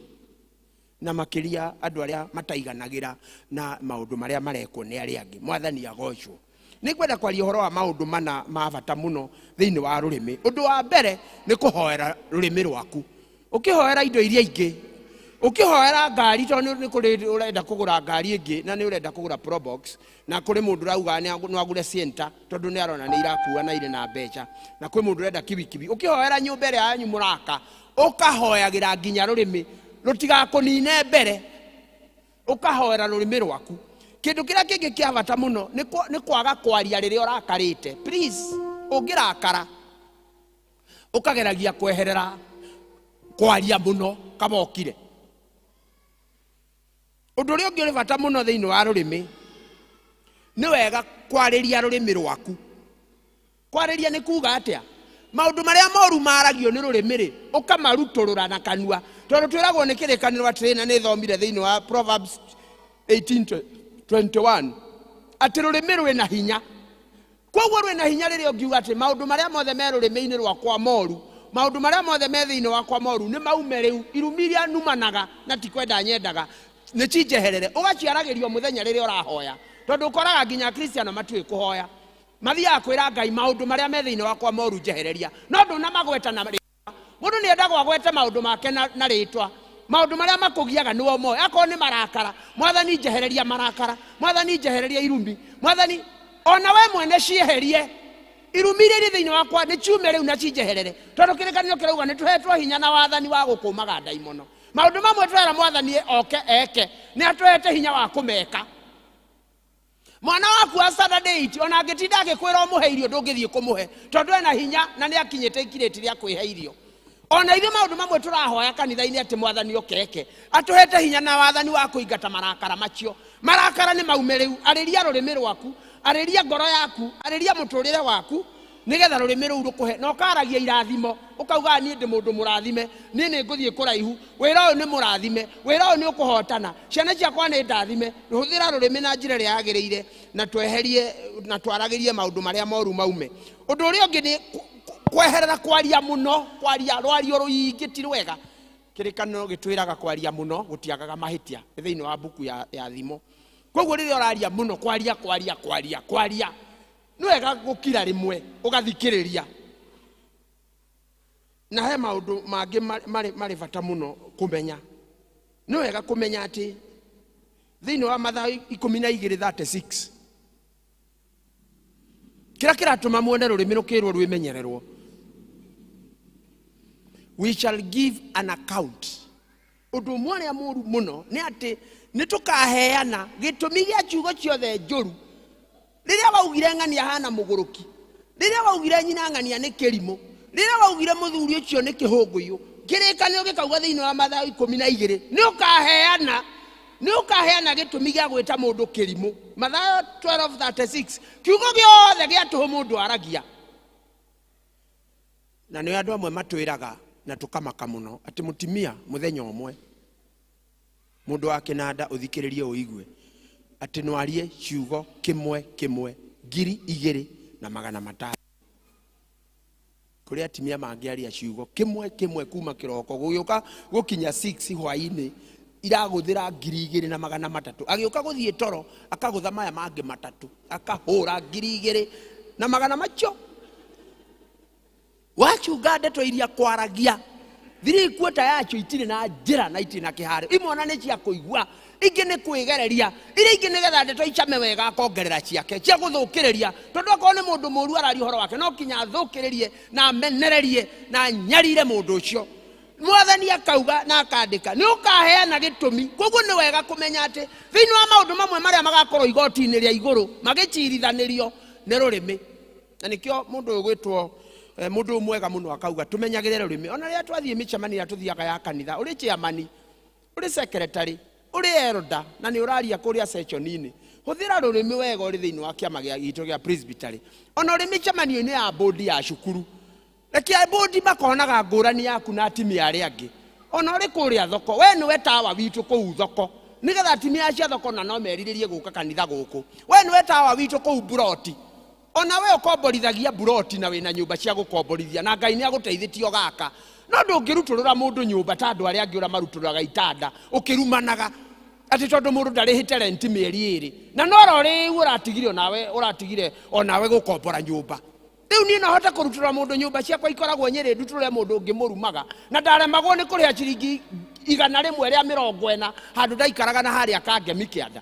na makĩria andũ arĩa mataiganagĩra na maũndũ marĩa marekwo nĩ arĩa angĩ. Mwathani agocwo. Nĩ ngwenda kwaria ũhoro wa maũndũ mana ma bata mũno thĩinĩ wa rũrĩmĩ. Ũndũ wa mbere nĩ kũhoera rũrĩmĩ rwaku. Ũkĩhoera indo iria ingĩ, ũkĩhoera ngari tondũ nĩ kũrĩ ũrenda kũgũra ngari ĩngĩ na nĩ ũrenda kũgũra Probox na kũrĩ mũndũ ũrauga no agũre Sienta tondũ nĩ arona nĩ irakua na irĩ na mbeca na kwĩ mũndũ ũrenda kibikibi. Ũkĩhoera nyũmba ĩrĩa yanyu mũraka ũkahoyagĩra nginya rũrĩmĩ rũtigakũnine mbere, ũkahoera rũrĩmĩ rwaku. Kĩndũ kĩrĩa kĩngĩ kĩa bata mũno nĩ kwaga kwaria rĩrĩa ũrakarĩte. Please, ũngĩrakara ũkageragia kweherera kwaria mũno kaba ũkire. Ũndũ ũrĩa ũngĩ ũrĩ bata mũno thĩinĩ wa rũrĩmĩ nĩ wega kwarĩria rũrĩmĩ rwaku. Kwarĩria nĩ kuga atĩa? Maũndũ marĩa moru maragio nĩ rũrĩmĩ rĩ, ũkamarutũrũra na kanua. Tondũ twĩragwo nĩ kĩrĩkanĩro atĩrĩ, na nĩ thomire thĩinĩ wa Proverbs 18:21 atĩ rũrĩmĩ rwĩna hinya. Koguo rwĩna hinya rĩrĩa ũngiuga atĩ maũndũ marĩa mothe me rũrĩmĩ-inĩ rwakwa moru, maũndũ marĩa mothe me thĩinĩ wakwa moru nĩ maume rĩu, irumi iria numanaga na ti kwenda nyendaga nĩ cinjeherere. Ũgaciaragĩrio mũthenya rĩrĩa ũrahoya, tondũ ũkoraga nginya Akristiano matiũĩ kũhoya. Mathiaga kwĩra Ngai maũndũ marĩa me thĩinĩ wakwa moru njehereria, no ndũnamagweta na rĩtwa. Mũndũ nĩ endagwo agwete maũndũ make na rĩtwa. Maũndũ marĩa makũgiaga nĩwe moĩ. Akorwo nĩ marakara, Mwathani njehereria marakara, Mwathani njehereria irumi, Mwathani ona we mwene cieherie irumi iria irĩ thĩinĩ wakwa nĩ ciume rĩu na cinjeherere, tondũ kĩrĩkanĩro kĩrauga nĩ tũhetwo hinya na wathani wa gũkũmaga ndaimono. Maũndũ mamwe twera Mwathani oke eke, nĩ atũhete hinya wa kũmeka. Mwana waku wa standard 8 ona angĩtinda agĩkwĩra ũmũhe irio ndũngĩthiĩ kũmũhe, tondũ ena hinya na nĩ akinyĩte ikirĩti rĩa kwĩhe irio. Ona ithuĩ maũndũ mamwe tũrahoya kanitha-inĩ atĩ Mwathani oke eke, atũhete hinya na wathani wa kũingata marakara macio. Marakara nĩ maume rĩu. Arĩria rũrĩmĩ rwaku, arĩria ngoro yaku, arĩria mũtũrĩre waku, nĩgetha rũrĩmĩ rũu rũkũhe. Na ũkaragia irathimo, ũkauga niĩ ndĩ mũndũ mũrathime, niĩ nĩ ngũthiĩ kũraihu, wĩra ũyũ nĩ mũrathime, wĩra ũyũ nĩ ũkũhotana, ciana ciakwa nĩ ndathime. Hũthĩra rũrĩmĩ na njĩra ĩrĩa yagĩrĩire na tweherie na twaragĩrie maũndũ marĩa moru maume. Ũndũ ũrĩa ũngĩ nĩ kweherera kwaria mũno. Kwaria rwario rũingĩ ti rwega. Kĩrĩkanĩro gĩtwĩraga kwaria mũno gũtiagaga mahĩtia thĩinĩ wa mbuku ya thimo. Koguo rĩrĩa ũraria mũno, kwaria, kwaria, kwaria, kwaria, nĩ wega gũkira rĩmwe ũgathikĩrĩria. Na he maũndũ mangĩ marĩ bata mũno kũmenya. Nĩ wega kũmenya atĩ thĩinĩ wa Mathayo 12:36 kĩrĩa kĩratũma muone rũrĩmĩ rũkĩrwo rwĩmenyererwo, we shall give an account. Ũndũ ũmwe ũrĩa mũũru mũno nĩ atĩ nĩ tũkaheana gĩtũmi gĩa ciugo ciothe njũru. Rĩrĩa waugire ng'ania hana mũgũrũki, rĩrĩa waugire nyina ng'ania nĩ kĩrimũ, rĩrĩa waugire mũthuri ũcio nĩ kĩhũngũyũ, kĩrĩkanĩro gĩkauga thĩinĩ wa Mathayo 12 nĩ ũkaheana gĩtũmi gĩa gwĩta mũndũ kĩrimũ. Mathayo 12:36 kiugo gĩothe gĩa tũhũ mũndũ aragia. Na nĩ andũ amwe matwĩraga na tũkamaka mũno atĩ mũtumia mũthenya ũmwe mũndũ wa kĩnanda ũthikĩrĩrie ũigue atĩ no arie ciugo kĩmwe kĩmwe 2500. Kũrĩ atumia mangĩaria ciugo kĩmwe kĩmwe kuma kĩroko gũgĩũka gũkinya 6 hwaĩ-inĩ iragũthĩra 2300. Agĩũka gũthiĩ toro akagũtha maya mangĩ matatũ akahũra 2100 macio. Wachunga ndeto iria kwaragia thiri kuota yacio itirĩ na njĩra na itirĩ na kĩharo, imwe ona nĩ cia kũigua, ingĩ nĩ kwĩgereria, iria ingĩ nĩgetha ndeto icame wega akongerera ciake cia gũthũkĩrĩria, tondũ akorwo nĩ mũndũ mũũru araria ũhoro wake no kinya athũkĩrĩrie na amenererie na anyarire mũndũ ũcio. Mwathani akauga na akandĩka nĩ ũkaheana gĩtũmi. Koguo nĩ wega kũmenya atĩ thĩinĩ wa maũndũ mamwe marĩa magakorwo igoti-inĩ rĩa igũrũ magĩcirithanĩrio nĩ rũrĩmĩ. Na nĩkĩo mũndũ ũyũ gwĩtwo mũndũ ũyũ mwega mũno akauga tũmenyagĩrĩre rũrĩmĩ. Ona rĩrĩa twathiĩ mĩcemanio ĩrĩa tũthiaga ya kanitha, ũrĩ chairman, ũrĩ secretary, ũrĩ elder, na nĩ ũraria kũrĩa session-inĩ, hũthĩra rũrĩmĩ wega ũrĩ thĩinĩ wa kĩama gĩa gitũ gĩa presbytery. Ona ũrĩ mĩcemanio-inĩ ya bodi ya cukuru, reke bodi makonaga ngũrani yaku na atumia arĩa angĩ. Ona ũrĩ kũrĩa thoko, we nĩwe tawa witũ kũu thoko, nĩgetha atumia acio a thoko na no merirĩrie gũka kanitha gũkũ. We nĩwe tawa witũ kũu mburoti. Ona we ũkomborithagia mburoti na wĩna nyũmba cia gũkomborithia, na Ngai nĩ agũteithĩtie ũgaka. No ndũngĩrutũrũra mũndũ nyũmba ta andũ arĩa angĩ ũrĩa marutũrũraga itanda ũkĩrumanaga atĩ tondũ mũndũ ndarĩhĩte renti mĩeri ĩrĩ, na no oro rĩu ũratigire onawe, ũratigire onawe gũkombora nyũmba. Rĩu niĩ no hote kũrutũrũra mũndũ nyũmba ciakwa ikoragwo Nyĩrĩ, ndutũrũre mũndũ ũngĩ mũrumaga, na ndaremagwo nĩ kũrĩha ciringi 140 handũ ndaikaraga na harĩa Kangemi kĩanda.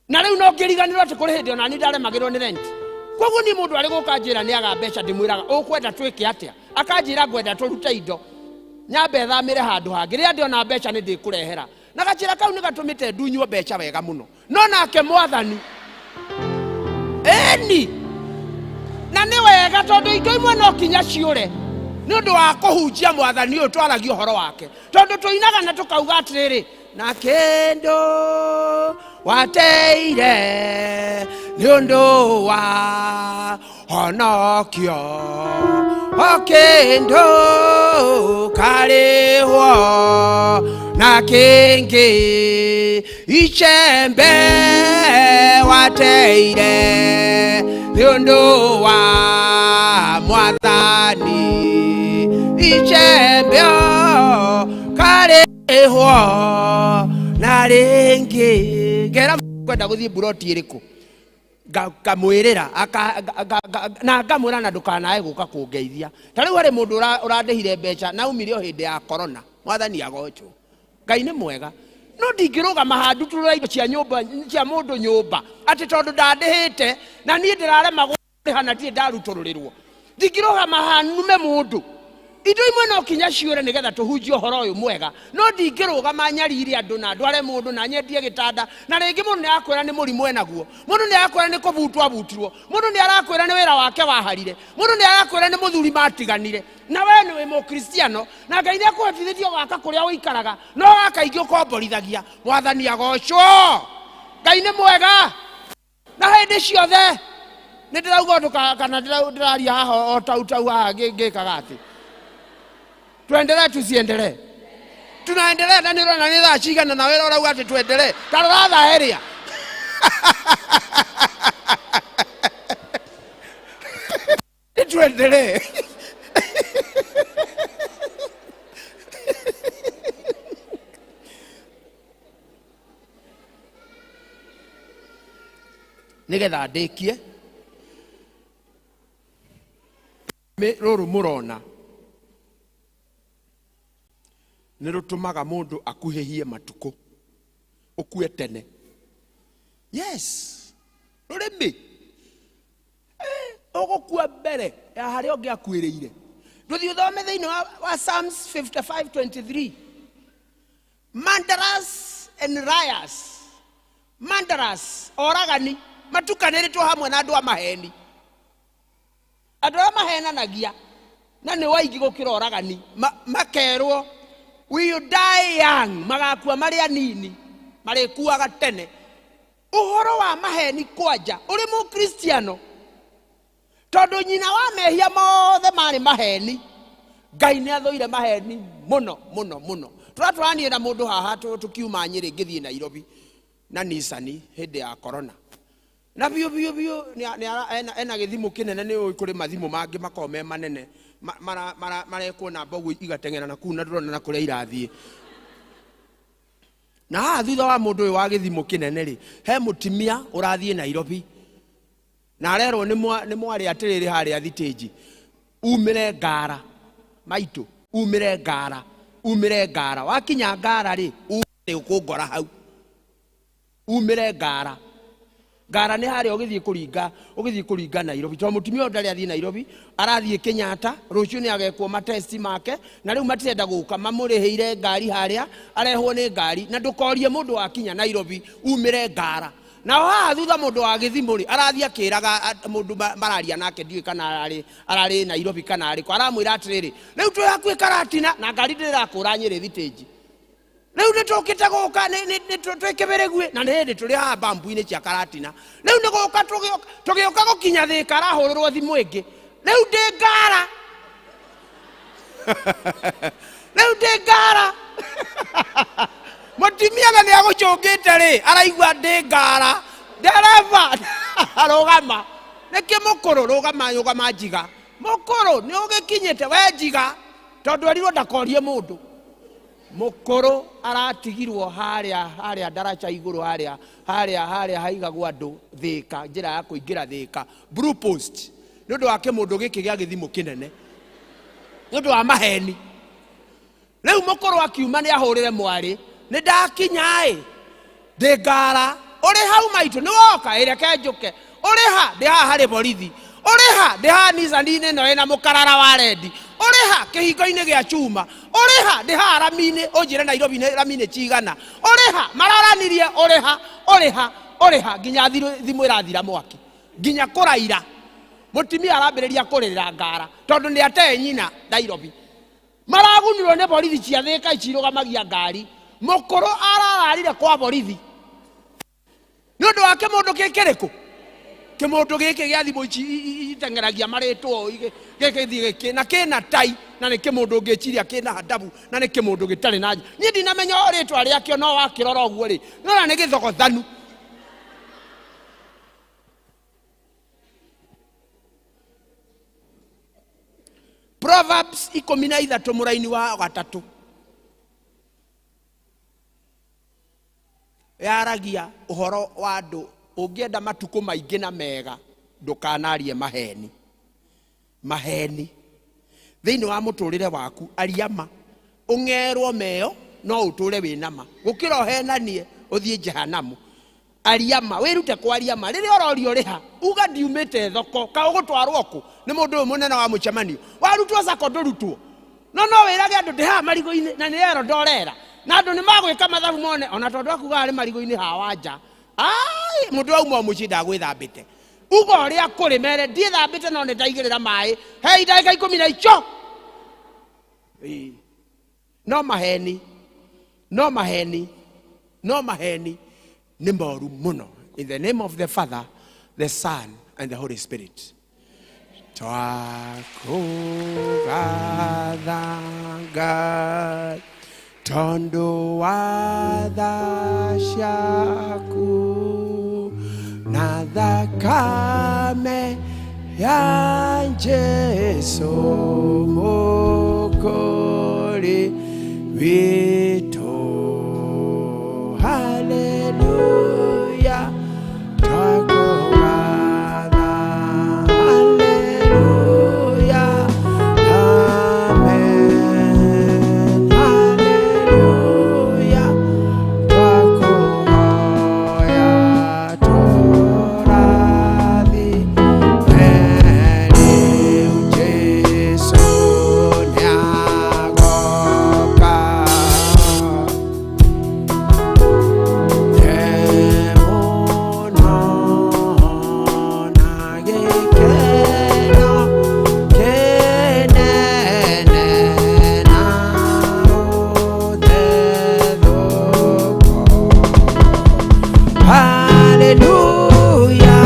Na rĩu no ngĩriganĩrwo atĩ kũrĩ hĩndĩ ona niĩ ndaremagĩrwo nĩ rent. Koguo niĩ mũndũ arĩ gũka njĩra nĩ aga mbeca, ndĩmwĩraga ũkwenda twĩke atĩa, akanjĩra ngwenda tũrute indo nyambe thamĩre handũ hangĩ, rĩrĩa ndĩona mbeca nĩ ndĩkũrehera. Na gacĩra kau nĩ gatũmĩte ndunywo mbeca wega mũno. No nake mwathani ĩni, na nĩ wega tondũ indo imwe no kinya ciũre nĩ ũndũ wa kũhunjia mwathani ũyũ twaragia ũhoro wake, tondũ tũinaga na tũkauga atĩrĩrĩ, na kĩndũ wateire nĩ ũndũ wa honokio, o kĩndũ karĩhwo na kĩngĩ icembe wateire nĩ ũndũ wa mwathani, icembe karĩhwo na rĩngĩ. Ngera kwenda gũthiĩ mburoti ĩrĩkũ, ngamwĩrĩra na ngamwĩra na ndũkanae gũka kũngeithia. Ta rĩu harĩ mũndũ ũrandĩhire mbeca na aumire o hĩndĩ ya corona, mwathani agocwo, Ngai nĩ mwega. No ndingĩrũgama handũ ndutũrũre indo cia nyũmba cia mũndũ nyũmba atĩ tondũ ndandĩhĩte na niĩ ndĩraremagwo kũrĩha na ndirĩ ndarutũrũrĩrwo. Ndingĩrũgama haha nume mũndũ. Indo imwe no kinya ciũre nĩgetha tũhunjie ũhoro ũyũ mwega, no ndingĩrũgama nyarire andũ na ndware mũndũ na nyendie gĩtanda, na rĩngĩ mũndũ nĩ arakwĩra nĩ mũrimũ enaguo, mũndũ nĩ arakwĩra nĩ kũbutwo abutirwo, mũndũ nĩ arakwĩra nĩ wĩra wake waharire, mũndũ nĩ arakwĩra nĩ mũthuri matiganire. Na we nĩ wĩ mũkristiano na Ngai nĩ akũhotithĩtie gwaka kũrĩa ũikaraga, no waka ingĩ ũkomborithagia. Mwathani agocwo, Ngai nĩ mwega na hĩndĩ ciothe. Nĩ ndĩrauga ũndũ kana ndĩraria haha o tau tau haha ngĩkaga atĩ tuendelee tusiendelee, tunaendelea. Na nĩ ũrona nĩ thaa cigana na wĩra ũrauga atĩ tuendelee, ta rora thaa ĩrĩa. Nĩ tuendelee. Nĩgetha ndĩkie rũrũ mũrona nĩ rũtũmaga mũndũ akuhĩhie matukũ, ũkue tene. Yes, rũrĩmĩ ũgũkua mbere ya harĩa ũngĩ akuĩrĩire. Ndũthiĩ ũthome thĩinĩ wa Psalms 55:23, murderers and liars, murderers, oragani matukanĩrĩtwo hamwe na andũ a maheni, andũ arĩa mahenanagia na nĩ waingĩ gũkĩra oragani. Makerwo will die young, magakua marĩ anini, marĩkuaga tene. Ũhoro wa maheni kwanja ũrĩ mũkristiano, tondũ nyina wa mehia mothe marĩ maheni. Ngai nĩ athũire maheni mũno mũno mũno. Tũratwaranie na mũndũ haha tũkiuma Nyĩrĩ ngĩthiĩ Nairobi na Nissan hĩndĩ ya corona, na biũ biũ biũ ena gĩthimũ kĩnene. Nĩ ũĩ kũrĩ mathimũ mangĩ makoragwo me manene marekwo namba ũguo igateng'era na kũu na ndũrona na kũrĩa irathiĩ. Na haha thutha wa mũndũ ũyũ wa gĩthimũ kĩnene rĩ, he mũtumia ũrathiĩ Nairobi na arerwo nĩ mwarĩ atĩrĩrĩ harĩa thitĩnji, umĩre ngara maitũ, umĩre ngara, umĩre ngara. Wakinya ngara rĩ, nĩ ũkũngora hau, umĩre ngara. Ngara nĩ harĩa ũgĩthiĩ kũringa, ũgĩthiĩ kũringa Nairobi, tondũ mũtumia ũyũ ndarĩ athiĩ Nairobi, arathiĩ Kenyatta. Rũciũ nĩ agekwo matesti make, na rĩu matirenda gũka, mamũrĩhĩire ngari harĩa arehwo nĩ ngari. Na ndũkorie mũndũ wakinya Nairobi umĩre ngara. Nao haha thutha mũndũ wa gĩthimũ rĩ arathiĩ akĩraga mũndũ mararia nake, ndiũĩ kana ararĩ Nairobi kana arĩ kũ, aramwĩra atĩrĩrĩ, rĩu twĩ hakuhĩ Karatina na ngari ndĩrakũra Nyĩrĩ thitĩnji, rĩu nĩ tũkĩte gũka nĩ twĩ kĩbĩrĩguĩ na nĩ hĩndĩ tũrĩ haha bambu-inĩ cia Karatina, rĩu nĩ gũka tũgĩũka gũkinya Thĩka, arahũrĩrwo thimũ ĩngĩ, rĩu ndĩ ngara, rĩu ndĩ ngara. Mũtumia na nĩ agũcũngĩte rĩ, araigua ndĩ ngara, ndereba rũgama, nĩkĩ mũkũrũ, rũgama, rũgama njiga, mũkũrũ nĩ ũgĩkinyĩte we njiga, tondũ erirwo ndakorie mũndũ. Mũkũrũ aratigirwo harĩa, harĩa ndaraca igũrũ, harĩa, harĩa, harĩa haigagwo andũ Thĩka, njĩra ya kũingĩra Thĩka, Blue Post, nĩ ũndũ wa kĩmũndũ gĩkĩ gĩa gĩthimũ kĩnene, nĩ ũndũ wa maheni. Rĩu mũkũrũ akiuma nĩ ahũrĩre mwarĩ, nĩ ndakinya ĩ, ndĩ ngara, ũrĩ hau maitũ, nĩ woka, ĩ reke njũke, ũrĩ ha, ndĩ haha harĩ borithi, ũrĩ ha, ndĩ haha Nissan-inĩ ĩno ĩna mũkarara wa rendi, ũrĩ ha, kĩhingo-inĩ gĩa chuma, ũrĩ ha, ndĩ haha rami-inĩ, ũnjĩre Nairobi nĩ rami-inĩ cigana, ũrĩ ha, maroranirie, ũrĩ ha, ũrĩ ha, ũrĩ ha, nginya thimũ ĩrathira mwaki, nginya kũraira. Mũtumia arambĩrĩria kũrĩrĩra ngara tondũ nĩ atee nyina Nairobi. Maragunirwo nĩ borithi cia Thĩka icirũgamagia ngari. Mũkũrũ arararire kwa borithi nĩ ũndũ wa kĩmũndũ gĩkĩrĩkũ? Kĩmũndũ gĩkĩ gĩa thimũ ici iteng'eragia marĩtwo gĩgĩthiĩ gĩkĩ na kĩna tai, na nĩ kĩmũndũ ũngĩciria kĩna handabu, na nĩ kĩmũndũ gĩtarĩ na niĩ ndinamenya o rĩtwa rĩakĩo, no wakĩrora ũguo rĩ, nĩwona nĩ gĩthogothanu. Proverbs 13 mũraini wa 3 yaragia ũhoro wa andũ, ũngĩenda matukũ maingĩ na mega ndũkanarie maheni. Maheni thĩinĩ wa mũtũrĩre waku, aria ma, ũng'erwo meyo no ũtũre wĩna ma, gũkĩra ũhenanie ũthiĩ jehanamu. Aria ma, wĩrute kwaria ma. Rĩrĩa ũrorio rĩha, uga ndiumĩte thoko, ka ũgũtwarwo kũ nĩ mũndũ ũyũ mũnene wa mũcemanio, warutwo sako ndũrutwo, no no wĩrage andũ ndĩ haha marigũ-inĩ na nĩ ero ndorera, na andũ nĩ magwĩka mathabu mone ona tondũ akuga arĩ marigũ-inĩ haha wanja, ai mũndũ auma mũciĩ ndagwĩthambĩte, uga ũrĩa kũrĩ, mere ndiĩthambĩte no nĩ ndaigĩrĩra maĩ, hei ndagĩka ikũmi na ico. Ĩĩ. No maheni, no maheni, no maheni nĩ moru mũno. In the name of the Father, the Son, and the Holy Spirit. Twakũgatha Ngai tondũ wa tha ciaku na thakame ya Jesũ Mũkũũri witũ. Hallelujah, twakũgatha. Hallelujah, amen. Hallelujah, twakuhoya tũrathime rĩu Jesũ nĩagoka. Hallelujah,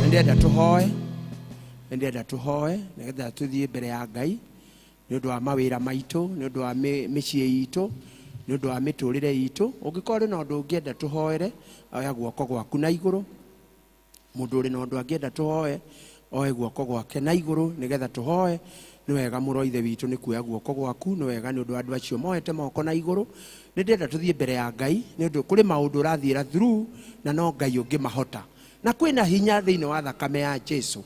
Ndĩrenda tũhoe, ndĩrenda tũhoe nĩgetha tũthiĩ mbere ya Ngai nĩ ũndũ wa mawĩra maitũ, nĩ ũndũ wa mĩciĩ itũ, nĩ ũndũ wa mĩtũrĩre itũ. Ũngĩkorwo ũrĩ na ũndũ ũngĩenda tũhoere, oya guoko gwaku na igũrũ. Mũndũ ũrĩ na ũndũ angĩenda tũhoe, oe guoko gwake na igũrũ nĩgetha tũhoe. Nĩ wega mũro ithe witũ nĩ kuoya guoko gwaku, nĩ wega nĩ ũndũ wa andũ acio moete moko na igũrũ. Nĩ ndĩrenda tũthiĩ mbere ya Ngai nĩ ũndũ kũrĩ maũndũ ũrathiĩra through na no Ngai ũngĩmahota. Na kwĩna hinya thĩinĩ wa thakame ya Jesũ.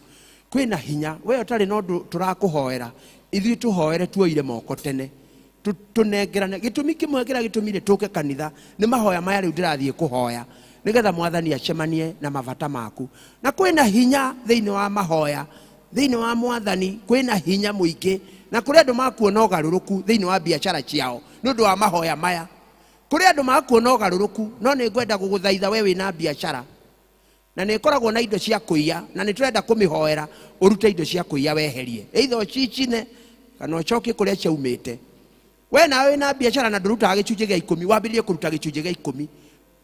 Kwĩna hinya, we ũtarĩ na ũndũ tũrakũhoera, ithuĩ tũhoere tuoire moko tene. Tũnengerane gĩtũmi kĩmwe kĩrĩa gĩtũmire tũke kanitha nĩ mahoya maya rĩu ndĩrathiĩ kũhoya nĩgetha mwathani acemanie na mabata maku. Na kwĩna hinya thĩinĩ wa mahoya, thĩinĩ wa mwathani kwĩna hinya mũingĩ, na kũrĩ andũ makuona ũgarũrũku thĩinĩ wa biacara ciao nĩ ũndũ wa mahoya maya. Kũrĩ andũ makuona ũgarũrũku, no nĩ ngwenda gũgũthaitha we wĩna biacara na nĩ ĩkoragwo na indo cia kũiya, na nĩ tũrenda kũmĩhoera ũrute indo cia kũiya weherie, either ũcicine kana ũcokie kũrĩa ciaumĩte. We nawe wĩna biacara na ndũrutaga gĩcunjĩ gĩa 10, wambĩrĩrie kũruta gĩcunjĩ gĩa 10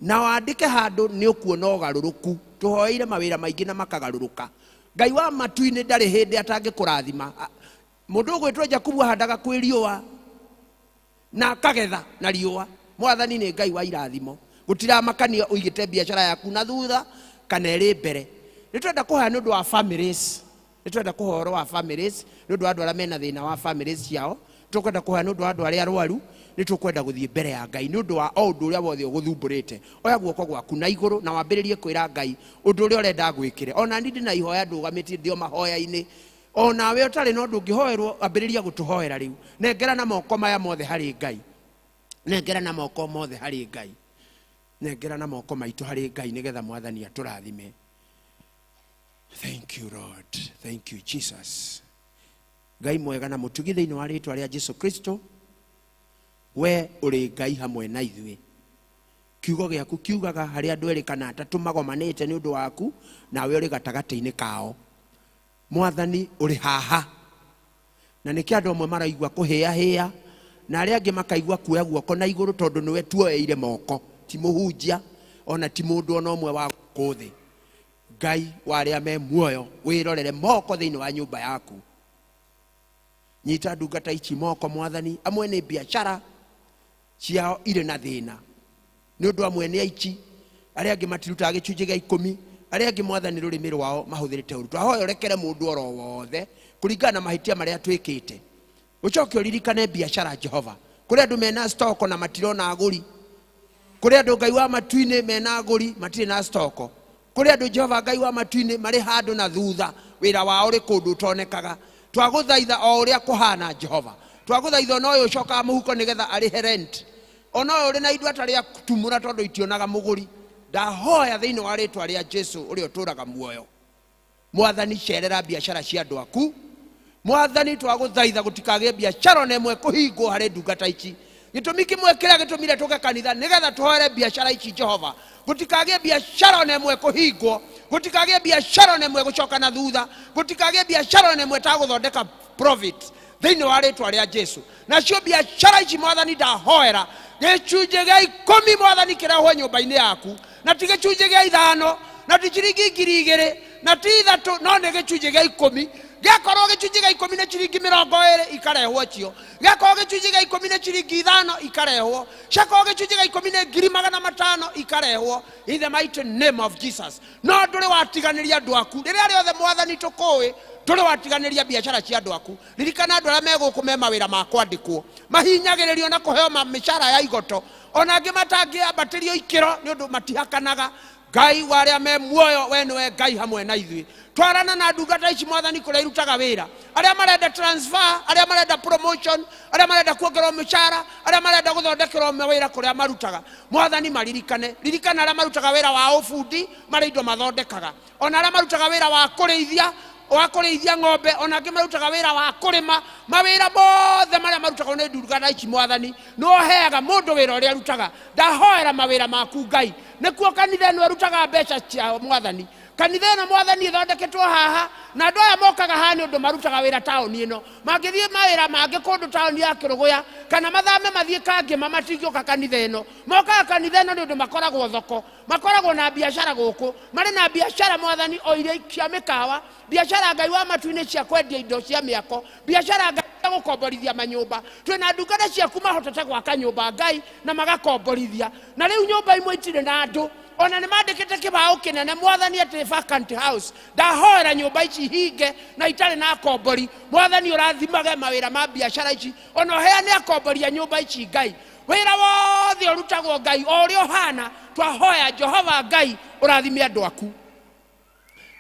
na wandĩke handũ nĩ ũkuona ũgarũrũku. Tũhoeire mawĩra maingĩ na makagarũrũka. Ngai wa matu-inĩ ndarĩ hĩndĩ atangĩkũrathima. Mũndũ ũgwĩtwo Jakubu ahandaga kwĩ riũa na akagetha na riũa. Mwathani nĩ Ngai wa irathimo. Gũtiramakania ũigĩte biacara yaku na thutha kana ĩrĩ mbere. Nĩ twenda kũhoya nĩ ũndũ wa families. Nĩ twenda kũhoya ũhoro wa families nĩ ũndũ wa andũ arĩa mena thĩna wa families ciao. Tũkwenda kũhoya nĩ ũndũ wa andũ arĩa arwaru. Nĩ tũkwenda gũthiĩ mbere ya Ngai nĩ ũndũ wa o ũndũ ũrĩa wothe ũgũthumbũrĩte. Oya guoko gwaku na igũrũ na wambĩrĩrie kwĩra Ngai ũndũ ũrĩa ũrenda gwĩkĩre. Ona niĩ ndĩ na ihoya ndũgamĩtie ndĩ o mahoya-inĩ. O nawe ũtarĩ na ũndũ ũngĩhoerwo, ambĩrĩria gũtũhoera rĩu. Nengera na moko maya mothe harĩ Ngai. Nengera na moko mothe harĩ Ngai. Nengera na moko maitũ harĩ Ngai nĩgetha mwathani atũrathime. Thank you Lord. Thank you Jesus. Ngai mwega na mũtugi thĩinĩ wa rĩtwa rĩa Jesu Kristo, we ũrĩ Ngai hamwe na ithuĩ. Kiugo gĩaku kiugaga harĩ andũ erĩ kana atatũ magomanĩte nĩ ũndũ waku, nawe ũrĩ gatagatĩ-inĩ kao. Mwathani ũrĩ haha. Na nĩkĩo andũ amwe maraigua kũhĩahĩa, na arĩa angĩ makaigua kuoya guoko na igũrũ tondũ nĩwe tuoeire moko, ti mũhunjia ona ti mũndũ ona ũmwe wa gũkũ thĩ. Ngai wa arĩa me muoyo, wĩrorere moko thĩinĩ wa nyũmba yaku. Nyita ndungata ici moko mwathani, amwe nĩ biacara ciao irĩ na thĩna nĩ ũndũ amwe nĩ aici, arĩa angĩ matirutaga gĩcunjĩ gĩa 10, arĩa angĩ mwathani rũrĩmĩ rwao mahũthĩrĩte ũru. Twahoya ũrekere mũndũ oro wothe kũringana na mahĩtia marĩa twĩkĩte. Ũcoke ũririkane biacara Jehova. Kũrĩ andũ mena stoko na matirona agũri. Kũrĩ andũ Ngai wa matu-inĩ mena agũri matirĩ na stoko. Kũrĩ andũ Jehova Ngai wa matu-inĩ marĩ handũ na thutha, wĩra wao ũrĩ kũndũ ũtonekaga. Twagũthaitha o ũrĩa kũhana Jehova. Twagũthaitha ona ũyũ ũcokaga mũhuko nĩgetha arĩhe rent, ona ũyũ ũrĩ na indo atarĩ atumũra tondũ itionaga mũgũri. Ndahoya thĩinĩ wa rĩtwa rĩa Jesu ũrĩa ũtũũraga muoyo. Mwathani cerera biacara cia andũ aku. Mwathani twagũthaitha gũtikagĩe biacara ona ĩmwe kũhingwo harĩ ndungata ici. Gĩtũmi kĩmwe kĩrĩa gĩtũmire tũke kanitha nĩgetha tũhoere biacara ici Jehova. Gũtikagĩe biacara ona ĩmwe kũhingwo, gũtikagĩe biacara ona ĩmwe gũcoka na thutha, gũtikagĩe biacara ona ĩmwe tagũthondeka profit thĩinĩ wa rĩtwa rĩa Jesu. Nacio biacara ici mwathani ndahoera gĩcunjĩ gĩa 10 mwathani kĩrehwo nyũmba-inĩ yaku, na ti gĩcunjĩ gĩa 5, na ti ciringi 2000, na ti 3, no nĩ gĩcunjĩ gĩa 10. Gĩakorwo gĩcunjĩ gĩa 10 nĩ ciringi 20 ikarehwo cio, gĩakorwo gĩcunjĩ gĩa 10 nĩ ciringi 5 ikarehwo, ciakorwo gĩcunjĩ gĩa 10 nĩ 500,000 ikarehwo, in the mighty name of Jesus. No ndũrĩ watiganĩria andũ aku rĩrĩa rĩothe mwathani tũkũĩ, ndũrĩ watiganĩria biacara cia andũ aku. Ririkana andũ arĩa me gũkũ me mawĩra ma kwandĩkwo, mahinyagĩrĩrio na kũheo mĩcara ya igoto, ona angĩ matangĩambatĩrio ikĩro nĩ ũndũ matihakanaga. Ngai wa arĩa me muoyo, we nĩwe Ngai hamwe na ithuĩ. Twarana na ndungata ici mwathani kũrĩa irutaga wĩra, arĩa marenda transfer, arĩa marenda promotion, arĩa marenda kuongererwo mĩcara, arĩa marenda gũthondekerwo mawĩra kũrĩa marutaga. Mwathani maririkane. Ririkana arĩa marutaga wĩra wa ũbundi marĩ indo mathondekaga, ona arĩa marutaga wĩra wa kũrĩithia, wa kũrĩithia ng'ombe, ona angĩ marutaga wĩra wa kũrĩma. Mawĩra mothe marĩa marutagwo nĩ ndungata ici mwathani, nĩ ũheaga mũndũ wĩra ũrĩa arutaga. Ndahoera mawĩra maku Ngai. Nĩkuo kanitha ĩno ĩrutaga mbeca ciao mwathani. Kanitha ĩno mwathani ĩthondeketwo haha, na andũ aya mokaga haha nĩ ũndũ marutaga wĩra taũni ĩno. Mangĩthiĩ mawĩra mangĩ kũndũ taũni ya Kĩrũgũya, kana mathame mathiĩ Kangĩma, matingĩũka kanitha ĩno. Mokaga kanitha ĩno nĩ ũndũ makoragwo thoko, makoragwo na biacara gũkũ, marĩ na biacara mwathani o iria cia mĩkawa, biacara Ngai wa matu-inĩ cia kwendia indo cia mĩako, biacara Ngai cia gũkomborithia manyũmba. Twĩna ndungata ciaku mahotete gwaka nyũmba Ngai na magakomborithia, na rĩu nyũmba imwe itirĩ na andũ, ona nĩ mandĩkĩte kĩbaũ kĩnene mwathani atĩ vacant house. Ndahoera nyũmba ici hinge na itarĩ na akombori. Mwathani ũrathimage mawĩra ma biacara ici, ona ũheane akombori a nyũmba ici Ngai. Wĩra wothe ũrutagwo Ngai o ũrĩa ũhana, twahoya Jehova Ngai ũrathime andũ aku.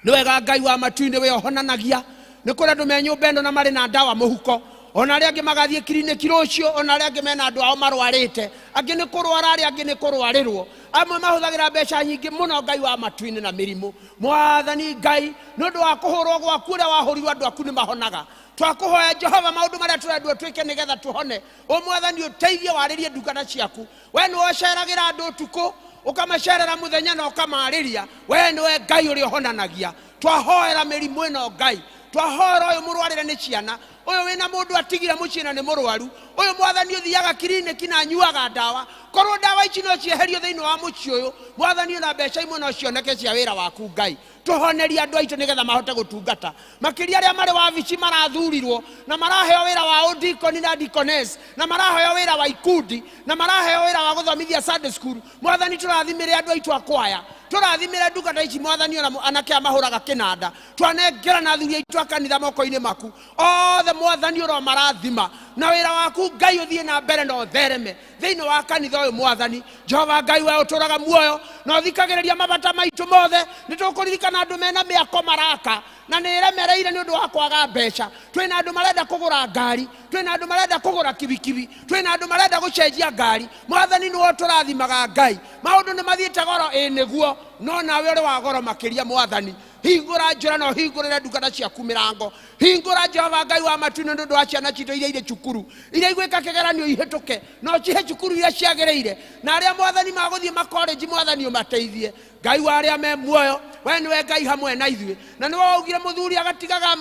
Nĩ wega Ngai wa matu-inĩ, we ũhonanagia. Nĩ kũrĩ andũ me nyũmba ĩno na marĩ na ndawa mũhuko, Ona arĩa angĩ magathiĩ kiriniki rũciũ, ona arĩa angĩ mena andũ ao marwarĩte, angĩ nĩ kũrwara, arĩa angĩ nĩ kũrwarĩrwo. Amwe mahũthagĩra mbeca nyingĩ mũno Ngai wa matu-inĩ na mĩrimũ. Mwathani Ngai, nĩ ũndũ wa kũhũrwo gwaku ũrĩa wahũrirwo andũ aku nĩ mahonaga. Twakũhoya Jehova maũndũ marĩa tũrendwo twĩke nĩgetha tũhone. O Mwathani ũteithie warĩrie ndungata ciaku. We nĩwe ũceragĩra andũ ũtukũ, ũkamacerera mũthenya na ũkamarĩria. We nĩwe Ngai ũrĩa ũhonanagia. Twahoera mĩrimũ ĩno Ngai, twahoera ũyũ mũrwarĩre nĩ ciana, ũyũ wĩna mũndũ atigire mũciĩ na nĩ mũrwaru, ũyũ Mwathani ũthiaga kiriniki na anyuaga ndawa. Korwo ndawa ici no cieherio thĩinĩ wa mũciĩ ũyũ, Mwathani ona mbeca imwe no cioneke cia wĩra waku Ngai. Tũhonerie andũ aitũ nĩgetha mahote gũtungata, makĩria arĩa marĩ wabici marathurirwo na maraheo wĩra wa ũdikoni na deaconess, na maraheo wĩra wa ikundi, na maraheo wĩra wa gũthomithia Sunday school. Mwathani tũrathimĩre andũ aitũ a kwaya, tũrathimĩre ndungata ici Mwathani, ona anake a mahũraga kĩnanda. Twanengera na athuri aitũ a kanitha moko-inĩ maku othe Mwathani, ũromarathima na wĩra waku Ngai ũthiĩ na mbere na ũthereme thĩinĩ wa kanitha ũyũ Mwathani. Jehova Ngai, we ũtũraga muoyo na ũthikagĩrĩria mabata maitũ mothe. Nĩ tũkũririkana andũ mena mĩako maraka na nĩ ĩremereire nĩ ũndũ wa kwaga mbeca. Twĩna andũ marenda kũgũra ngari, twĩna andũ marenda kũgũra kibikibi, twĩna andũ marenda gũcenjia ngari. Mwathani nĩwe ũtũrathimaga Ngai. Maũndũ nĩ mathiĩte goro, ĩ nĩguo, no nawe ũrĩ wa goro makĩria Mwathani. Hingũra njĩra na ũhingũrĩre ndungata ciaku mĩrango. Hingũra Jehova Ngai wa matu-inĩ nĩ ũndũ wa ciana citũ iria irĩ cukuru, iria igwĩka kĩgeranio ihĩtũke, na ũcihe cukuru iria ciagĩrĩire, na arĩa Mwathani magũthiĩ makorenji Mwathani ũmateithie. Ngai wa arĩa me muoyo, we nĩwe Ngai hamwe na ithuĩ, na nĩwe waugire mũthuri agatigaga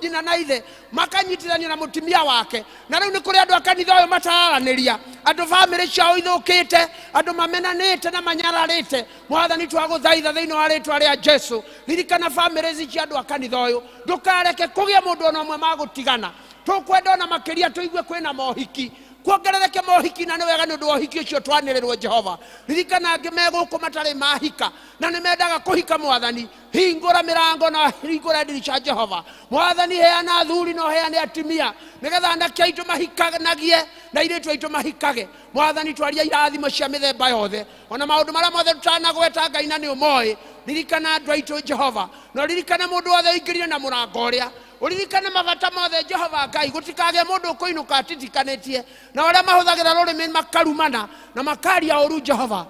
nyina na ithe makanyitithanio na mũtumia wake. Na rĩu nĩ kũrĩ andũ a kanitha ũyũ matararanĩria, andũ bamĩrĩ ciao ithũkĩte, andũ mamenanĩte na manyararĩte. Mwathani twagũthaitha thĩinĩ wa rĩtwa rĩa Jesu, ririkana bamĩrĩ ici cia andũ a kanitha ũyũ, ndũkareke kũgĩe mũndũ ona ũmwe magũtigana. Tũkwenda ona makĩria tũigue kwĩna mohiki, kuongerereke mohiki, na nĩ wega nĩ ũndũ wa ũhiki ũcio twanĩrĩrwo. Jehova ririkana angĩ me gũkũ matarĩ mahika na nĩ mendaga kũhika. Mwathani hingũra mĩrango na hingũra ndirica. Jehova Mwathani heana athuri na ũheane atumia, nĩgetha anake aitũ mahikanagie na airĩtu aitũ mahikage. Mwathani twaria irathimo cia mĩthemba yothe, ona maũndũ marĩa mothe tũtanagweta Ngai na nĩ ũmoĩ. Ririkana andũ aitũ Jehova, na ũririkane mũndũ wothe ũingĩrire na mũrango ũrĩa, ũririkane mabata mothe Jehova Ngai. Gũtikagĩe mũndũ ũkũinũka atitikanĩtie na arĩa mahũthagĩra rũrĩmĩ makarumana na makaria ũru. Jehova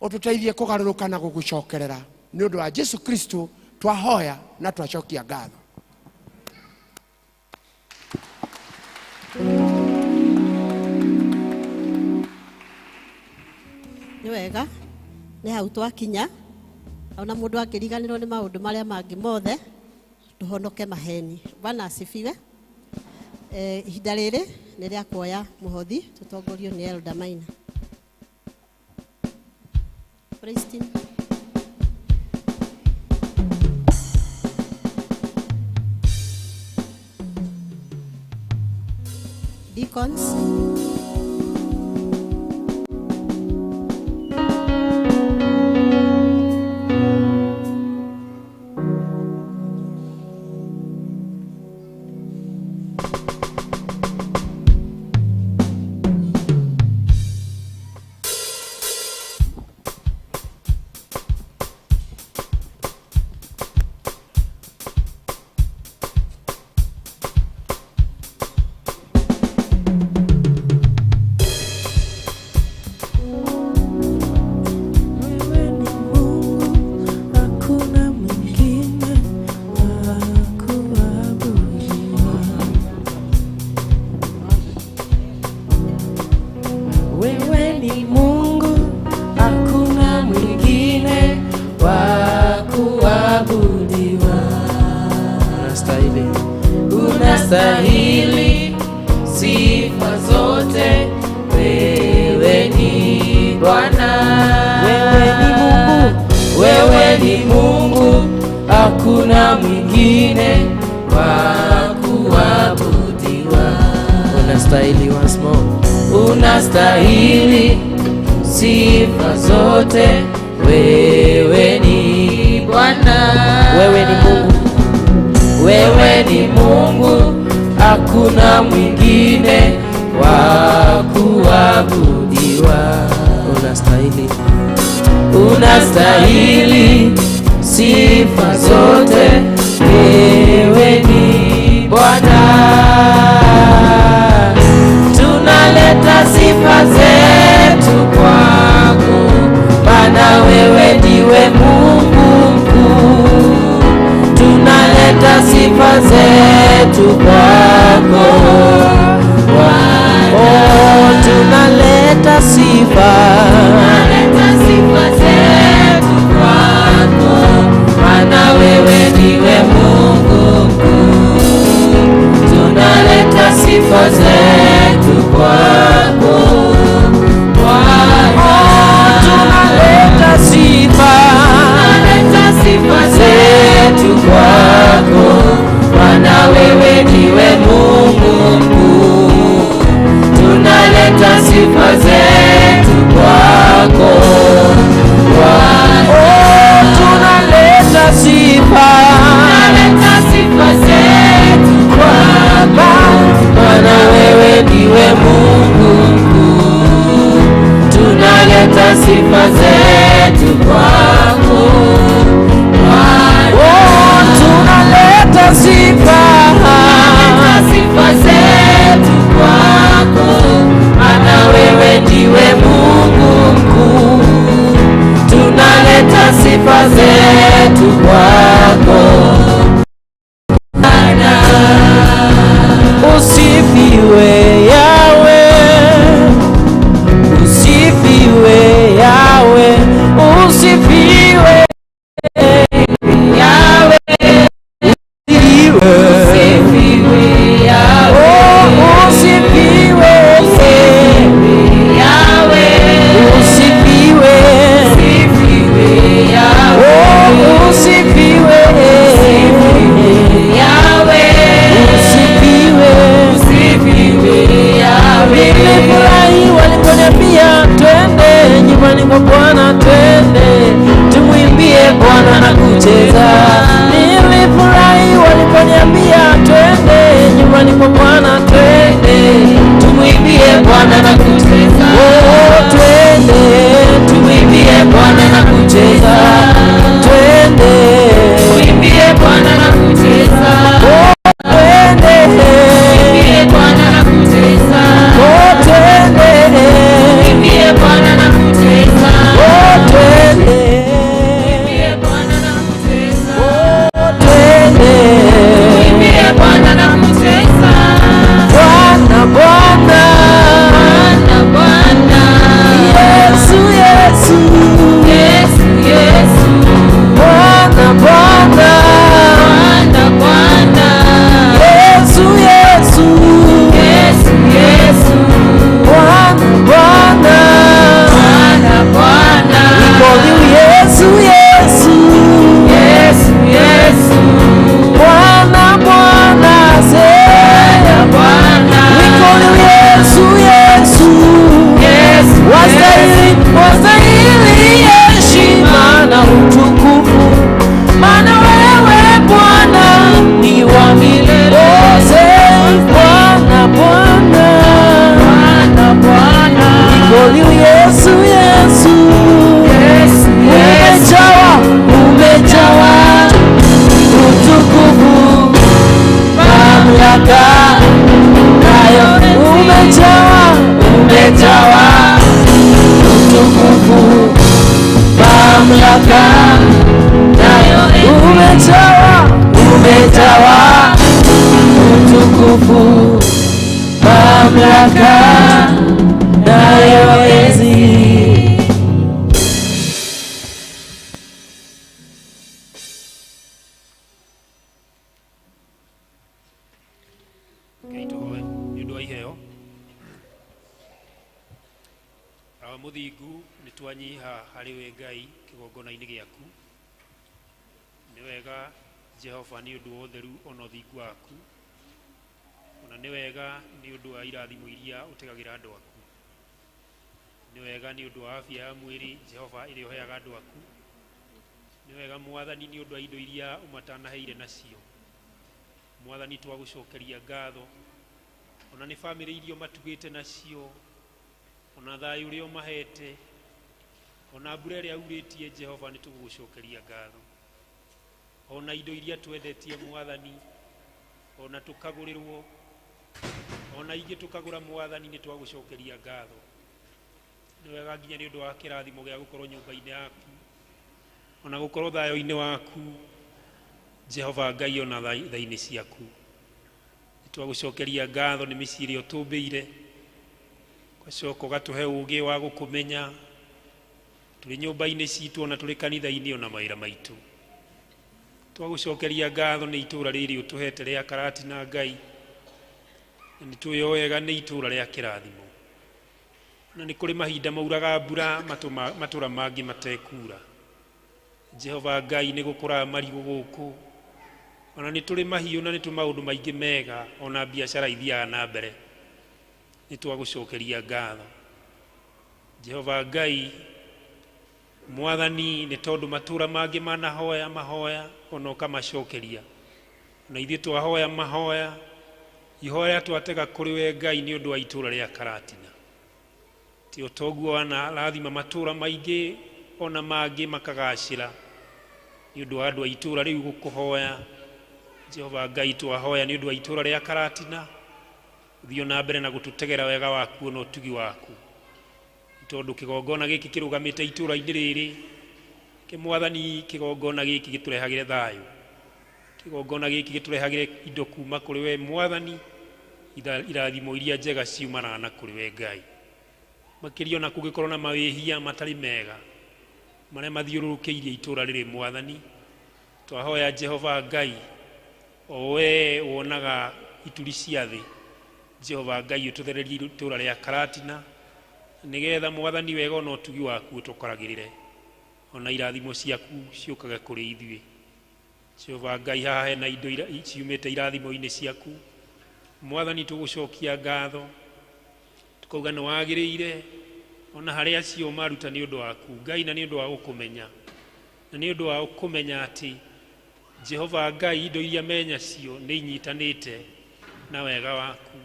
ũtũteithie kũgarũrũka na gũgũcokerera. Nĩ ũndũ wa Jesu Kristo twahoya na twacokia ngatho. Nĩ wega, nĩ hau twakinya. Ona mũndũ angĩriganĩrwo nĩ maũndũ marĩa mangĩ mothe, tũhonoke maheni. Bwana asifiwe. Ihinda rĩrĩ nĩ rĩa kuoya mũhothi, tũtongorio nĩ Elder Maina. Praise team. Deacons. Wewe ni Mungu, hakuna mwingine wa kuabudiwa. Wewe ni Mungu, hakuna mwingine wa kuabudiwa. Unastahili, Unastahili sifa zote, wewe ni Bwana. Wewe ni Mungu, Wewe ni Mungu, hakuna mwingine wa kuabudiwa. Unastahili once more. Unastahili sifa zote, wewe ni Bwana. Wewe ni Mungu, Wewe ni Mungu, hakuna mwingine wa kuabudiwa. Unastahili, Unastahili sifa zote, wewe ni Bwana. sifa zetu kwako Bwana. Oh, tunaleta sifa, tunaleta sifa zetu kwako, maana wewe ndiwe Mungu mkuu. Tunaleta sifa zetu kwako Bwana. Oh, tunaleta sifa, tunaleta sifa zetu kwako, maana wewe ndiwe Mungu mkuu. Tunaleta sifa zetu kwako Bwana. Oh, tunaleta sifa, tunaleta sifa zetu kwako, maana wewe ndiwe Mungu mkuu. Tunaleta sifa zetu kwako Bwana. Oh, tunaleta sifa, tunaleta sifa zetu kwako, maana wewe ndiwe Mungu mkuu. Tunaleta sifa zetu kwako Bwana. Usifiwe Yawe, usifiwe Yawe, usifiwe Yawe, usifiwe Yawe, oh, usifiwe Yawe, usifiwe, usifiwe Yawe, oh, usifiwe Yawe, usifiwe, usifiwe Yawe. Nilifurahi waliponiambia twende nyumbani kwa Bwana, twende tumwimbie Bwana na kucheza. Nilifurahi waliponiambia twende nyumbani kwa Bwana, twende tumwimbie Bwana na kucheza. Oh, twende tumwimbie Bwana na kucheza, twende tumwimbie Bwana na kucheza. Oh, twende tumwimbie Bwana na kucheza. Oh, twende tumwimbie Bwana na kucheza. Oh, twende tumwimbie Bwana na kucheza. Oh, twende tumwimbie Bwana na kucheza. Bwana, Bwana, Bwana, Bwana, Yesu, Yesu, Yesu, Yesu, Bwana, Bwana, Bwana, Bwana, Yesu, Yesu, Yesu, Yesu, Bwana, Bwana, Bwana, Bwana, we call you Yesu, Yesu, Yesu, Yesu, Bwana, Bwana, say, Bwana, we call you Yesu, Yesu, Yesu, wastahili, wastahili heshima na utukufu, maana wewe Bwana ni wa milele. Oh, say, Bwana, Bwana, Bwana, Bwana, we call you Yesu, Yesu, Yesu, umejawa, umejawa utukufu, mamlaka nayo, umejawa, umejawa utukufu, mamlaka nayo, umejawa, umejawa utukufu, mamlaka nayo enzi. Ngai tũhoe nĩ ũndũ wa iheo. Awa mũthingu, nĩ twanyiha harĩ we Ngai kĩgongona-inĩ gĩaku. Nĩ wega Jehova nĩ ũndũ wa ũtheru ona ũthingu waku, ona nĩ wega nĩ ũndũ wa irathimo iria ũtegagĩra andũ aku. Nĩ wega nĩ ũndũ wa afya ya mwĩrĩ Jehova ĩrĩa ũheaga andũ aku. Nĩ wega Mwathani nĩ ũndũ wa indo iria ũmatanaheire nacio. Mwathani twagũcokeria ngatho ona nĩ bamĩrĩ iria ũmatugĩte nacio, ona thayũ ũrĩa ũmahete, ona mbura ĩrĩa urĩtie Jehova nĩ tũgũgũcokeria ngatho, ona indo iria twendetie Mwathani, ona tũkagũrĩrwo, ona ingĩ tũkagũra Mwathani, nĩ twagũcokeria ngatho. Nĩ wega nginya nĩ ũndũ wa kĩrathimo gĩa gũkorwo nyũmba-inĩ yaku, ona gũkorwo thayũ-inĩ waku. Jehova Ngai ona tha-inĩ ciaku. Nĩ twagũcokeria ngatho nĩ mĩciĩ ĩrĩa ũtũmbĩire, ũgacoka ũgatũhe ũũgĩ wa gũkũmenya tũrĩ nyũmba-inĩ citũ ona tũrĩ kanitha-inĩ ona mawĩra maitũ. Twagũcokeria ngatho nĩ itũũra rĩrĩ ũtũhete rĩa Karatina Ngai, na nĩ tũĩ o wega nĩ itũũra rĩa kĩrathimo. Na nĩ kũrĩ mahinda mauraga mbura matũra mangĩ matekura. Jehova Ngai nĩ gũkũraga marigũ gũkũ, ona nĩ tũrĩ mahiũ na nĩ tũrĩ maũndũ maingĩ mega, ona biacara ithiaga na mbere. Nĩ twagũcokeria ngatho Jehova Ngai Mwathani, nĩ tondũ matũra mangĩ manahoya mahoya ona ũkamacokeria, na ithuĩ twahoya mahoya ihoya twatega kũrĩ we Ngai nĩ ũndũ wa itũũra rĩa Karatina. Ti o toguo wanarathima matũũra maingĩ ona mangĩ makagacĩra nĩ ũndũ wa andũ a itũũra rĩu gũkũhoya. Jehova Ngai twahoya nĩ ũndũ wa itũũra rĩa Karatina, ũthiĩ na mbere na gũtũtegera wega waku na ũtugi waku, tondũ kĩgongona gĩkĩ kĩrũgamĩte itũũra-inĩ rĩrĩ kĩ Mwathani, kĩgongona gĩkĩ gĩtũrehagĩre thayũ, kĩgongona gĩkĩ gĩtũrehagĩre indo kuma kũrĩ we Mwathani, irathimo iria njega ciumanaga na kũrĩ we Ngai. Makĩria ona kũngĩkorwo na mawĩhia matarĩ mega marĩa mathiũrũrũkĩirie itũũra rĩrĩ Mwathani, twahoya Jehova Ngai o we wonaga ituri cia thĩ, Jehova Ngai ũtũthererie itũũra rĩa Karatina nĩgetha Mwathani wega ona ũtugi waku ũtũkoragĩrĩre, ona irathimo ciaku ciũkage kũrĩ ithuĩ. Jehova Ngai haha hena indo ciumĩte irathimo-inĩ ciaku Mwathani, tũgũcokia ngatho tukauga nĩ wagĩrĩire ona harĩa acio maruta nĩ ũndũ waku Ngai, na nĩ ũndũ wa gũkũmenya, na nĩ ũndũ wa kũmenya atĩ Jehova Ngai indo iria menyacio nĩ inyitanĩte na wega waku.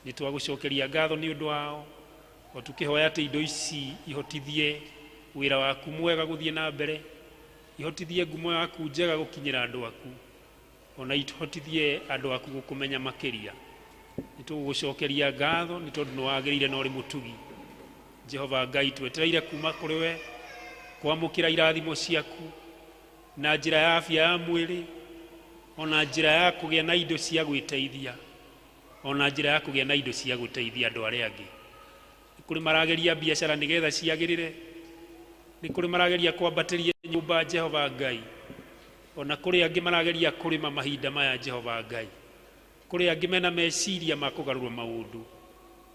Nĩ twagũcokeria ngatho nĩ ũndũ wao, o tukĩhoya atĩ indo ici ihotithie wĩra waku mwega gũthiĩ na mbere, ihotithie ngumo yaku njega gũkinyĩra andũ aku, ona ihotithie andũ aku gũkũmenya makĩria. Nĩ tũgũgũcokeria ngatho nĩ tondũ nĩ wagĩrĩire na ũrĩ mũtugi. Jehova Ngai twetereire kuma kũrĩ we kwamũkĩra irathimo ciaku na njĩra ya afya ya mwĩrĩ, ona njĩra ya kũgĩa na indo cia gwĩteithia, ona njĩra ya kũgĩa na indo cia gũteithia andũ arĩa angĩ. Nĩ kũrĩ marageria biacara nĩgetha ciagĩrĩre, nĩ kũrĩ marageria kwambatĩria nyũmba Jehova Ngai, ona kũrĩ angĩ marageria kũrĩma mahinda maya Jehova Ngai, kũrĩ angĩ mena meciria ma kũgarũra maũndũ.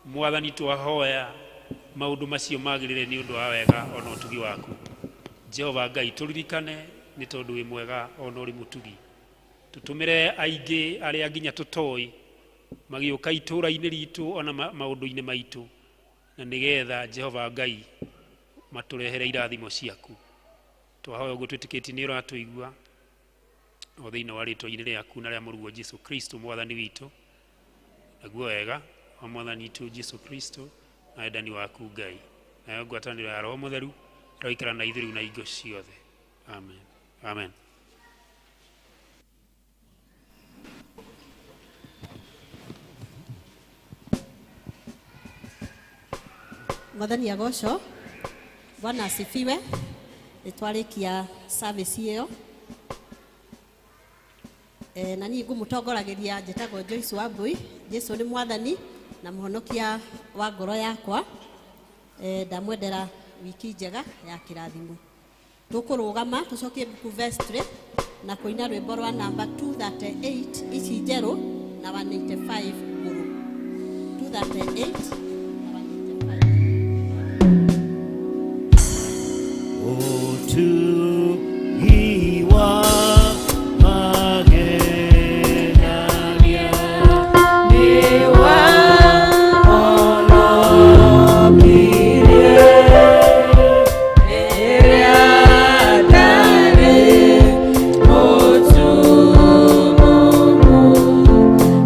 Mwathani twahoya maũndũ macio magĩrĩre nĩ ũndũ wa wega ona ũtugi waku. Jehova Ngai tũririkane nĩ tondũ wĩ mwega ona ũrĩ mũtugi. Tũtũmĩre aingĩ arĩa nginya tũtoĩ magĩũka itũũra-inĩ ritũ ona maũndũ-inĩ maitũ, na nĩgetha Jehova Ngai matũrehere irathimo ciaku. Twahoya ũguo twĩtĩkĩtie nĩ ũratũigua o thĩinĩ wa rĩtwa-inĩ rĩaku na rĩa mũrũguo Jesu Kristo Mwathani witũ. Naguo wega wa Mwathani witũ Jesu Kristo na wendani waku Ngai, nayo ngwatanĩro ya Roho Mũtheru ĩroikara na ithuĩ rĩu na hingo ciothe. Amen. Amen. Mwathani agocwo. Bwana asifiwe. Nĩ twarĩkia service ĩyo. Na niĩ ngũmũtongoragĩria njĩtagwo Joyce Wambui. Jesu nĩ Mwathani na mũhonokia wa ngoro yakwa. Ndamwendera wiki njega ya kĩrathimo. Tũkũrũgama tũcokie mbuku vestry na kũina rwĩmbo rwa namba 238 ici njerũ na 185 ngũrũ. 238 Utuhiwa magenania niwa onokirie rĩrĩa ndarĩ mũtumumu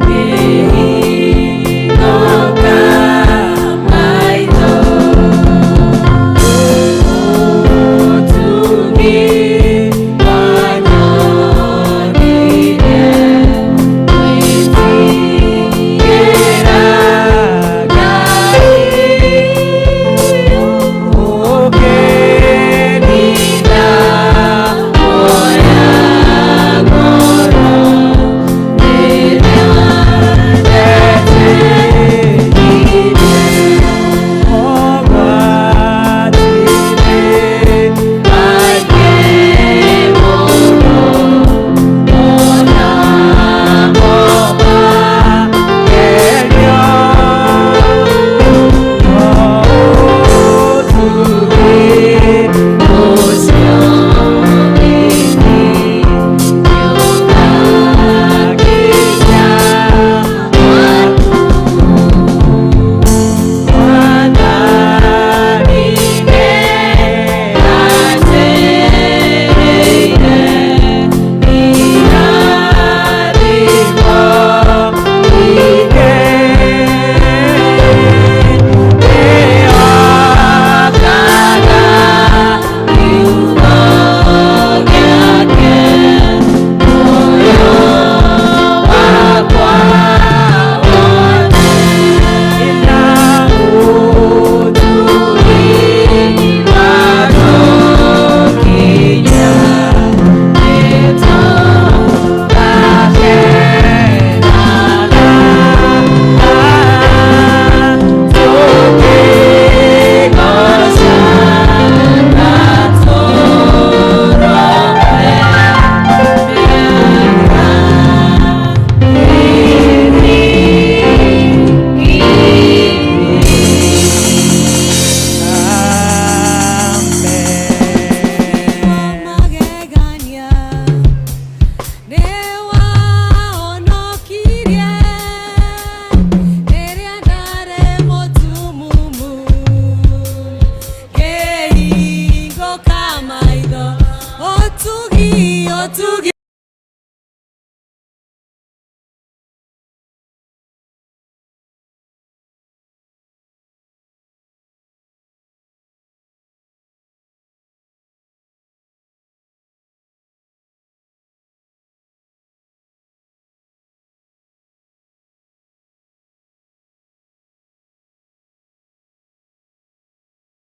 ngĩhingũka. Ũtugi, ũtugi.